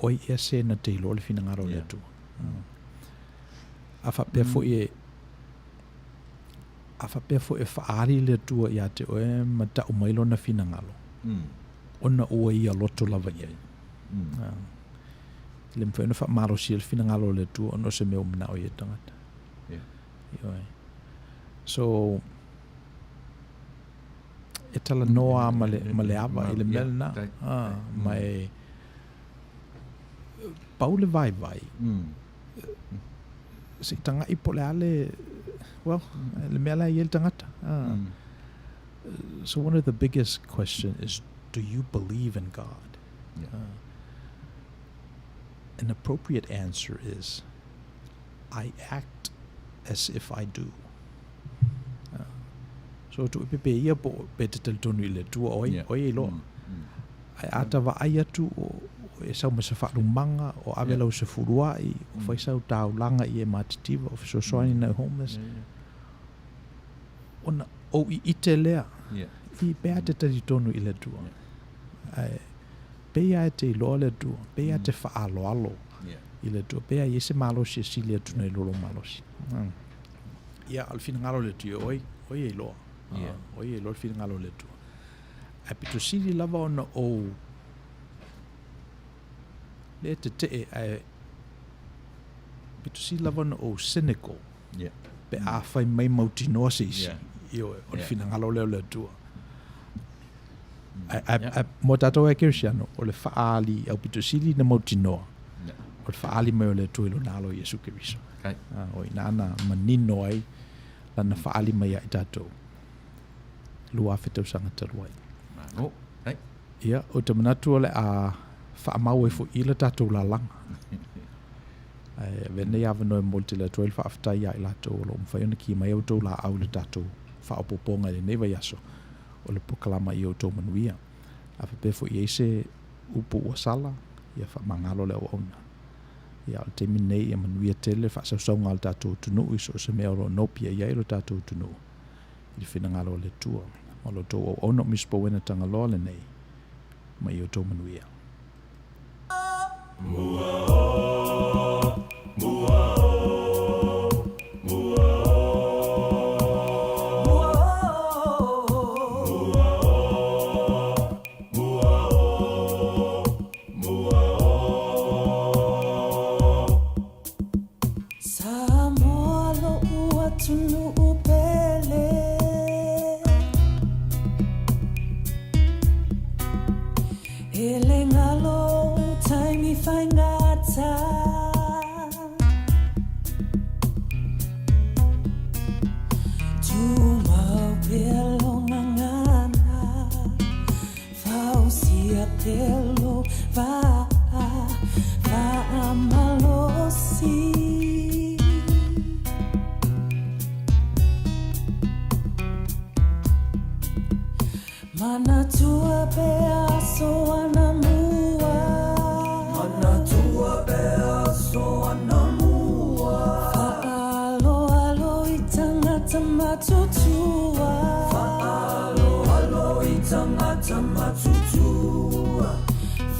O ai ea se na te iloa le finagalo o le Atua. A faapea foi e a faapea foi e faaali le Atua ia te oe ma tau mai lona finagalo, ona ua ia loto lava i ai. E le mafai ona faamalosia le finagalo o le Atua ona o se mea ua manao i ai le tagata. Ioe. So, e talanoa ma le, ma le ava i le mea lena. Ma e pau le vaivai, se i taga'i po o le a le, well, le mea la e i ai le tagata. So one of the biggest question is, do you believe in God? An appropriate answer is, I act as if I do. So tuuipe pe ia po pe te talitonu i le Atua o ai, o ai e iloa. Ae a ta vaai atu o e sau ma se faalumaga, o ave lau sefuluai, o fai sau taulaga i e matitiva, o fesoasoani nai homeless. Ona ou iite lea, i pe a te talitonu i le Atua. Ae pei lava e te iloa le Atua, pei lava e te faaaloalo i le Atua, pei lava e i ai se malosi e sili atu nai lo lou malosi. Ia, o le finagalo o le Atua, o ai, o ai e iloa. O ai e iloa le finagalo o le Atua. Ae pito sili lava ona ou le tetee, ae pito sili lava ona ou cynical pe a fai mai mautinoa se isi, ioe, o le finagalo lea o le Atua. Ae, ae, ae mo tatou e Kerisiano, o le faaali aupito sili na mautinoa, o le faaali mai o le Atua i lona alo Iesu Keriso. O i ina na manino ai lana faaali mai ia i tatou 2000 tausaga talu ai. Malo. Ia, ou te manatu o le a faamau ai foi i le tatou lalaga. Ae avea lenei avanoa e momoli tele atu ai le faafetai ia i latou o lo o mafai ona ki mai a outou laau i le tatou faaopoopoga i lenei vaiaso o le polokalama i outou manuia. A faapea foi i ai se upu ua sala, ia faamagalo le auauna. Ia, o le taimi lenei ia manuia tele le faasausauga a le tatou atunuu i so o se mea o lo o nopi ai ai lo tatou atunuu i le finagalo o le Atua. Ma lo outou auauna o Miss Bowena Tagaloa lenei, ma i outou manuia. Samoa lo'u atunuu pele E le galo ou taimi faigata Tumau pea lo gagana Fausia pea lo vaa Faamalosi Manatua pea aso anamua. Manatua pea aso anamua. Faaaloalo i tangata matutua. Faaaloalo i tangata matutua.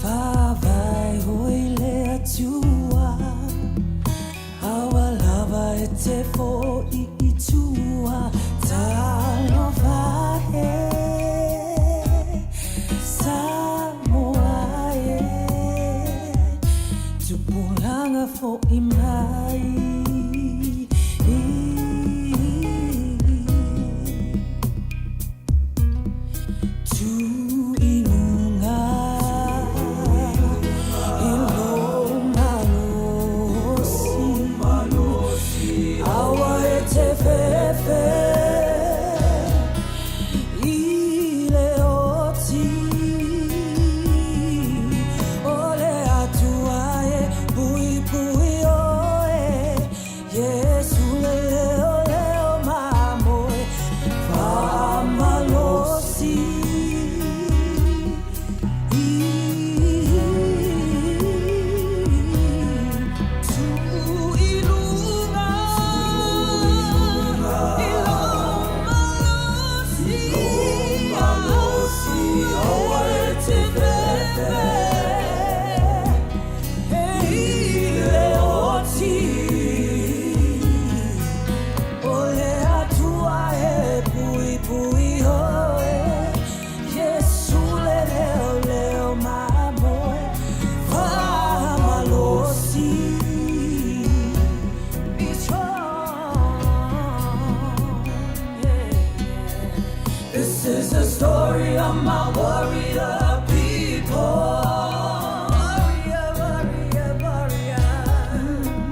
Faavae hoi le Atua. Aua lava e te fo'i i tua, talofa e, Samoa e, tupulaga fo'i mai. Tū i luga i lou malosi, Aua e te fefe i le oti, O le Atua e puipui oe. This is the story of my warrior.